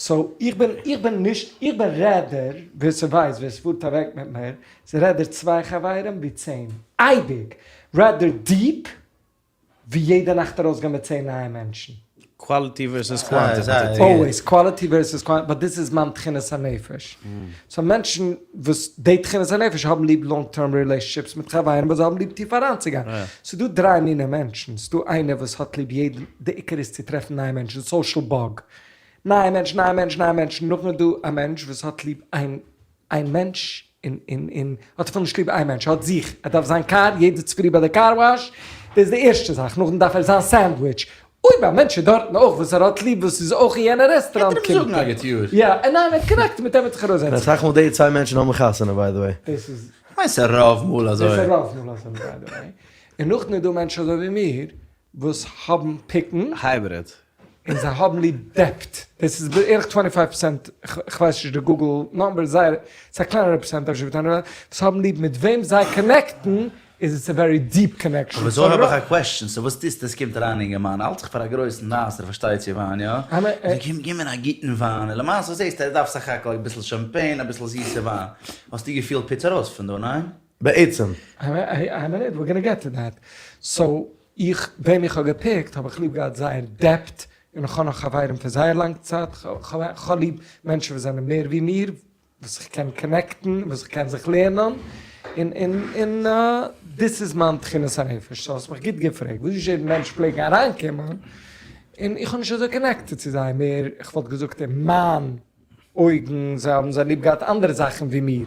so איך בין איך בין נישט איך בין rather ווער ס'ווייסט ווער ס'פארט אוועק מיט מיר איז rather צוויי חברים ווי צען אייביג rather deep ווי יעדע נאכט ארויסגיין מיט צען נייע מענטשן. quality versus quantity. always quality versus quantity but דאס איז מיין תכונת הנפש. so מענטשן וואס די תכונת הנפש האבן ליב long term relationships מיט חברים ווייל זיי האבן ליב טיף אריינצוגיין. ס'דא דריי מיני מענטשן, ס'דא איינער וואס האט ליב יעדן, די עיקר איז צו טרעפן נייע מענטשן, social bug, נייע מענטשן, נייע מענטשן, נייע מענטשן, נאכדעם איז דא א מענטש וואס האט ליב איין איין מענטש, און און און האט אפילו נישט ליב איין מענטש, ער האט זיך, ער דארף זיין קאר יעדע צופרי ביי די car wash, דאס איז די ערשטע זאך, נאכדעם דארף ער זיין sandwich, אויב א מענטש איז דארטן אויך וואס ער האט ליב וואס איז אויך אין יענע רעסטוראנט קומט ער אים זאגן א גוט יאר. יא, ניין ער connect ט מיט אים וועט זיך ארויסזעצן. און אסאך מאל די צוויי מענטשן האבן חתונה by the way. דאס איז. כ'מיין ס'איז רוב מאל אזוי. דאס איז רוב מאל אזוי by the way. און נאכדעם איז דא מענטשן אזוי ווי מיר וואס האבן pick ן. hybrid. און זיי האבן ליב depth. דאס איז בערך twenty five percent, כ'ווייס נישט די Google number, זייער, ס'איז א קלענערע פערסענט אפשר ווי twenty five, וואס האבן ליב מיט וועם זיי connect ן איז עס א very deep connection. אבער so האב איך א question, so וואס טוסטו עס קומט אריין א אינגערמאן האלט זיך פאר א גרויסן נייסער פארשטייט צו וויין יא? זאג אים גיב מיר א גוטן וויין און למעשה זעסטו ער דארף סך הכל אביסל champagne אביסל זיסע וויין האסטו געפילט פוץ ארויס פון דא ניין? בעצם. איין מינוט, we're gonna get to that. so איך, וועם איך האב גע pick ט האב איך ליב געהאט זייער depth, און איך האב נאך חברים פון זייער לאנג צייט, כ'האב ליב מענטשן וואס זענען מער ווי מיר, וואס איך קען connect ן, וואס איך קען זיך לערנען, און און און דאס איז מיין תכונת הנפש, so האסט מיך גוט געפרעגט, וואס נישט יעדן מענטש פלעגן אריינקומען, און איך האב נישט אזוי connected צו זיי, מער איך וואלט געזאגט אין מיין אויגן, זיי האבן זיי ליב געהאט אנדערע זאכן ווי מיר,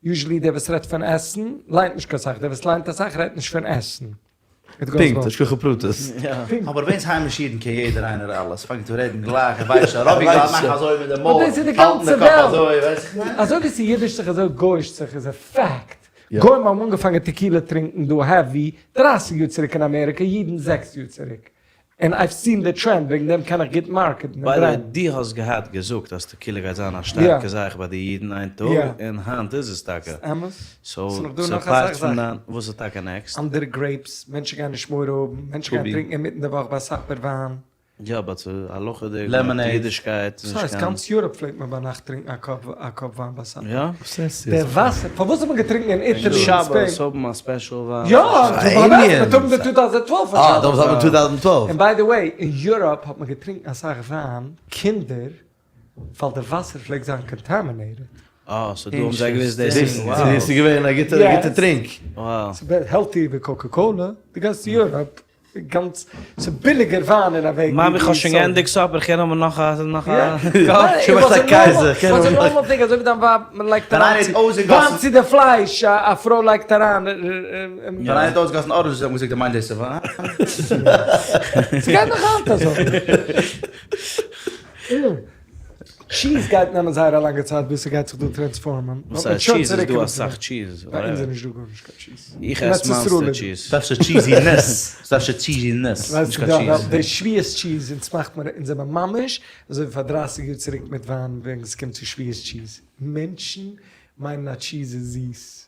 usually דער וואס רעדט פון עסן ליינט נישט קיין סאך, דער וואס ליינט אסאך רעדט נישט פון עסן. פונקט, השגחה פרטית. אבער ווען ס'היימישע אידן קען יעדער איינער אלעס, פאנגט אן רעדן גלייך, ער ווייסט שוין, רבי גלייך מאכן אזוי מיט די מויל, האלטן די קאפ אזוי, ווייסט איך מיין? אזוי ווי ס'אידישט זיך אזוי גויאישט זיך איז א fact. גוים האבן אנגעפאנגען tequila טרינקן דא heavy דרייסיג יאר צוריק אין אמעריקא, אידן זעקס יאר צוריק. און I've seen the trend, וועגן דעם קען איך גוט market ן און by the way, brand ן. דו האסט געהאט געזאגט אז tequila גייט זיין א שטארקע זאך ביי די אידן איין טאג, און היינט איז עס טאקע. אמת. so, ס'איז נאך דא נאך ס'איז part אסאך פון זאכן. דיין, וואס איז טאקע next? אנדערע grapes, מענטשן גייען נישט מורא האבן, מענטשן גייען טרינקן אינמיטן די וואך ביי supper וויין. יא but ס'איז הלכה'דיג, lemonade. אידישקייט, וואס הייסט? גאנץ Europe פלעגט מען ביינאכט טרינקן א cup וויין ביי supper. יא? וואס רעדסטו דער יעצט? וואסער, פארוואס האט מען געטרינקן אין Italy און Spain? שבת האבן א special וויין. יא, מ'האט האבן די 2012 פאר שבת. אה, דאמאלס האט מען 2012. און by the way, אין Europe האט מען געטרינקן אסאך וויין, קינדער, ווייל די וואסער פלעגט זיין contaminated. אה, so דא האבן זיי געוואוסט דאס איז וואו. דאס איז געווען א גוטע טרינק. וואו. ס'איז healthier ווי Coca Cola, דו גייסט צו Europe. גאנץ ס'איז ביליגער וויין אין א וועג. מאמי איך האב שוין געענדיגט supper כ'קען האבן נאך א נאך א cup? שוין מאכט א קייזער כ'קען האבן נאך. normal thing אזוי ווי דיין ווייב מען לייגט אריין וויין צו די פלייש א פרוי לייגט אריין. ווען איינער האט אויסגעגאסן orange juice האט מען געזאגט ער מיינט דאס איז וויין. ס'גייט נאך היינט אזוי. cheese גייט נעמען זייער א לאנגע צייט ביז ס'גייט זיך דא transform ען. וואס הייסט cheese? איז דא אסאך cheese. ביי אונז איז נישט דא גארנישט קיין cheese. איך עס מאנסטער cheese. ס'דארף שוין cheesiness. ס'דארף שוין cheesiness. נישט קיין cheese. די שביעות cheese אונז מאכט מיר אונז זעמער ממש אזוי ווי פאר דרייסיג יאר צוריק מיט וויין ווען ס'קומט צו שביעות cheese. מענטשן מיינען אז cheese איז זיס.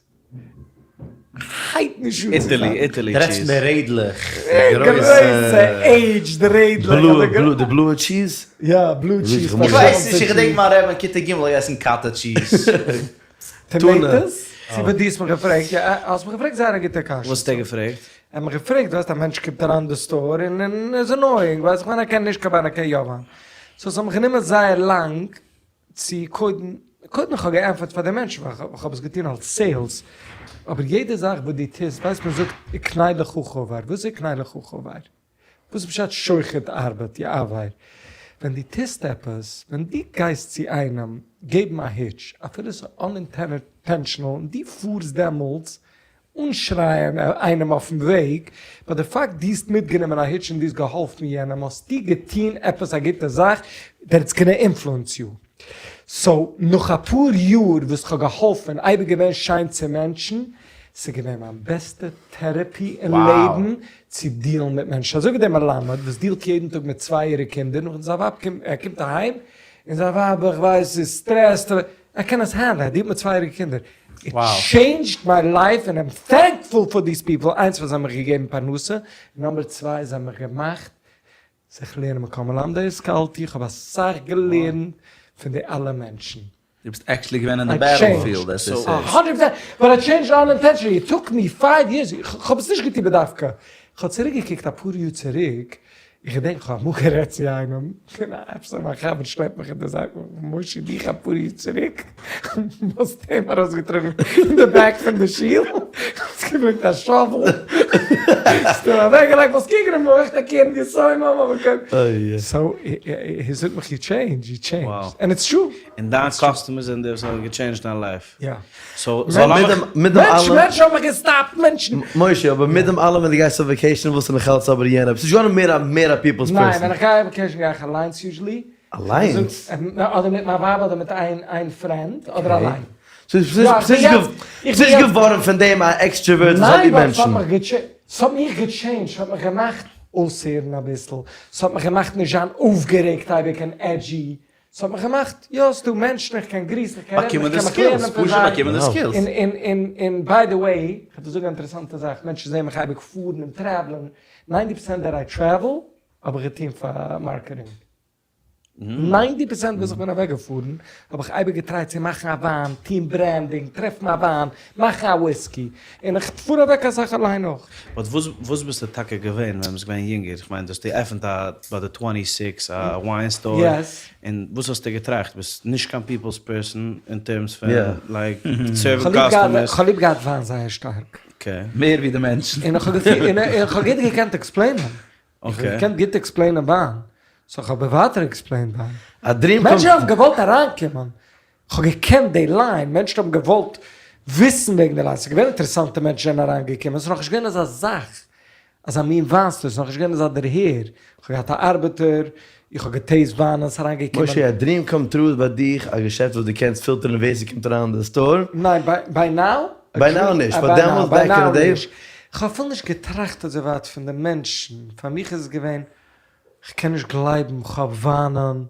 הייבט נישט אן צו Italy, Italy דו רעדסט cheese. פון די רעדלעך. גרויסע aged רעדלעך. די בלויע cheese? יא, blue cheese. איך ווייס נישט, איך געדענק מיין רבי אין כיתה ג' האט געגעסן cottage cheese. Tomatoes? צו וואס דו האסט מיך געפרעגט, יא, האסט מיך געפרעגט זייער א גוטע קשיא. וואס האט ער געפרעגט? ער האט מיך געפרעגט, ווייסט א מענטש קומט אריין אין די store און איז annoying, ווייסט איך מיין ער קען נישט קיין וויין ער קען יא וויין. סאו ס'האט מיך גענומען זייער לאנג צו קודם, קודם איך האב געענטפערט פאר די מענטשן ווייל איך האב עס געטון אלס sales, אבער יעדע זאך וואס דו טוסט ווייסט מען זאגט וקנה לך חבר, וואס איז וקנה לך חבר? וואס איז פשט שוחד ארבעט יעוור? ווען דו טוסט עפעס, ווען דו גייסט צו איינעם געבן א היטש, אפילו ס'איז unintentional און דו פארסט דעמאלטס אנשרייען איינעם אויפן וועג, but די פאקט דו האסט מיטגענומען א היטש און דו האסט געהאלפן יענעם האסטו געטון עפעס א גוטע זאך that it's gonna influence you. so נאך אפאר יאר וואס כ'האב געהאלפן און אייביג געווען שיין צו מענטשן, ס'איז געווען מיין בעסטע therapy אין לעבן צו דיעלן מיט מענטשן, אזוי ווי דער מלמד וואס דיעלט יעדן טאג מיט צוויי יעריגע קינדער, נאכדעם זיין ווייב קומט, ער קומט אהיים און זיין ווייב איך ווייס איז stressed, ער קען עס handle ן, ער דיעלט מיט צוויי יעריגע קינדער, it changed my life and I'm thankful for these people, איינס וואס זיי האבן מיך געגעבן פרנסה, און number צוויי זיי האבן מיך געמאכט זיך לערנען מכל מלמדי השכלתי, איך האב אסאך געלערנט פון די אלע מענטשן. דו ביסט actually געווען אין די battlefield עס איז. hundred percent, but I changed unintentionally, it took me five years, איך האב עס נישט געטון בדווקא, איך האב צוריק געקוקט אפאר יאר צוריק, איך געדענק איך האב אמאל גערעדט צו איינעם, און עפעס מיין חבר שלעפט מיך אין די זייט, משה דיך אפאר יאר צוריק האסט אים ארויסגעטראגן אין די back פון די שול, האסט געברענגט א shovel, האסט אים אוועקגעלייגט, וואלסט קוקן אים אויך א קרן יסומים אבער קודם, so ער זאגט מיך you change, you change, and it's true. און דיין customers זענען די וואס האבן גע change ט דיין life. יא. so זאל לאמיך. מיט דעם אלעם. מענטשן האבן מיך געסטאפט, מענטשן. משה, אבער מיט דעם אלעם ווען דו גייסט אויף vacation ווילסטו נאך אלץ אבער יענער, ביסט נישט געווארן מער א מער א people's person. ניין, ווען איך גיי אויף vacation גיי איך אליינס usually. אליינס? אדער מיט מיין ווייב אדער מיט איין איין friend אדער אליין. סאו ביסט נישט געווארן פון דעם א extrovert וואס האט ליב מענטשן? ניין, ס'האט מיך גע change ט, ס'האט מיך געמאכט אויסהערן אביסל, ס'האט מיך געמאכט נישט זיין אויפגערעגט אייביג און edgy, ס'האט מיך געמאכט, יא ס'דא מענטשן, איך קען גריסן, איך קען רעדן, איך קען מיך לערנען פון זיי. און און און און by the way, כ'וועל דיר זאגן א אינטערעסאנטע זאך, מענטשן זעען מיך אייביג פארן און travel ען, ninety percent that I travel האב איך געטון פאר marketing. ninety percent וואס איך בין אוועק געפארן האב איך אייביג געטרייט צו מאכן א וויין, טון branding, טרעפן א וויין, מאכן א וויסקי, און איך פאר אוועק אסאך אליין אויך. but וואס וואס ביסטו טאקע געווען ווען ביסט געווען יונגער? איך מיין דו האסט געעפענט א ביי די twenty six א wine store, און וואס האסטו געטראכט? ביסט נישט קיין people's person אין terms פון like serve ן customers? כ'האב ליב געהאט וויין זייער שטארק. מער ווי די מענטשן. און איך האב גוט געקענט explain ען. איך האב געקענט גוט explain ען וויין, so איך האב ווייטער explain ט וויין. א dream מענטשן האבן געוואלט אריינקומען, איך האב געקענט די line, מענטשן האבן געוואלט וויסן וועגן די line, ס'איז געווען אינטערעסאנטע מענטשן זענען אריינגעקומען, ס'איז נאכנישט געווען אזא זאך, אזא מין וויין store, ס'איז נאכנישט געווען אזא דערהער, איך האב געהאט א ארבעטער, איך האב גע taste ט וויין און ס'איז אריינגעקומען. משה, א dream come true איז ביי דיך א געשעפט וואס דו קענסט פילטערן ווער ס'קומט אריין אין די store? ניין, by now? by now נישט, but דעמאלטס back אין די day. כ'האב אפילו נישט געטראכט אזוי ווייט פון די מענטשן, פאר מיך איז עס געווען, כ'קען נישט גלייבן כ'האב וויינען,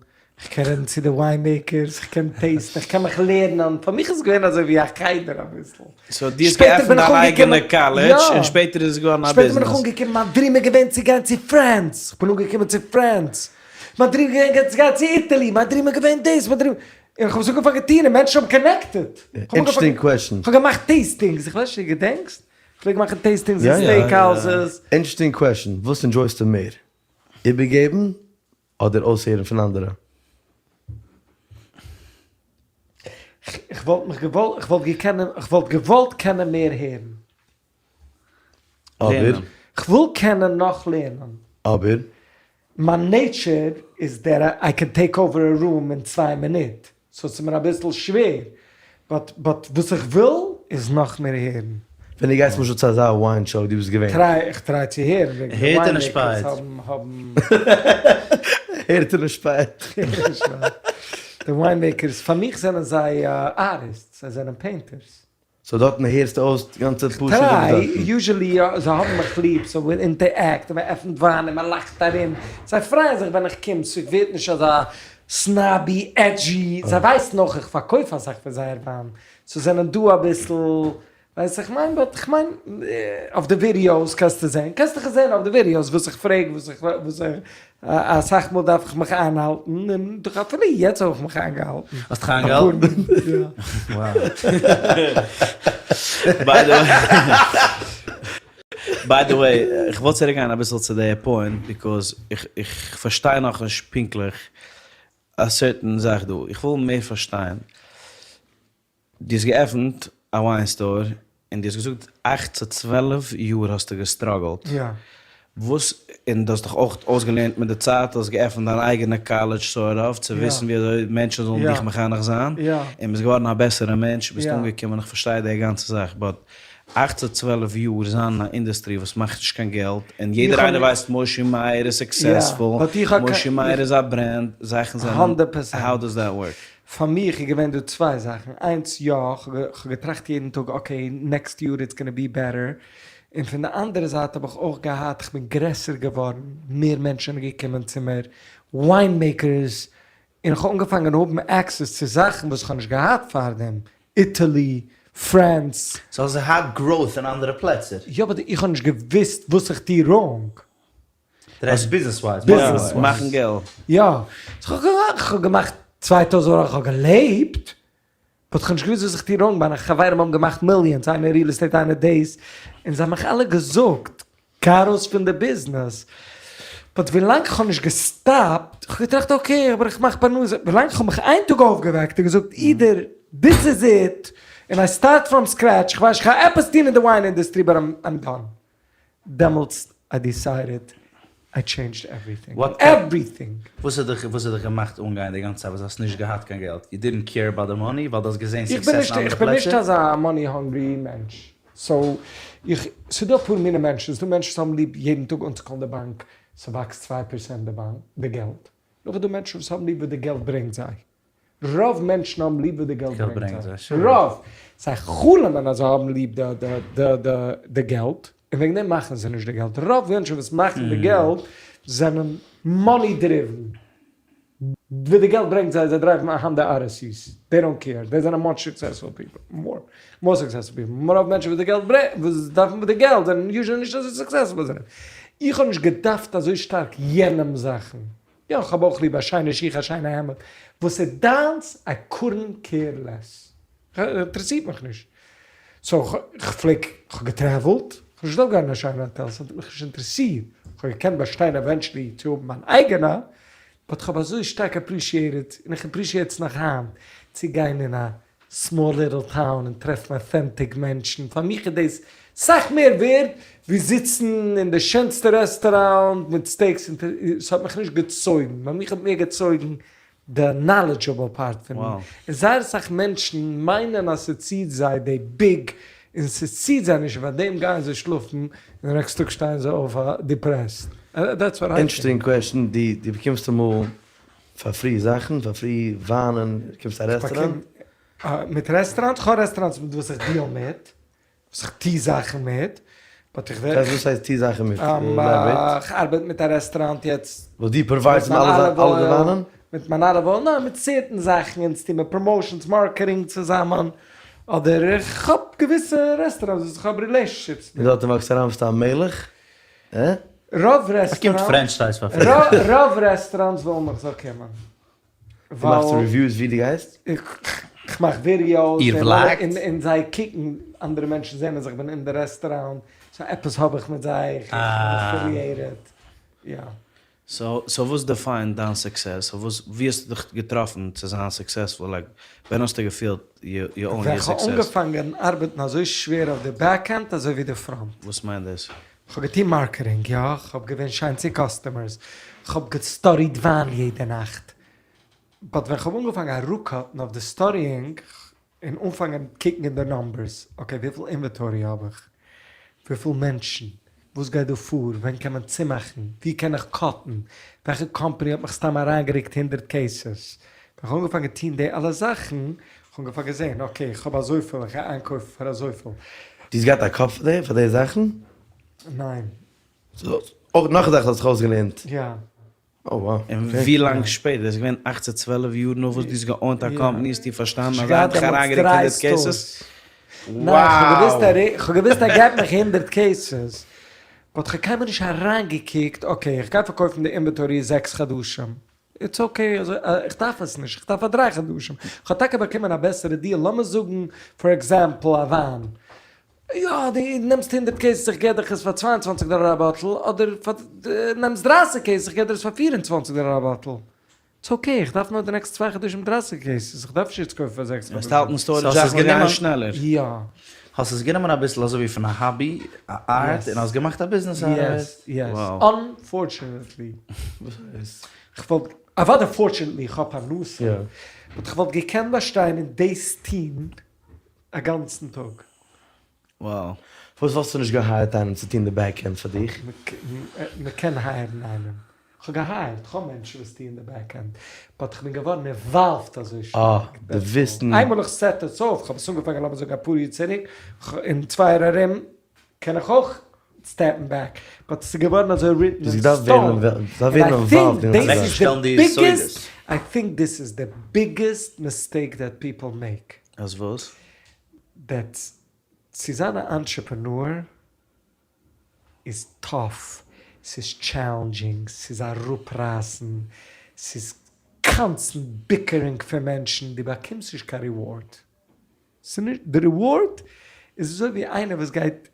כ'קען רעדן צו די wine makers, כ'קען taste ן, כ'קען מיך לערנען, פאר מיך איז עס געווען אזוי ווי א חדר אביסל. so דו האסט געעפנט דיין אייגענע קאלעדזש און שפעטער איז עס געווארן א ביזנעס. שפעטער בין איך אנגעקומען, מיין dream איז געווען צו גיין צו France, כ'בין אנגעקומען צו France, מיין dream איז געווען צו גיין צו Italy, מיין dream איז געווען דאס, מיין dream, און כ'האב עס אנגעפאנגען טון און מענטשן האבן connected. Interesting question. כ'האב געמאכט tastings, איך ווייס נישט, דו געדענקסט? כ'פלעג מאכן tastings אין steak houses. Interesting question, וואס enjoy סטו מער? איבערגעבן אדער אויסהערן פון אנדערע? איך וואלט מיך געוואלט, איך וואלט געקענען, איך וואלט געוואלט קענען מער הערן. אבער? כ'וויל קענען נאך לערנען. אבער? מיין nature איז דער I can take over a room אין צוויי מינוט, so ס'איז מיר אביסל שווער, but but וואס איך וויל איז נאך מער הערן. ווען דו גייסט למשל צו אזא wine show ווי דו ביסט געווען. try, איך try צו הערן וועגן די wine makers האבן האבן. הערט און שפייט. די wine makers, פאר מיך זענען זיי artists, זיי זענען painters. so דארטן הערסטו אויס די גאנצע פשוט'ע וואס try, דארטן. usually יא, זיי האבן מיך ליב, so we interact, און מען עפנט וויין און מען לאכט ארום, זיי פרייען זיך ווען איך קום, so איך ווערט נישט אזא snobby, edgy, זיי ווייסן אויך איך פארקויף אסאך פון זייער וויין, so זענען דא אביסל, ווייסט איך מיין, but איך מיין אויף די videos קענסטו זען, קענסט דיך זען אויף די videos וואס איך פרעג, וואס איך, וואס איך, אסאך מאל דארף איך מיך איינהאלטן, און דאך אפילו יעצט האב איך מיך איינגעהאלטן. האסט דיך איינגעהאלטן? יא. By the way, איך וואלט צוריק גיין אביסל צו די point, because איך פארשטיי נאכנישט פונקטליך. א certain זאך דא, איך וויל מער פארשטיין. דו האסט געעפנט א wine store און דו האסט געזאגט אכט צו 12 יאר האסטו גע struggle ט, וואס און דו האסט דיך אויך אויסגעלערנט מיט די צייט, האסט געעפנט דיין אייגענע college sort of צו וויסן ווי אזוי מענטשן זאלן דיך מחנך זיין, און ביסט געווארן א בעסערע מענטש, ביסט אנגעקומען, איך פארשטיי די גאנצע זאך, but אכט צו 12 יאר זיין אין א industry וואס מאכט נישט קיין געלט, און יעדער איינער ווייסט מושי מאיר איז successful, מושי מאיר איז א brand, זאכן זענען, how does that work? פאר מיך איז געווען דא צוויי זאכן, איינס יא, כ'האב געטראכט יעדן טאג okay next יאר it's gonna be better, און פון די אנדערע זייט האב איך אויך געהאט, כ'בין גרעסער געווארן, מער מענטשן זענען געקומען צו מיר, wine makers, און כ'האב אנגעפאנגען האבן access צו זאכן וואס כ'האב נישט געהאט פארדעם, Italy, France. סאו האסט געהאט growth אין אנדערע פלעצער? יא but איך האב נישט געוויסט וואס איך טוה wrong. דו רעדסט business wise? business wise. מאכן געלט. יא. כ'האב געמאכט 2000 דאלאר, כ'האב געלעבט, but כ'האב נישט געוויסט וואס איך טוה wrong, מיינע חברים האבן געמאכט millions, איינער real estate איינער דאס, און זיי האבן מיך אלע געזאגט, גיי ארויס פון די ביזנעס, but ווילאנג כ'האב נישט גע stop ט, כ'האב געטראכט okay אבער איך מאך פרנסה, ווילאנג כ'האב מיך איין טאג אויפגעוועקט און געזאגט either this is it, און I start from scratch, כ'ווייס כ'גיי עפעס טון אין די wine industry but I'm done, דעמאלטס I decided I changed everything, everything! וואס האט דיך וואס האט דיך געמאכט אנגיין די גאנצע צייט וואס האסט נישט געהאט קיין געלט? you didn't care about the money ווייל דו האסט געזען success אין אנדערע פלעצער? איך בין נישט אזא money hungry מענטש, so איך, ס'איז דא אפאר מיני מענטשן, ס'איז דא מענטשן וואס האבן ליב יעדן טאג אנצו call ן די באנק, ס'וואקסט 2% די באנק, די געלט, נאך איז דא מענטשן וואס האבן ליב וואס די געלט ברענגט זיי, רוב מענטשן האבן ליב וואס די געלט ברענגט זיי, רוב, זיי חלומ'ען אז זיי האבן ליב די געלט, און וועגן דעם מאכן זיי נישט די געלט, רוב מענטשן וואס מאכן די געלט זענען money driven, וואס די געלט ברענגט זיי, זיי drive ן א Honda Odysseys, they don't care, זיי זענען much successful people, more more successful people, רוב מענטשן וואס די געלט ברענגט, וואס דארפן די געלט זענען usually נישט אזוי successful, איך האב נישט געדארפט אזוי שטארק יענעם זאכן, יא איך האב אויך ליב א שיינע שיך א שיינע העמד, וואס איז דיינס I couldn't care less, אינטערעסירט מיך נישט, so כ'פלעג כ'האב גע travel ט, כ'האב נישט געדארפט גיין אין א שיינע האטעל, ס'האט מיך נישט אינטערעסירט, כ'האב געקענט באשטיין eventually צו האבן מיין אייגענע, but כ'האב אזוי שטארק appreciated, און איך appreciate עס נאך היינט, צו גיין אין א small little town און טרעפן authentic מענטשן, פאר מיך איז דאס סאך מער ווערד ווי זיצן אין די שענסטע רעסטוראנט מיט steaks, און ס'האט מיך נישט געצויגן, ביי מיך האט מער געצויגן די knowledgeable part פון און זייער אסאך מענטשן מיינען אז ס'ציט זיי די big און ס'ציט זיי נישט און פאר דעם גייען זיי שלאפן און די next טאג שטייען זיי אויף depressed. That's what I think. Interesting question, דו באקומסט אמאל פאר free זאכן, פאר free וויינען, קומסט א רעסטוראנט? מיט רעסטוראנט? כ'האב restaurants מיט וואס איך deal מיט, וואס איך טוה זאכן מיט, but איך ווער. וואס הייסט טוה זאכן מיט? Elaborate. כ'ארבעט מיט א רעסטוראנט יעצט. וואס דו provide סט אים אלע די וויינען? מיט מיין olive oil, ניין מיט certain זאכן, אונז טוהן מיר promotions, marketing צוזאמען, אדער איך האב געוויסע restaurants וואס איך האב relationships מיט. און דארטן וואקסט אריין ביסטו א מלך? הע? רוב restaurants, רוב restaurants ווילן מיך זאל קומען. דו מאכסט reviews ווי דו גייסט? איך מאך videos און זיי קוקן, אנדערע מענטשן זעען אז איך בין אין די רעסטוראנט, so עפעס האב איך מיט זיי, איך בין affiliated, יא. so וואס define ט דיין success? so וואס ווי האסטו דיך געטראפן צו זיין successful? Like ווען האסטו געפילט you own your success? ווען כ'האב אנגעפאנגען ארבעטן אזוי שווער אויף די back end אזוי ווי די front. וואס מיינט דאס? כ'האב געטון marketing, יא, כ'האב געווען שיין צו customers, כ'האב גע study ט וויין יעדע נאכט, but ווען כ'האב אנגעפאנגען אראפ cut ן אויף די studying, און אנפאנגען קוקן אין די numbers, okay וויפיל inventory האב איך, וויפיל מענטשן, וואס גייט דא פאר, ווען קען מען צומאכן, ווי קען איך cut ן, וועלכע קאמפאני האט מיך סתם אריינגערוקט הונדרעט cases, ווען כ'האב אנגעפאנגען טון די אלע זאכן, כ'האב אנגעפאנגען זען, okay איך האב אזויפיל, איך גיי איינקויפן פאר אזויפיל. דו האסט געהאט א קאפ פאר דעם, פאר די זאכן? ניין. אויך נאך א זאך האסט זיך אויסגעלערנט? יא. Oh wow. און ווי לאנג שפעטער? דאס איז געווען אכט צו 12 יאר נאך וואס דו האסט גע own ט א קאמפאני האסטו פארשטאנען אז ער האט דיך אריינגערוקט הונדרעט cases? ניין, כ'האב געוואוסט ער געט מיך הונדרעט cases, but כ'האב קיינמאל נישט אריינגעקוקט, okay איך גיי פארקויפן די inventory זעקס חדשים, it's okay, איך דארף עס נישט, איך דארף פאר דריי חדשים, כ'האב טאקע באקומען א בעסערע deal, לאמיר זאגן for example א וויין, יא דו נעמסט הונדרעט cases איך געב דיך עס פאר 22 דאלער א bottle, אדער נעמסט 30 cases איך געב דיר עס פאר 24 דאלער א bottle. איטס okay, איך דארף נאר די נעקסטע צוויי חדשים דרייסיג cases, איך דארף נישט יעצט קויפן פאר זעקס חדשים. וועסט האלטן storage זאכן וועט גיין שנעלער. יא. האסט עס גענומען אביסל אזוי ווי פון א hobby, א art, און האסט געמאכט א ביזנעס out of it. Yes, yes. Unfortunately. וואס הייסט? כ'וואלט, אוודאי fortunately איך האב פרנסה, but כ'וואלט געקענט באשטיין און דאס טון א גאנצן טאג. Wow. פארוואס וואלסטו נישט גע hire ט איינעם צו טון די back end פאר דיך? מ'קען hire ן איינעם. כ'האב גע hire ט, כ'האב מענטשן וואס טוען די back end, but כ'בין געווארן involved אזוי שטארק. אה, די וויסן. איינמאל איך set עס אויף, כ'האב עס אנגעפאנגען לאמיר זאגן אפאר יאר צוריק, אין צוויי יאר ארום קען איך אויך step ן back, but עס איז געווארן אזוי written אין stone, און I think this איז די biggest mistake that people make. אז וואס? That צו זיין א entrepreneur איז tough, ס'איז challenging, ס'איז אראפרייסן, ס'איז constant bickering פון מענטשן, דו באקומסט נישט קיין reward. ס'נישט, די reward איז אזוי ווי איינער וואס גייט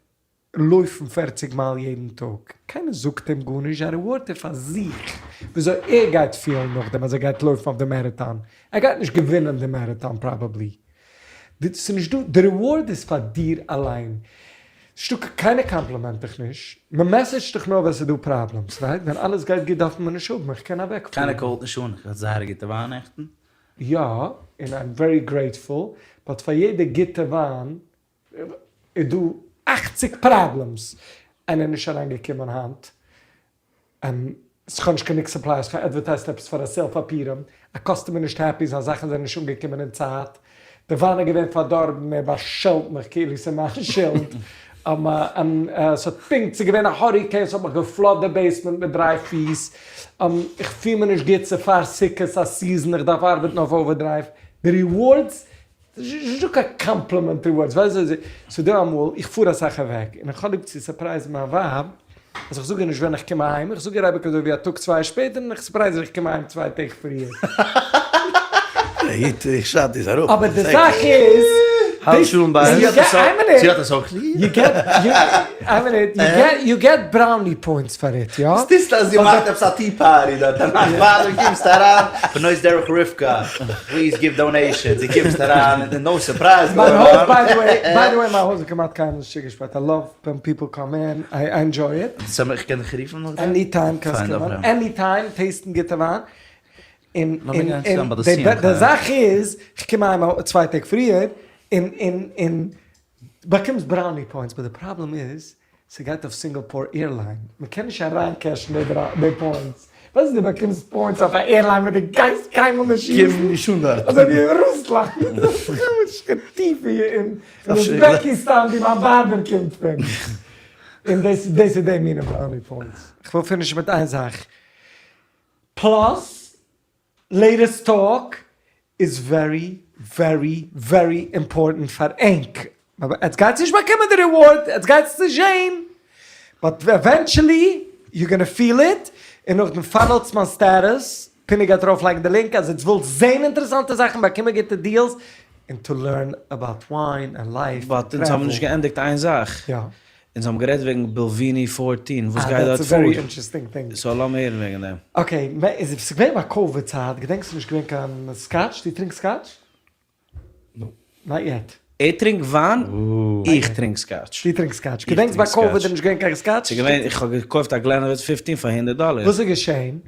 לויפן פערציג מייל יעדן טאג, קיינער זאגט אים גארנישט, זיין reward איז פאר זיך, וויאזוי ער גייט פילן נאכדעם אז ער גייט לויפן אויף די מאראטאן, ער גייט נישט געווינען די מאראטאן probably, ס'איז נישט דא, די reward איז פאר דיר אליין, ס'נישט דא, קיינער compliment דיך נישט, מען message ט דיך נאר ווען ס'איז דא problems, right? ווען אלעס גייט גוט דארף מען נישט האבן, איך קען אוועקפארן. קיינער call ט נישט אן, איך האב זייער א גוטע וויין נעכטן. יא, און I'm very grateful, but פאר יעדע גוטע וויין איז דא אכציג problems, איינער איז נישט אריין געקומען היינט, כ'האב נישט גענוג supplies, כ'האב advertised עפעס פאר א sale פאר פורים, א customer נישט happy, זיין זאכן זענען נישט אנגעקומען אין צייט, די וויין איז געווען פארדארבן, ער באשעלט מיך כאילו ס'איז מיין שולד, ס'האט פונקט, ס'איז געווען א hurricane, ס'האט מיך גע flood ט די basement מיט דריי פיס, איך פיל מיר נישט גוט, ס'איז פאר סוכות א season, איך דארף ארבעטן אויף overdrive, די rewards ס'איז נישטא קיין complimentary words, ווייסט ווי ס'איז דא אמאל, איך פאר אסאך אוועק, און איך האב ליב צו surprise ן מיין ווייב, אז איך זאג איר נישט ווען איך קום אהיים, איך זאג איר אייביג אזוי ווי א טאג צוויי שפעטער, און איך surprise איר איך קום אהיים צוויי טעג פריער. איך שרייב דאס אראפ. אבער די זאך איז, האלט שלום בית. זי האט עס אויך ליב? You get brownie points for it, יא? וואס טוסטו אז זי מאכט עפעס א tea party דארט דערנאך פאר דו קומסט אריין, בנות דרך רבקה, please give donations, דו קומסט אריין און no surprise מיין הויז by the way, by the way מיין הויז איז כמעט קיינמאל נישט צוגעשפארט, I love ווען people come in, I enjoy it. סאו איך קען דיך רופן נאכדעם? Any time קענסט קומען, any time, taste ן גוטע וויין, און און די זאך איז, כ'קום אהיים צוויי טעג פריער, און און און באקומסט brownie points, but די פראבלעם איז ס'גייט אויף Singapore airline, מ'קען נישט אריין cash ן די points, ווייסט דו באקומסט points אויף א airline וואס דו גייסט קיינמאל נישט use ן, אזוי ווי אין רוסלאנד, אין אוזבעקיסטאן ווי מיין barber קומט פון, און דאס איז די מינע brownie points. כ'וויל finish ן מיט איין זאך, plus latest talk איז very very very important פאר ענק, אבער עטס גייטס נישט באקומען די reward, עטס גייטס עס נישט זעהן, but eventually you gonna feel it, און נאכדעם follow טס מיין status, פיני גייט ארויף לייגן די link אז עטס ווילטס זעהן אינטערעסאנטע זאכן, באקומען גוטע deals, און to learn about wine and life. But אונז האבן נישט געענדיגט איין זאך. יא. אונז האבן גערעדט וועגן בלוויני פֿערצן, וואס גייט דארט פאר? So לאמיר הערן וועגן דעם. Okay, ס'איז געווען ביי COVID צייט, געדענקסט ס'איז נישט געווען קיין scotch? דו טרינקסט scotch? No. Not yet. ער טרינקט וויין, איך טרינק scotch. דו טרינקסט scotch. געדענקסט ביי COVID איז נישט געווען קיין scotch? ס'איז געווען, איך האב געקויפט א Glenlivet 15 פאר הונדערט דאלער. וואס איז געשען?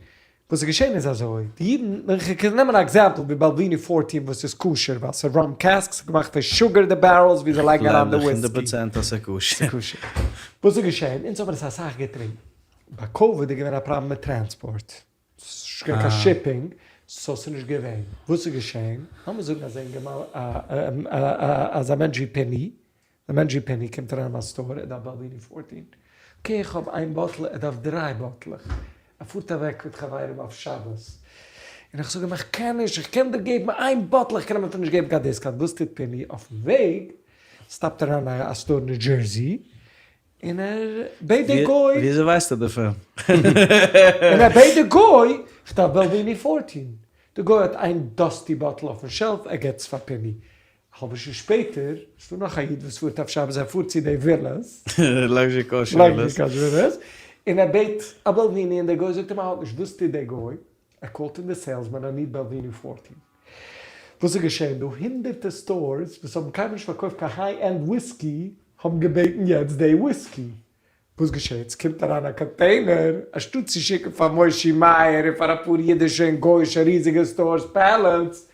וואס איז געשען איז אזוי, די אידן, איך קען נעמען א example ווי Balvenie 14 וואס איז כשר, ווייל ס'איז rum cask, ס'איז געמאכט פון sugar די barrels ווי זיי לייגן אריין די כ'גלייב דיך וויסקי. הונדערט פראצענט אז ס'איז כשר. ס'איז כשר. וואס איז געשען? אונז האבן עס אסאך געטרינקען. ביי COVID איז געווען א פראבלעם מיט transport. ס'איז נישט געווען קיין shipping, so ס'איז נישט געווען. וואס איז געשען? לאמיר זאגן אז אז א מענטש ווי פיני, א מענטש ווי פיני קומט אריין אין א store, ער דארף Balvenie 14. Okay איך האב איין bottle, ער דארף דריי bottle עך. ער פארט אוועק מיט חברים אויף שבת. און איך זאג אים איך קען נישט, איך קען דיר געבן איין bottle, איך קען אים אפילו נישט געבן קיין discount. וואס טוט פיני? אויפן וועג stop ט ער אריין אין א store אין ניו דזשערסי, און ער בעט די גוי. וויאזוי ווייסטו דערפון? און ער בעט די גוי, איך דארף Balvenie 14. די גוי האט איין dusty bottle אויפן shelf, ער געבט עס פאר פיני. א האלבע שעה שפעטער איז דא נאך א איד וואס פארט אויף שבת, ער פארט צו די ווילאס, luxury kosher villas, luxury kosher villas, און ער בעט א Balvenie און דער גוי זאגט אים ער האט נישט, וואס טוט דער גוי? איי קאלד אין די סעילסמען איי ניד בעלוויני פארטין. וואס איז געשען דא? הונדערטע סטארס וואס האבן קיינמאל נישט פארקויפט קיין היי ענד וויסקי האבן געבעטן יעצט די וויסקי. וואס געשעט? ס'קומט אריין א קאנטעינער, אנשטאט צו שיקן פאר מושי מאיער און פאר אפאר אידישע און גויאישע ריזיגע סטארס פעלעטס,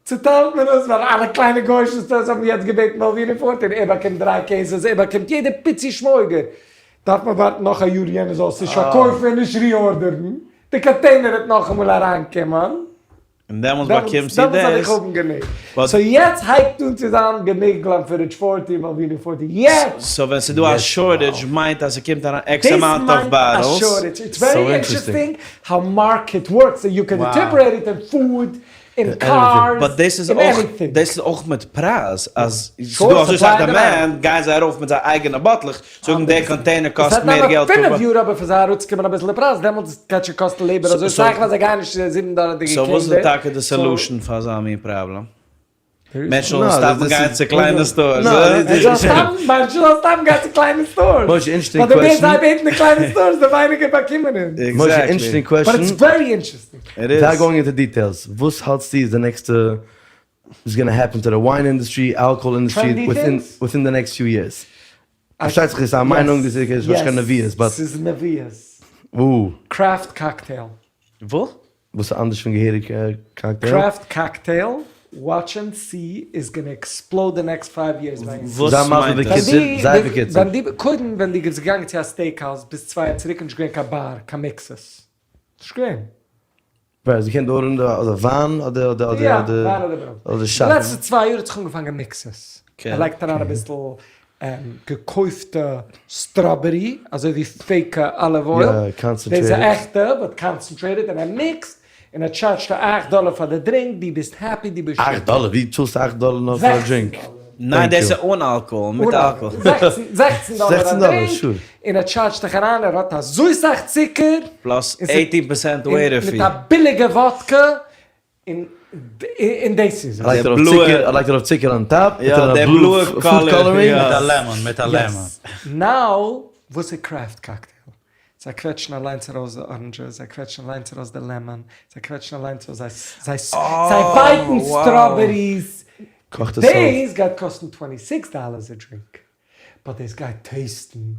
צוטיילט מען עס ווייל אלע קליינע גויאישע סטארס האבן יעצט געבעטן בעלוויני פארטין, ער באקומט דריי קעיסעס, ער באקומט יעדע פיצי שמויגער, דארף מען ווארטן נאך א יאר יענער זאל עס נישט פארקויפן און נישט ריארדערן, די קאנטעינער וועט נאכאמאל אריינקומען. און דעמאלטס באקומסטו דעמאלטס וועל דאס. איך האבן גענוג. סאו יעצט הייבט אן צו זיין גענוג גלענפידיטש פארטי בעלוויני פארטי יעצט! סאו ווען ס'איז דא א shortage מיינט אז ס'קומט אריין עקס amount of bottles. דאס מיינט א shortage. It's very interesting how market works and you can interpret it אין food אין cars but דאס איז אין אויך anything. דאס איז אויך מיט פרייז אז ס'דא אזוי סאך demand גייען זיי ארויף מיט זייער אייגענע באטלעך זאגן דער קאנטעינער קאסט מער געלט. עס וועט נעמען פינף יאר אבער פאר זיי אראפצוקומען אביסל די פרייז דעמאלטס גייט שוין קאסטן labor אזוי סאך ווייל זיי גייען נישט צו די זיבן דאלערדיגע so קינדער. וואס איז טאקע די solution פאר אזא מין פראבלעם? מענטשן זאלן stop ן גיין צו קליינע stores, הא? מענטשן זאלן stop ן גיין צו קליינע stores. משה, interesting ווייל די מער question. זיי בעטן די קליינע stores די ווייניגער באקומען אונז. משה, interesting question. But it's very interesting. It is. Without going into details, וואס האלטסטו איז די נעקסטע איז gonna happen to the wine industry, alcohol industry within the next few years? פארשטייט זיך עס איז א מיינונג, דאס איז נישט קיין נביאות, but. ס'איז נביאות. Craft cocktail. וואס? וואס איז אנדערש פון געהעריגע cocktail? Craft cocktail, watch and see איז gonna explode די next five years ביי אונז. וואס מיינט דאס? זיי בקיצור. קודם ווען דו ביסט געגאנגען צו א steak house ביז צוויי יאר צוריק איז נישט געווען קיין באר, קיין mixes. נישט געווען. ווער? זי קען דארן די אדער וויין אדער אדער אדער יא, וויין אדער בראנפן. אדער שאט. די לעצטע צוויי יאר האט זיך אנגעפאנגען mixes. ער לייגט אריין אביסל געקויפטע strawberry, אזוי ווי fake olive oil. יא, concentrated. דאס איז עכטע, but concentrated, און ער mix ט, און ער טשארדזשט א אכט דאלער פאר די drink, דו ביסט happy, דו ביסט אכט דאלער? ווי צאלסטו אכט דאלער נאר פאר א drink? ניין דאס איז אן אלקאהאל, מיט אלקאהאל. זעכצן דאלער א drink, און ער טשארדזשט דיך אריין, ער האט אזוי סאך צוקער, Plus eighteen percent waiter fee. מיט א ביליגע וואדקע, און דאס איז עס. ער לייגט ארויף צוקער on top, מיט א blue food coloring. מיט א lemon, מיט א lemon. Now, וואס איז craft cocktail? זיי קוועטשן אליינס ארויס די oranges, זיי קוועטשן אליינס ארויס די lemon, זיי קוועטשן אליינס ארויס, זיי זיי בייטן strawberries, דאס גייט קאסטן twenty six dollars א drink, but דאס גייט taste ן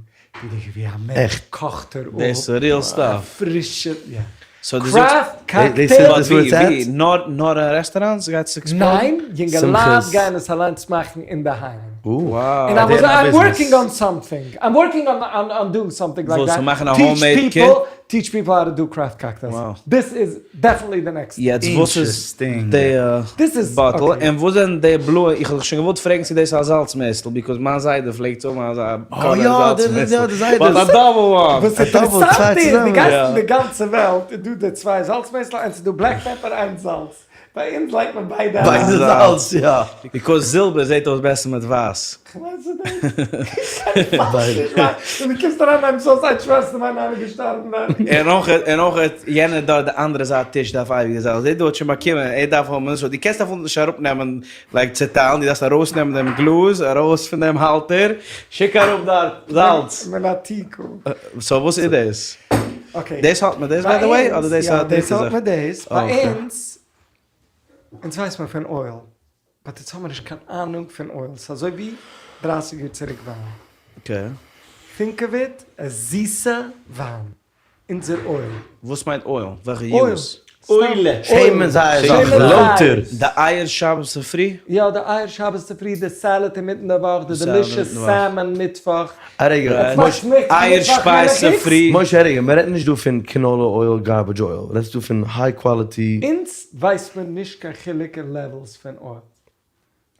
ווי א מענטש קאכט ער אפ, דאס איז real stuff. פרישע, יא. So דו זאגסט, Craft cocktail. ווי? נאר אין רעסטאראנטס גייט עס explode ן? ניין, יונגעלייט גייען עס אליינס מאכן אינדערהיים. Wow. און I'm working on something, I'm working on doing something like that. וואס, מאכן א homemade kit? Teach people how to do craft cocktails. This is definitely the next. יעצט וואס איז די באטל און וואס זענען די בלויע, איך האב דיך שוין געוואלט פרעגן צו דאס איז א זאלץ מעסטל because מיין זיידע פלעגט צו האבן אזא קאלער זאלץ מעסטל but a double one. וואס אינטערעסאנט איז די גייסט אין די גאנצע וועלט איז דא די צוויי זאלץ מעסטל איינס איז דא black pepper איינס זאלץ. ביי אונז לייגט מען ביידע אריין. ביידע זאלץ, יא. Because זילבער זעט אויס בעסער מיט ווייס. כ'ווייס נישט. ווען דו קומסט אריין ביים סאוס איין שוועסטער מיינע איינער געשטארבן דארט. און אויך און אויך יענער דארט די אנדערע זייט טיש דארף אייביג די זאלץ. דער דא האט שוין באקומען ער דארף האבן so דו קענסט אפילו נישט אראפנעמען like צעטיילן דו דארפסט ארויסנעמען דעם גלאז ארויס פון דעם האלטער שיק אראפ דארט זאלץ. מנתיקו. So וואס איז דאס? Okay. דאס האלט מיט דאס by the way? אדער דאס איז א דריטע זאך? דאס האלט מיט דאס. ביי אונז, אונז ווייסט מען פון oil, but אונז האמיר נישט קיין אהנונג פון oil, ס'איז אזוי ווי דרייסיג יאר צוריק וויין. Okay. Think of it as זיסע וויין. אונזער oil. וואס מיינט oil? וועלכע use? אויל. שמן זית זאך, לויטער. די אייער שבת צופרי? יא די אייער שבת צופרי, די salad אינמיטן די וואך, די delicious salmon מיטוואך. א רגע, אייער שפייז צופרי. משה א רגע, מען רעדט נישט דא פון canola oil garbage oil, רעדסט דא פון high quality. אונז ווייסט מען נישט קיין חילוק אין levels פון oil.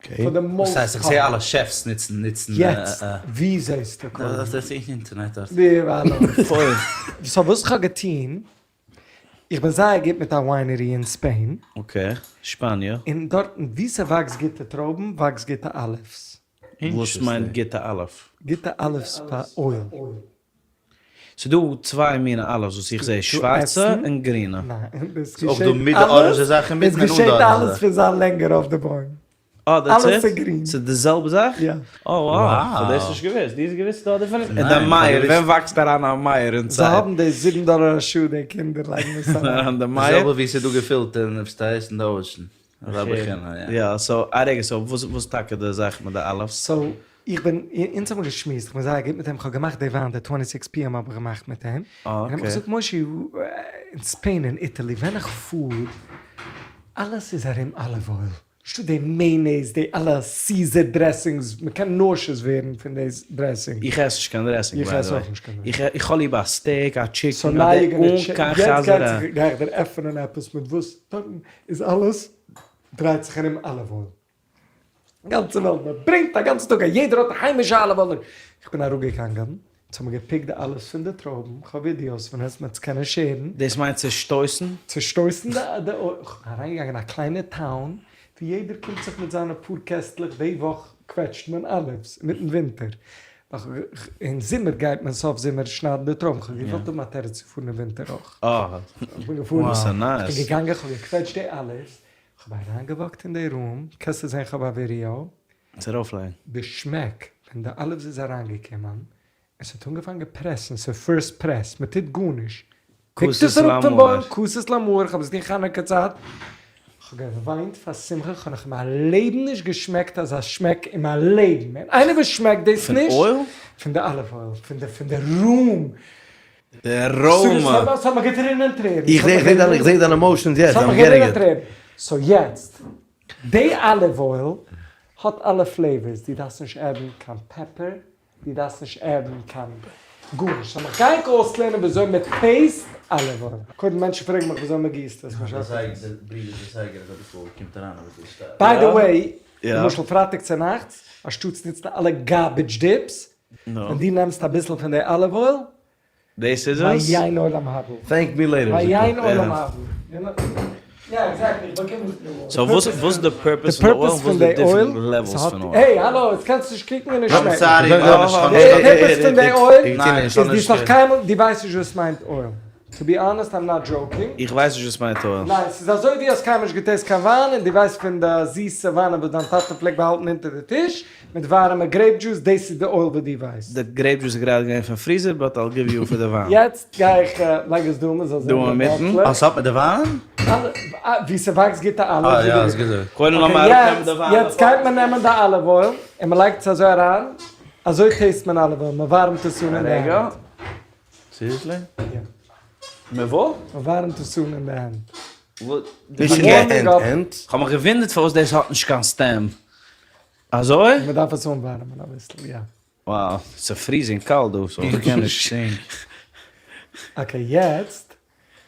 Okay. For the most וואס הייסט איך זעה אלע chefs נוצן נוצן. יעצט ווי זעסטו קודם? דאס איז אין אינטערנעט דארט. So וואס כ'האב געטון, איך בין זייער גוט מיט א winery אין Spain. Okay, שפאניע. און דארטן ווי ס'וואקסט גוטע טרויבן וואקסט גוטע olives. וואס מיינט גוטע olive? גוטע olives פאר oil. ס'דא צוויי מינע olives וואס איך זעה, שווארצע און גרינע. ניין, דאס געשעט אלעס, דאס געשעט אלעס פון זיין לענגער אויף די בוים. אה, that's אלעס it? איז גרין. ס'איז די זעלבע זאך? יא. Oh wow, כ'האב דאס נישט געוואוסט. דו האסט געוואוסט ס'דא א difference? און די ניין, מייער, כ'האב ווען וואקסט אריין א מייער אין זיי צייט? האבן די זיבן דאלער א שעה די קינדער לייגן עס אריין. אריין די די מייער? זעלבע ווי ס'איז דא געפילטע און פארשטייסט אין די ocean. אזא בחינה, יא. יא, so א רגע, so וואס וואס טאקע די זאך מיט די olives? so איך בין, אונז האבן געשמועסט, איך בין זייער גוט מיט אים, כ'האב געמאכט די וויין, די twenty six PM האב איך געמאכט מיט אים, און ער האט מיר געזאגט מושי, אין Spain און Italy ווען איך פאר, אלעס איז ארום olive oil, נישטא די mayonnaise, די אלע Caesar dressings, מ'קען nauseous ווערן פון די dressing. איך עס נישט קיין dressing איך עס אויך נישט קיין dressing. איך האב ליב א steak, א chicken, אן קיין חזיריי. יעצט גיי איך דיר עפענען עפעס מיט וואס דארטן איז אלעס דרייט זיך ארום olive oil. גאנצע וועלט מען ברענגט א גאנצע טאג א יעדער האט א היימישע olive oil איך בין אראפגעגאנגען אונז האבן געפיקט די olives פון די טרויבן כ'האב ווידיאוס פון עס מ'עט עס קענען share ן. דאס מיינט צושטויסן? צושטויסן די די oil, כ'בין אריינגעגאנגען אין א קליינע town ווי יעדער קומט זיך מיט זיינע פאר קעסטלעך די וואך קוועטשט מען olives אינמיטן ווינטער אין זומער גייט מען סוף זומער שניידן די טרויבן כ'האב געוואלט האבן א תירוץ צו פארן אין ווינטער אויך. כ'בין געפארן, כ'בין געגאנגען כ'האב געקוועטשט די olives כ'האב אריינגעוואקט אין די room, קענסטו זען כ'האב א ווידיאו. צו ארויפלייגן. די שמעק ווען די olives איז אריינגעקומען, און ס'האט אנגעפאנגען פרעסן, ס'איז first press, מ'טוט גארנישט, פיקט עס אראפ פון בוים, כתית למאור, כ'האב עס געטון חנוכה צייט, כ'האב געוויינט פאר שמחה, כ'האב נאך אין מיין לעבן נישט געשמעקט אזא שמעק אין מיין לעבן, און איינער וואס שמעקט דאס נישט, פון אויל? פון די olive oil, פון די פון די room. די aroma. ס'האט מיך געטרינען טרערן. איך זעה איך זעה דיין emotions יעצט, I'm getting it. so יעצט, די olive oil האט אלע flavors, דו דארפסט נישט add ן קיין pepper, דו דארפסט נישט add ן קיין גארנישט, so מיך גיי איך אויסלערנען וויאזוי מען taste olive oil. קודם מענטשן פרעגן מיך וויאזוי מען גיסט עס. by the way, למשל פרייטאג צונאכטס, אנשטאטס נוצן אלע garbage dips, ווען דו נעמסט אביסל פון די olive oil, דאס איז עס? ויין עולם הבא. thank me later. ויין עולם הבא. יא exactly, איך באקום נישט די oil. so וואס איז די purpose פון די אויל און וואס איז די different levels פון oil? העי האלא, יעצט קענסטו נישט קוקן און נישט שמעקן. די purpose פון די oil איז דו האסט נאך קיינמאל, דו ווייסט נישט וואס מיינט oil. to be honest I'm not joking. איך ווייס נישט וואס מיינט oil. ניין, ס'איז אזוי ווי האסט קיינמאל נישט געטעסט קיין וויין און דו ווייסט פון די זיסע וויינען וואס דיין טאטע פלעגט באהאלטן אונטער די טיש, מיט ווארעמע grape juice, דאס איז די oil וואס דו ווייסט. די grape juice איז גראדע געווען פון freezer but I'll give you פאר די וויין. יעצט גיי איך לייג עס דא מען זאל זען די באטלעך. אה ס'האט מיט די וויין? ווי ס'וואקסט גוטע olive. אה יא האסט געזאגט. קודם לאמיר אראפנעמען די וויין. יעצט גייט מען נעמען די olive oil און מען לייגט עס אזוי אריין, אזוי taste מען olive oil, מען ווארעמט עס אן אין די הענט. seriously? יא. מען וואס? מען ווארעמט עס אן אין די הענט. נישט אין די הענט הענט. כ'האב מיך געוואונדערט פארוואס דאס האט נישט קיין stem. אזוי? מען דארף עס אנווארעמען אביסל, יא. Wow, ס'איז freezing קאלט דא, so איך קען נישט. okay, יעצט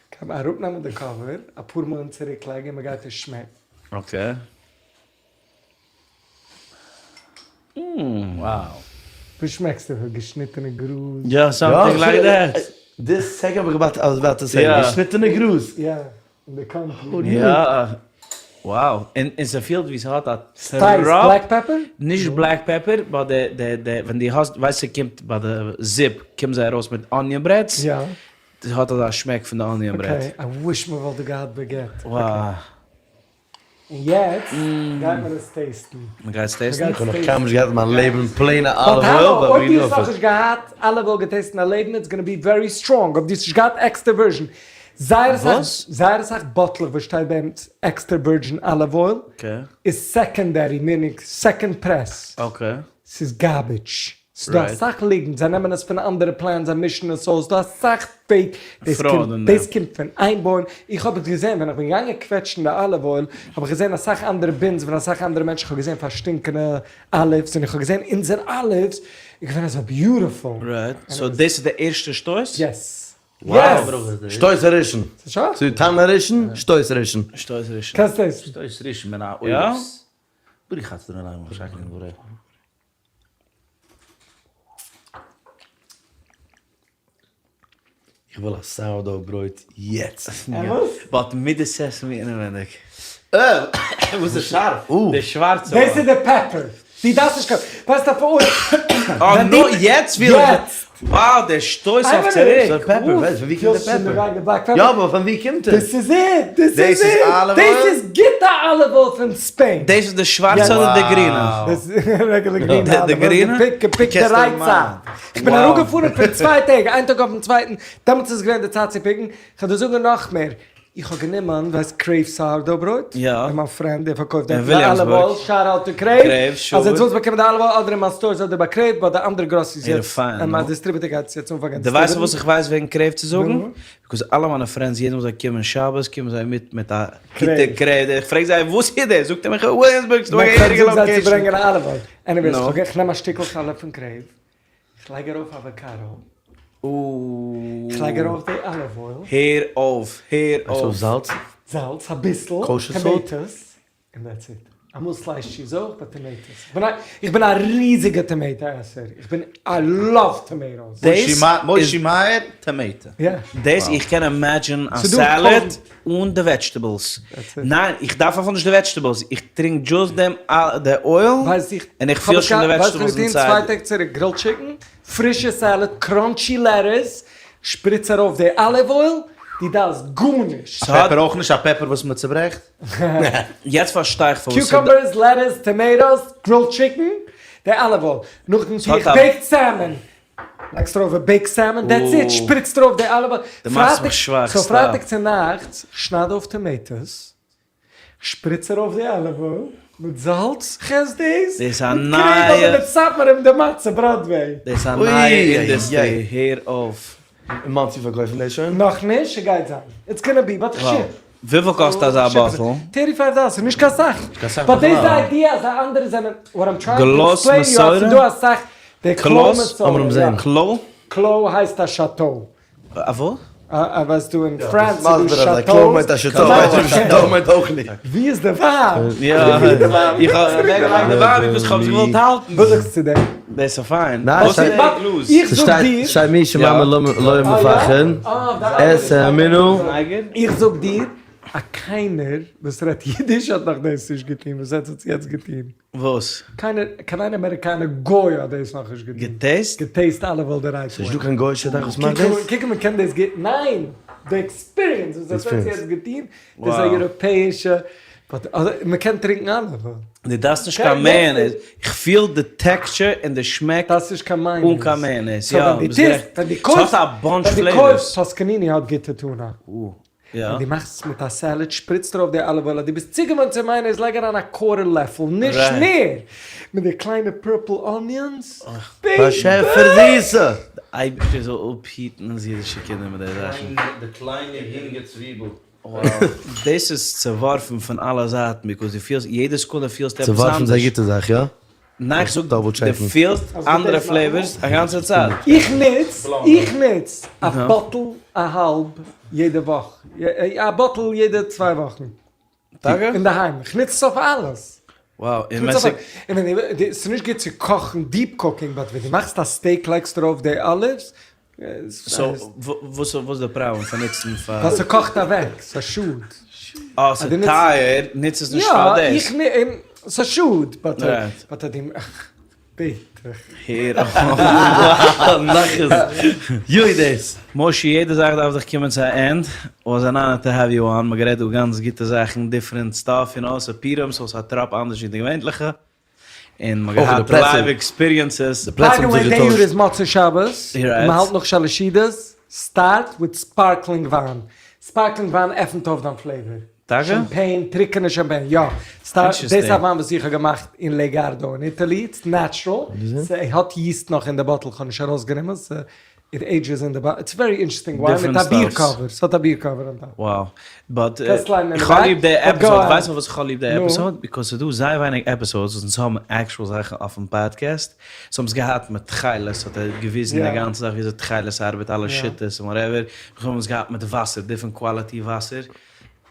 קען מען אראפנעמען די cover, אפאר מאל און צוריקלייגן און מען גייט עס שמעקן. okay. וואס שמעקסטו פון געשניטענע גראז? יא, something like that. די second האב איך געווארט אז וועט עס זיין געשניטענע גראז. יא, אין די קאנטרי. יא, wow, און ס'פילט ווי ס'האט א spice, black pepper? נישט black pepper, but די די די ווען דו האסט ווייסט ס'קומט ביי די זופ קומט זיי ארויס מיט onion breads, יא. ס'האט אזא שמעק פון די onion bread. okay, I wish מ'וואלט דא געהאט baguette. Wow. און יעצט גייט מען עס taste ן. מען גייט עס taste ן? איך האב נאך קיינמאל נישט געהאט אין מיין לעבן plain ע olive oil, but אויב דו האסט נאכנישט געהאט olive oil געטעסט אין א לעבן it's gonna be very strong, אויב דו האסט נישט געהאט extra virgin, זייער אסאך זייער אסאך באטלעך וואס שטייט ביי אונז extra virgin olive oil איז secondary meaning second press, ס'איז garbage. ס'דא אסאך ליגנט, זיי נעמען עס פון אנדערע plants, זיי מישן עס אויס, ס'דא אסאך fake, דאס קומט דאס קומט פון איין בוים, איך האב עס געזען ווען איך בין געגאנגען קוועטשן די olive oil, האב איך געזען אסאך אנדערע bins פון אסאך אנדערע מענטשן, איך האב געזען פארשטינקענע olives, און איך האב געזען אונזער olives איז געווען אזוי beautiful. Right, so דאס איז די ערשטע שטויס? Yes. Yes! שטויס הראשון. ס'איז שארף? ס'איז טעם הראשון, שטויס הראשון. שטויס הראשון. קענסט taste ן. שטויס ראשון מן האויבערס. ברוך אתה אדוני אלוהינו מלך שהכל נהיה בדברו. איך וויל א sourdough ברויט יעצט. אמת? But מיט די sesame אינעווענדיג. אה! וואס איז שארף? די שווארצע דאס איז די pepper. דו דארפסט נישט קיין. ווייסט א פאר. אה נו יעצט וויל איך. יעצט! Wow, דער שטויס אויף צוריק. ס'איז pepper, ווייסט פון ווי קומט די pepper? יא אבער פון ווי קומט עס? דאס איז איט! דאס איז איט! דאס איז גוטע olive oil פון Spain! דאס איז די שווארצע אדער די גרינע? דאס איז regular גרינע די גרינע? געפיקט די right צייט. כ'בין אראפגעפארן פון צוויי טעג, איין טאג אויפן צווייטן, דעמאלטס איז געווען די צייט צו pick ן, כ'וועל דיר זאגן נאך מער, איך האב גענומען, ווייסט Crave sourdough ברויט? יא. און מיין friend דער פארקויפט אין דארט די olive וויליאמסבורג. oil, shout out to Crave. Crave, sure. אז עטס ווילטס באקומען די olive oil אדער אין מיין stores אדער ביי Crave, ביי די אנדערע groceries הער יעצט, פיין, און מיין נו. distributor גייט עס יעצט אנפאנגען דו ווייסט distribute ן. וואס איך ווייס וועגן Crave צו זאגן? נו. Because אלע מיינע friends יעדע מאל זיי קומען שבת קומען זיי מיט מיט א גוטע Crave. Crave, איך פרעג זיי וואס איז דאס? זאגט ער מיך אין וויליאמסבורג ס'דא א מיין friend געהעריגע זאגט זיי צו location. ברענגען א olive oil. Anyways, נו. כ'נעם א שטיקל חלה פון Crave, כ'לייג ארויף אוואקאדא. כ'לייג ארויף די olive oil. הער אויף, הער אויף. זאלץ? זאלץ אביסל, tomatoes, און that's it. אמאל slice cheese אויך, but tomatoes. איך בין א ריזיגע tomato עסער. איך בין, I love tomatoes. מושי מאיר, tomato. יא. דאס איך קען imagine א salad אן די vegetables. ניין, איך דארף אפילו נישט די vegetables. איך טרינק just דעם די oil, און איך פיל שוין די vegetables inside. צוויי טעג צוריק, grilled chicken, פרישע salad, crunchy lettuce, שפריץ ארויף די olive oil, דו דארפסט גארנישט. א pepper אויך נישט? א pepper וואס מען צוברעכט? יעצט פארשטיי איך פארוואס. Cucumbers, lettuce, tomatoes, grilled chicken, די olive oil. נאכדעם טו איך baked salmon. לייגסט ארויף א baked salmon, that's it, שפריצט ארויף די olive oil. דו מאכסט מיך שוואך, so stop. פרייטאג צונאכטס, שנייד אויף tomatoes, שפריץ ארויף די olive oil מיט זאלץ, כ'עס דאס, דאס איז א מיט Crave נייע. אדער מיט סאטמאר און די מצה בראדוועי. דאס איז א נייע industry, הער אויף. אין מאנסי פארקויפן דאס שוין? נאכנישט, ס'גייט זיין. It's gonna be, but כ'שיפ. וויפיל קאסט אזא bottle? Thirty five דאלער, ס'איז נישט קיין סאך. But דאס איז די idea אז די אנדערע זענען, what I'm trying to גלאז explain you אז מסורה? ס'דא אסאך, די קלא מסורה, יא. קלא? קלא הייסט א chateau. א וואס? א ווייסט דא אין France איז דא קלא מיינט א chateau, chateau מיינט אויך נישט. ווי איז די ווייב? יא, איך האב אוועקגעלייגט די ווייב וואס איך האב זיך געוואלט האלטן. וואס זאגסטו צו דעם? דאס איז פיין. איך זאג דיר. שטייט מי שמאמין לא מפחד, את האמינו. איך זאג דיר אז קיינער וואס רעדט אידיש האט נאך דאס נישט געטון וואס עטס האטס יעצט געטון. וואס? קיינער, קיין איין אמעריקאנער גוי האט דאס נאכנישט געטון. גע taste? גע taste אלע וואלט די right ס'נישט דא קיין גוי'שע זאך וואס מאכט דאס? קוק מען קען דאס גוט, ניין! די experience וואס עטס האטס יעצט געטון, דאס איז א יוראפעישע, מען קען טרינקען אלע וואלט. דו דארפסט נישט קיין mayonnaise, איך פיל די texture און די שמעק דארפסט נישט קיין mayonnaise. אן קיין mayonnaise, יא, ביסט גערעכט. ס'האט א bunch ווען דו flavors. קויפסט, Tuscanini האט גוטע tuna. ווען דו מאכסט עס מיט א salad שפריצט ארויף די olive oil אז דו ביסט צוגעוואוינט צו mayonnaise לייג אריין א quarter לעפל נישט מער מיט די קליינע purple onions באשעפער זיסע! די אייבערשטער זאל אפהיטן אונז אידישע קינדער מיט די זאכן. די קליינע יונגע צוויבל. דאס איז צעווארפן פון אלע זייטן because דו פילסט יעדע סעקונדע פילסטו עפעס צעווארפן איז א אנדערש. גוטע זאך, יא? ניין איך זאג דו פילסט אנדערע flavors א גאנצע צייט. איך נוץ איך נוץ א bottle א האלב יעדע וואך א bottle יעדע צוויי וואכן. טאקע? אינדערהיים איך נוץ עס אויף אלעס. Wow און ווען ס'איז. ס'איז נישט גוט צו קאכן deep cooking but ווען דו מאכסט א steak לייגסטו ארויף די olives. So וואס איז די פראבלעם פון נוצן פאר. ווייל ס'קאכט אוועק, ס'איז א שאד. אה ס'איז טייער, נוץ עס נישט פאר דאס. יא, איך ס'איז א שאד, but but די בעט איך. הער אויף. נחת. יוי דאס. מושי יעדע זאך דארף זיך קומען צו א end, was an honor to have you on, מ'האט גערעדט דא גאנץ גוטע זאכן, different stuff, יו נאו, ס'איז פורים so ס'איז א טראפ אנדערש ווי די געווענליכע. און מ'האט געהאט live experiences. By the way, די יאר איז מוצאי שבת, און מ'האלט נאך שאלעשידעס, start with sparkling וויין. Sparkling וויין עפנט אויף דיין flavor. טאקע? Champagne, טרוקענע champagne, יא. סטארט, דאס איז א וויין וואס איך האב געמאכט אין לעגארדא אין Italy, it's natural, ס'האט yeast נאך אין די bottle, כ'האב נישט ארויסגענומען, It ages אין די bottle, it's very interesting וויין מיט א ביר cover, ס'האט א ביר cover on top. Wow, but איך האב ליב די episode, ווייסט פארוואס איך האב ליב די episode? Because ס'איז דא זייער ווייניג episodes וואס אונז האבן actual זאכן אויפן פאדקעסט, סאו האבן עס געהאט מיט תכלת האט ער געוויזן די גאנצע זאך וויאזוי תכלת ארבעט אלע שיטות און whatever, נאכדעם האבן עס געהאט מיט וואסער, different quality וואסער,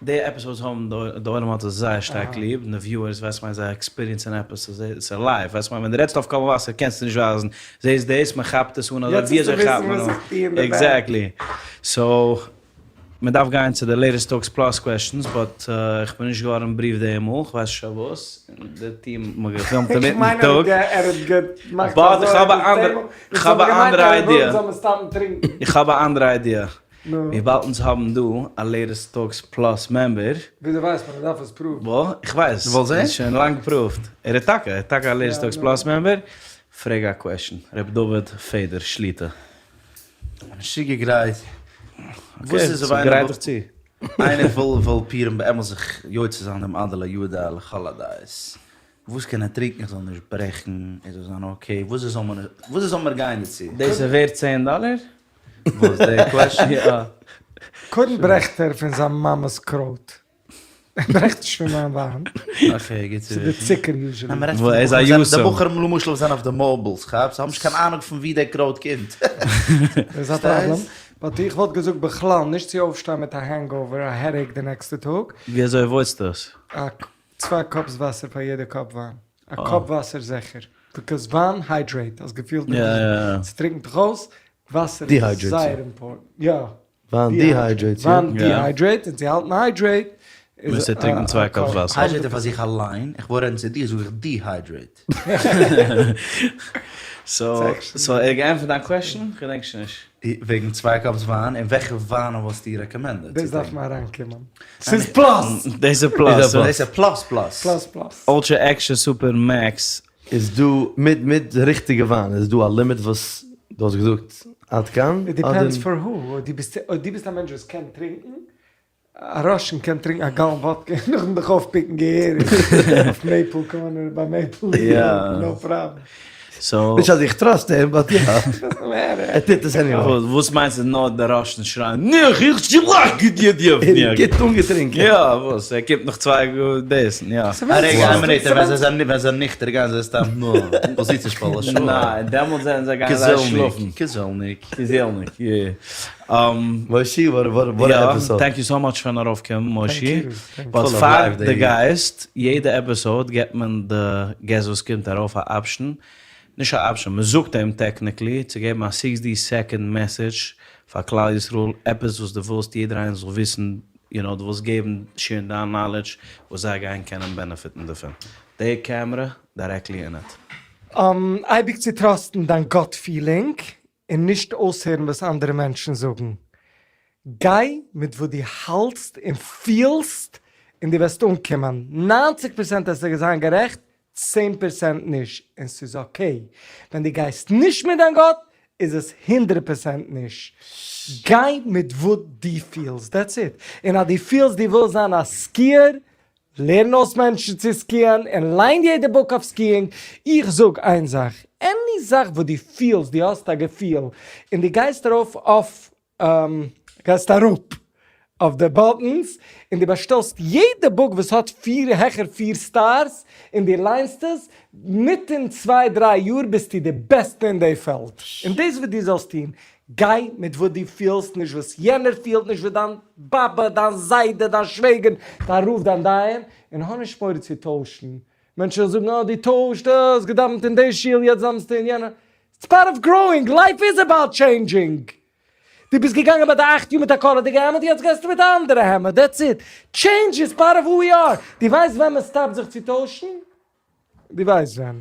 די episodes האבן די עולם האט עס זייער שטארק ליב, און די viewers ווייסט מיין זיי experience ען עפעס ס'איז live, ווייסט מיין ווען די רעדסט אויף קול מבשר קענסטו נישט ווייזן, זעסט דאס מען כאפט עס אן אזוי ווי אזוי כאפט מען אן, exactly, so. מען דארף גיין צו די Latest Talks Plus questions, but איך בין נישט געווארן briefed די מאל, כ'ווייס נישט פארוואס, די team האט מיר געפילמט אינמיטן טאג. But איך האב א אנדערע, איך האב א אנדערע idea. איך האב א אנדערע idea. וויבאלד אונז האבן דא א Latest Talks Plus member. וויאזוי ווייסט מען? מ'דארף עס prove ן. וואו? איך ווייס. ס'איז שוין לאנג approved. ער איז טאקע, ער איז טאקע א Latest Talks Plus member. פרעג א question. ר' דוד פעדער שליטא. משוגע גרייט. וואס איז אויב איינער וויל איינער וויל וויל פורים באמת זיך יוצא זיין דעם עד דלא ידע לכל הדעות. וואס קען ער טרינקן איך זאל נישט ברעכן ער זאל זיין okay וואס זאל מען וואס זאל מיר גיין דערצו? דאס איז ווערט צען דאלער? וואס די question? יא. קודם ברעכט ער פון זיין מאמע'ס קרויט. ער ברעכט נישט פון מיין וויין. Okay, גוט צו ס'איז די וויסן. צוקער usually. ניין, מ'רעדט וואו פון איז א די בחורים, יתום? די בחורים למשל וואס זענען אויף די mobiles, כאפסט? זיי האבן נישט קיין אהנונג פון ווי דער קרויט קומט. דאס איז א פראבלעם. But איך וואלט געזאגט בכלל נישט צו אויפשטיין מיט א hangover, א headache די נעקסטע טאג. ווי אזוי avoid סטו עס? א צוויי cups וואסער פאר יעדע cup וויין. א cup וואסער זיכער. Because וויין hydrate, האסט געפילט ווי ס'טריקנט דיך אויס, וואסער איז זייער important. יא. וויין dehydrate יא. וויין dehydrate און צו האלטן hydrate איז מוזטו טרינקען צוויי cups וואסער. Hydrate איז פאר זיך אליין, איך וויל רעדן צו דיר זאג איך dehydrate. So ער האט געענטפערט דיין question? כ'געדענק שוין נישט. וועגן צוויי cups וויין, און וועלכע וויין וואלסטו recommended? דאס דארף מען אריינקומען. ס'איז plus! דאס איז plus. דאס איז plus plus. Plus plus. Ultra Extra Super Max. איז דא מיט מיט די ריכטיגע וויין איז דא א limit וואס דו האסט געזאגט עד כאן? It depends for who, אויב דו ביסט אויב דו ביסט א מענטש וואס קען טרינקן, א Russian קען טרינקן א gallon וואדקע און נאכדעם דיך אויף pick ן געהעריג אויף Maple corner ביי Maple no problem. So. נישט אז איך trust אים but יא. ער טוט עס anyway. וואס מיינסטו נאר די Russians שרייען נעך איך שלאג דיר די אויף נעך. גוט אנגעטרינקען. יא וואס ער קומט נאך צוויי דאס יא. א רגע איין מינוט ווען זיי זענען ווען זיי זענען ניכטער גייען זיי סתם נו פאזיציע שפאלע שלאפן. ניין דעמאלטס זענען זיי גייען זיי שלאפן. כזעלניק. כזעלניק יא. מושי וואט א episode. Thank you so much פארן ארויפקומען מושי. But פאר די גייסט יעדע episode געבט מען די guest וואס קומט ארויף א option נישט א option, מען זאגט אים technically צו געבן א sixty second message פאר כלל ישראל, עפעס וואס דו ווילסט יעדער איינער זאל וויסן, you know, דו ווילסט געבן share ן דיין knowledge וואס זיי גייען קענען benefit ן דערפון. די קעמרע directly אין it. אייביג צו trust ן דיין gut feeling און נישט אויסהערן וואס אנדערע מענטשן זאגן. גיי מיט וואס דו האלטסט און פילסט און דו וועסט אנקומען. ניינציג פערסענט וועסטו זיין גערעכט, צען פערסענט נישט, און ס'איז okay. ווען דו גייסט נישט מיט דיין gut איז עס הונדרעט פערסענט נישט. גיי מיט וואס דו פילסט, that's it. און אז דו פילסט דו ווילסט זיין א skier, לערן אויס מענטשן צו ski ען און ליין יעדע book אויף skiing. איך זאג איין זאך, any זאך וואס דו פילסט, דו האסט א געפיל, און דו גייסט ארויף אויף גייסט אראפ אויף די buttons און דו באשטעלסט יעדע book וואס האט פיר העכער פיר stars און דו ליינסט עס, מיט אין צוויי דריי יאר ביסטו די בעסטע אין די פעלד. און דאס וואס דו זאלסט טון, גיי מיט וואס דו פילסט, נישט וואס יענער פילט, נישט וואס דיין באבע, דיין זיידע, דיין שוועגער, דיין רב, דיין דיין, און האב נישט מורא צו טוישן. מענטשן זאגן אה דו טוישט, אה האסט געדאווענט אין די שול יעצט דאווענסטו אין יענע. It's part of growing, life is about changing. דו ביסט געגאנגען ביי די אכט יאר מיט א קאלערדיגע העמד, יעצט גייסטו מיט א אנדערע העמד, that's it. Change is part of who we are. דו ווייסט ווען מען stop ט זיך צו טוישן? דו ווייסט ווען.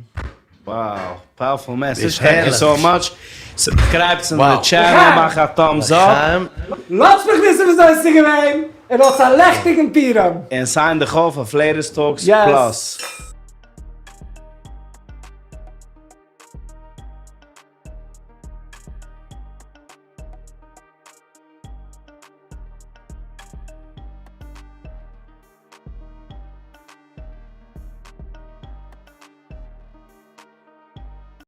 Wow, powerful message, thank you so much. Subscribe צום די channel, מאך א thumbs up. לאזט מיך וויסן וויאזוי עס איז געווען, און האטס א לעכטיגן פורים. און sign דיך אויף אויף Latest Talks Plus.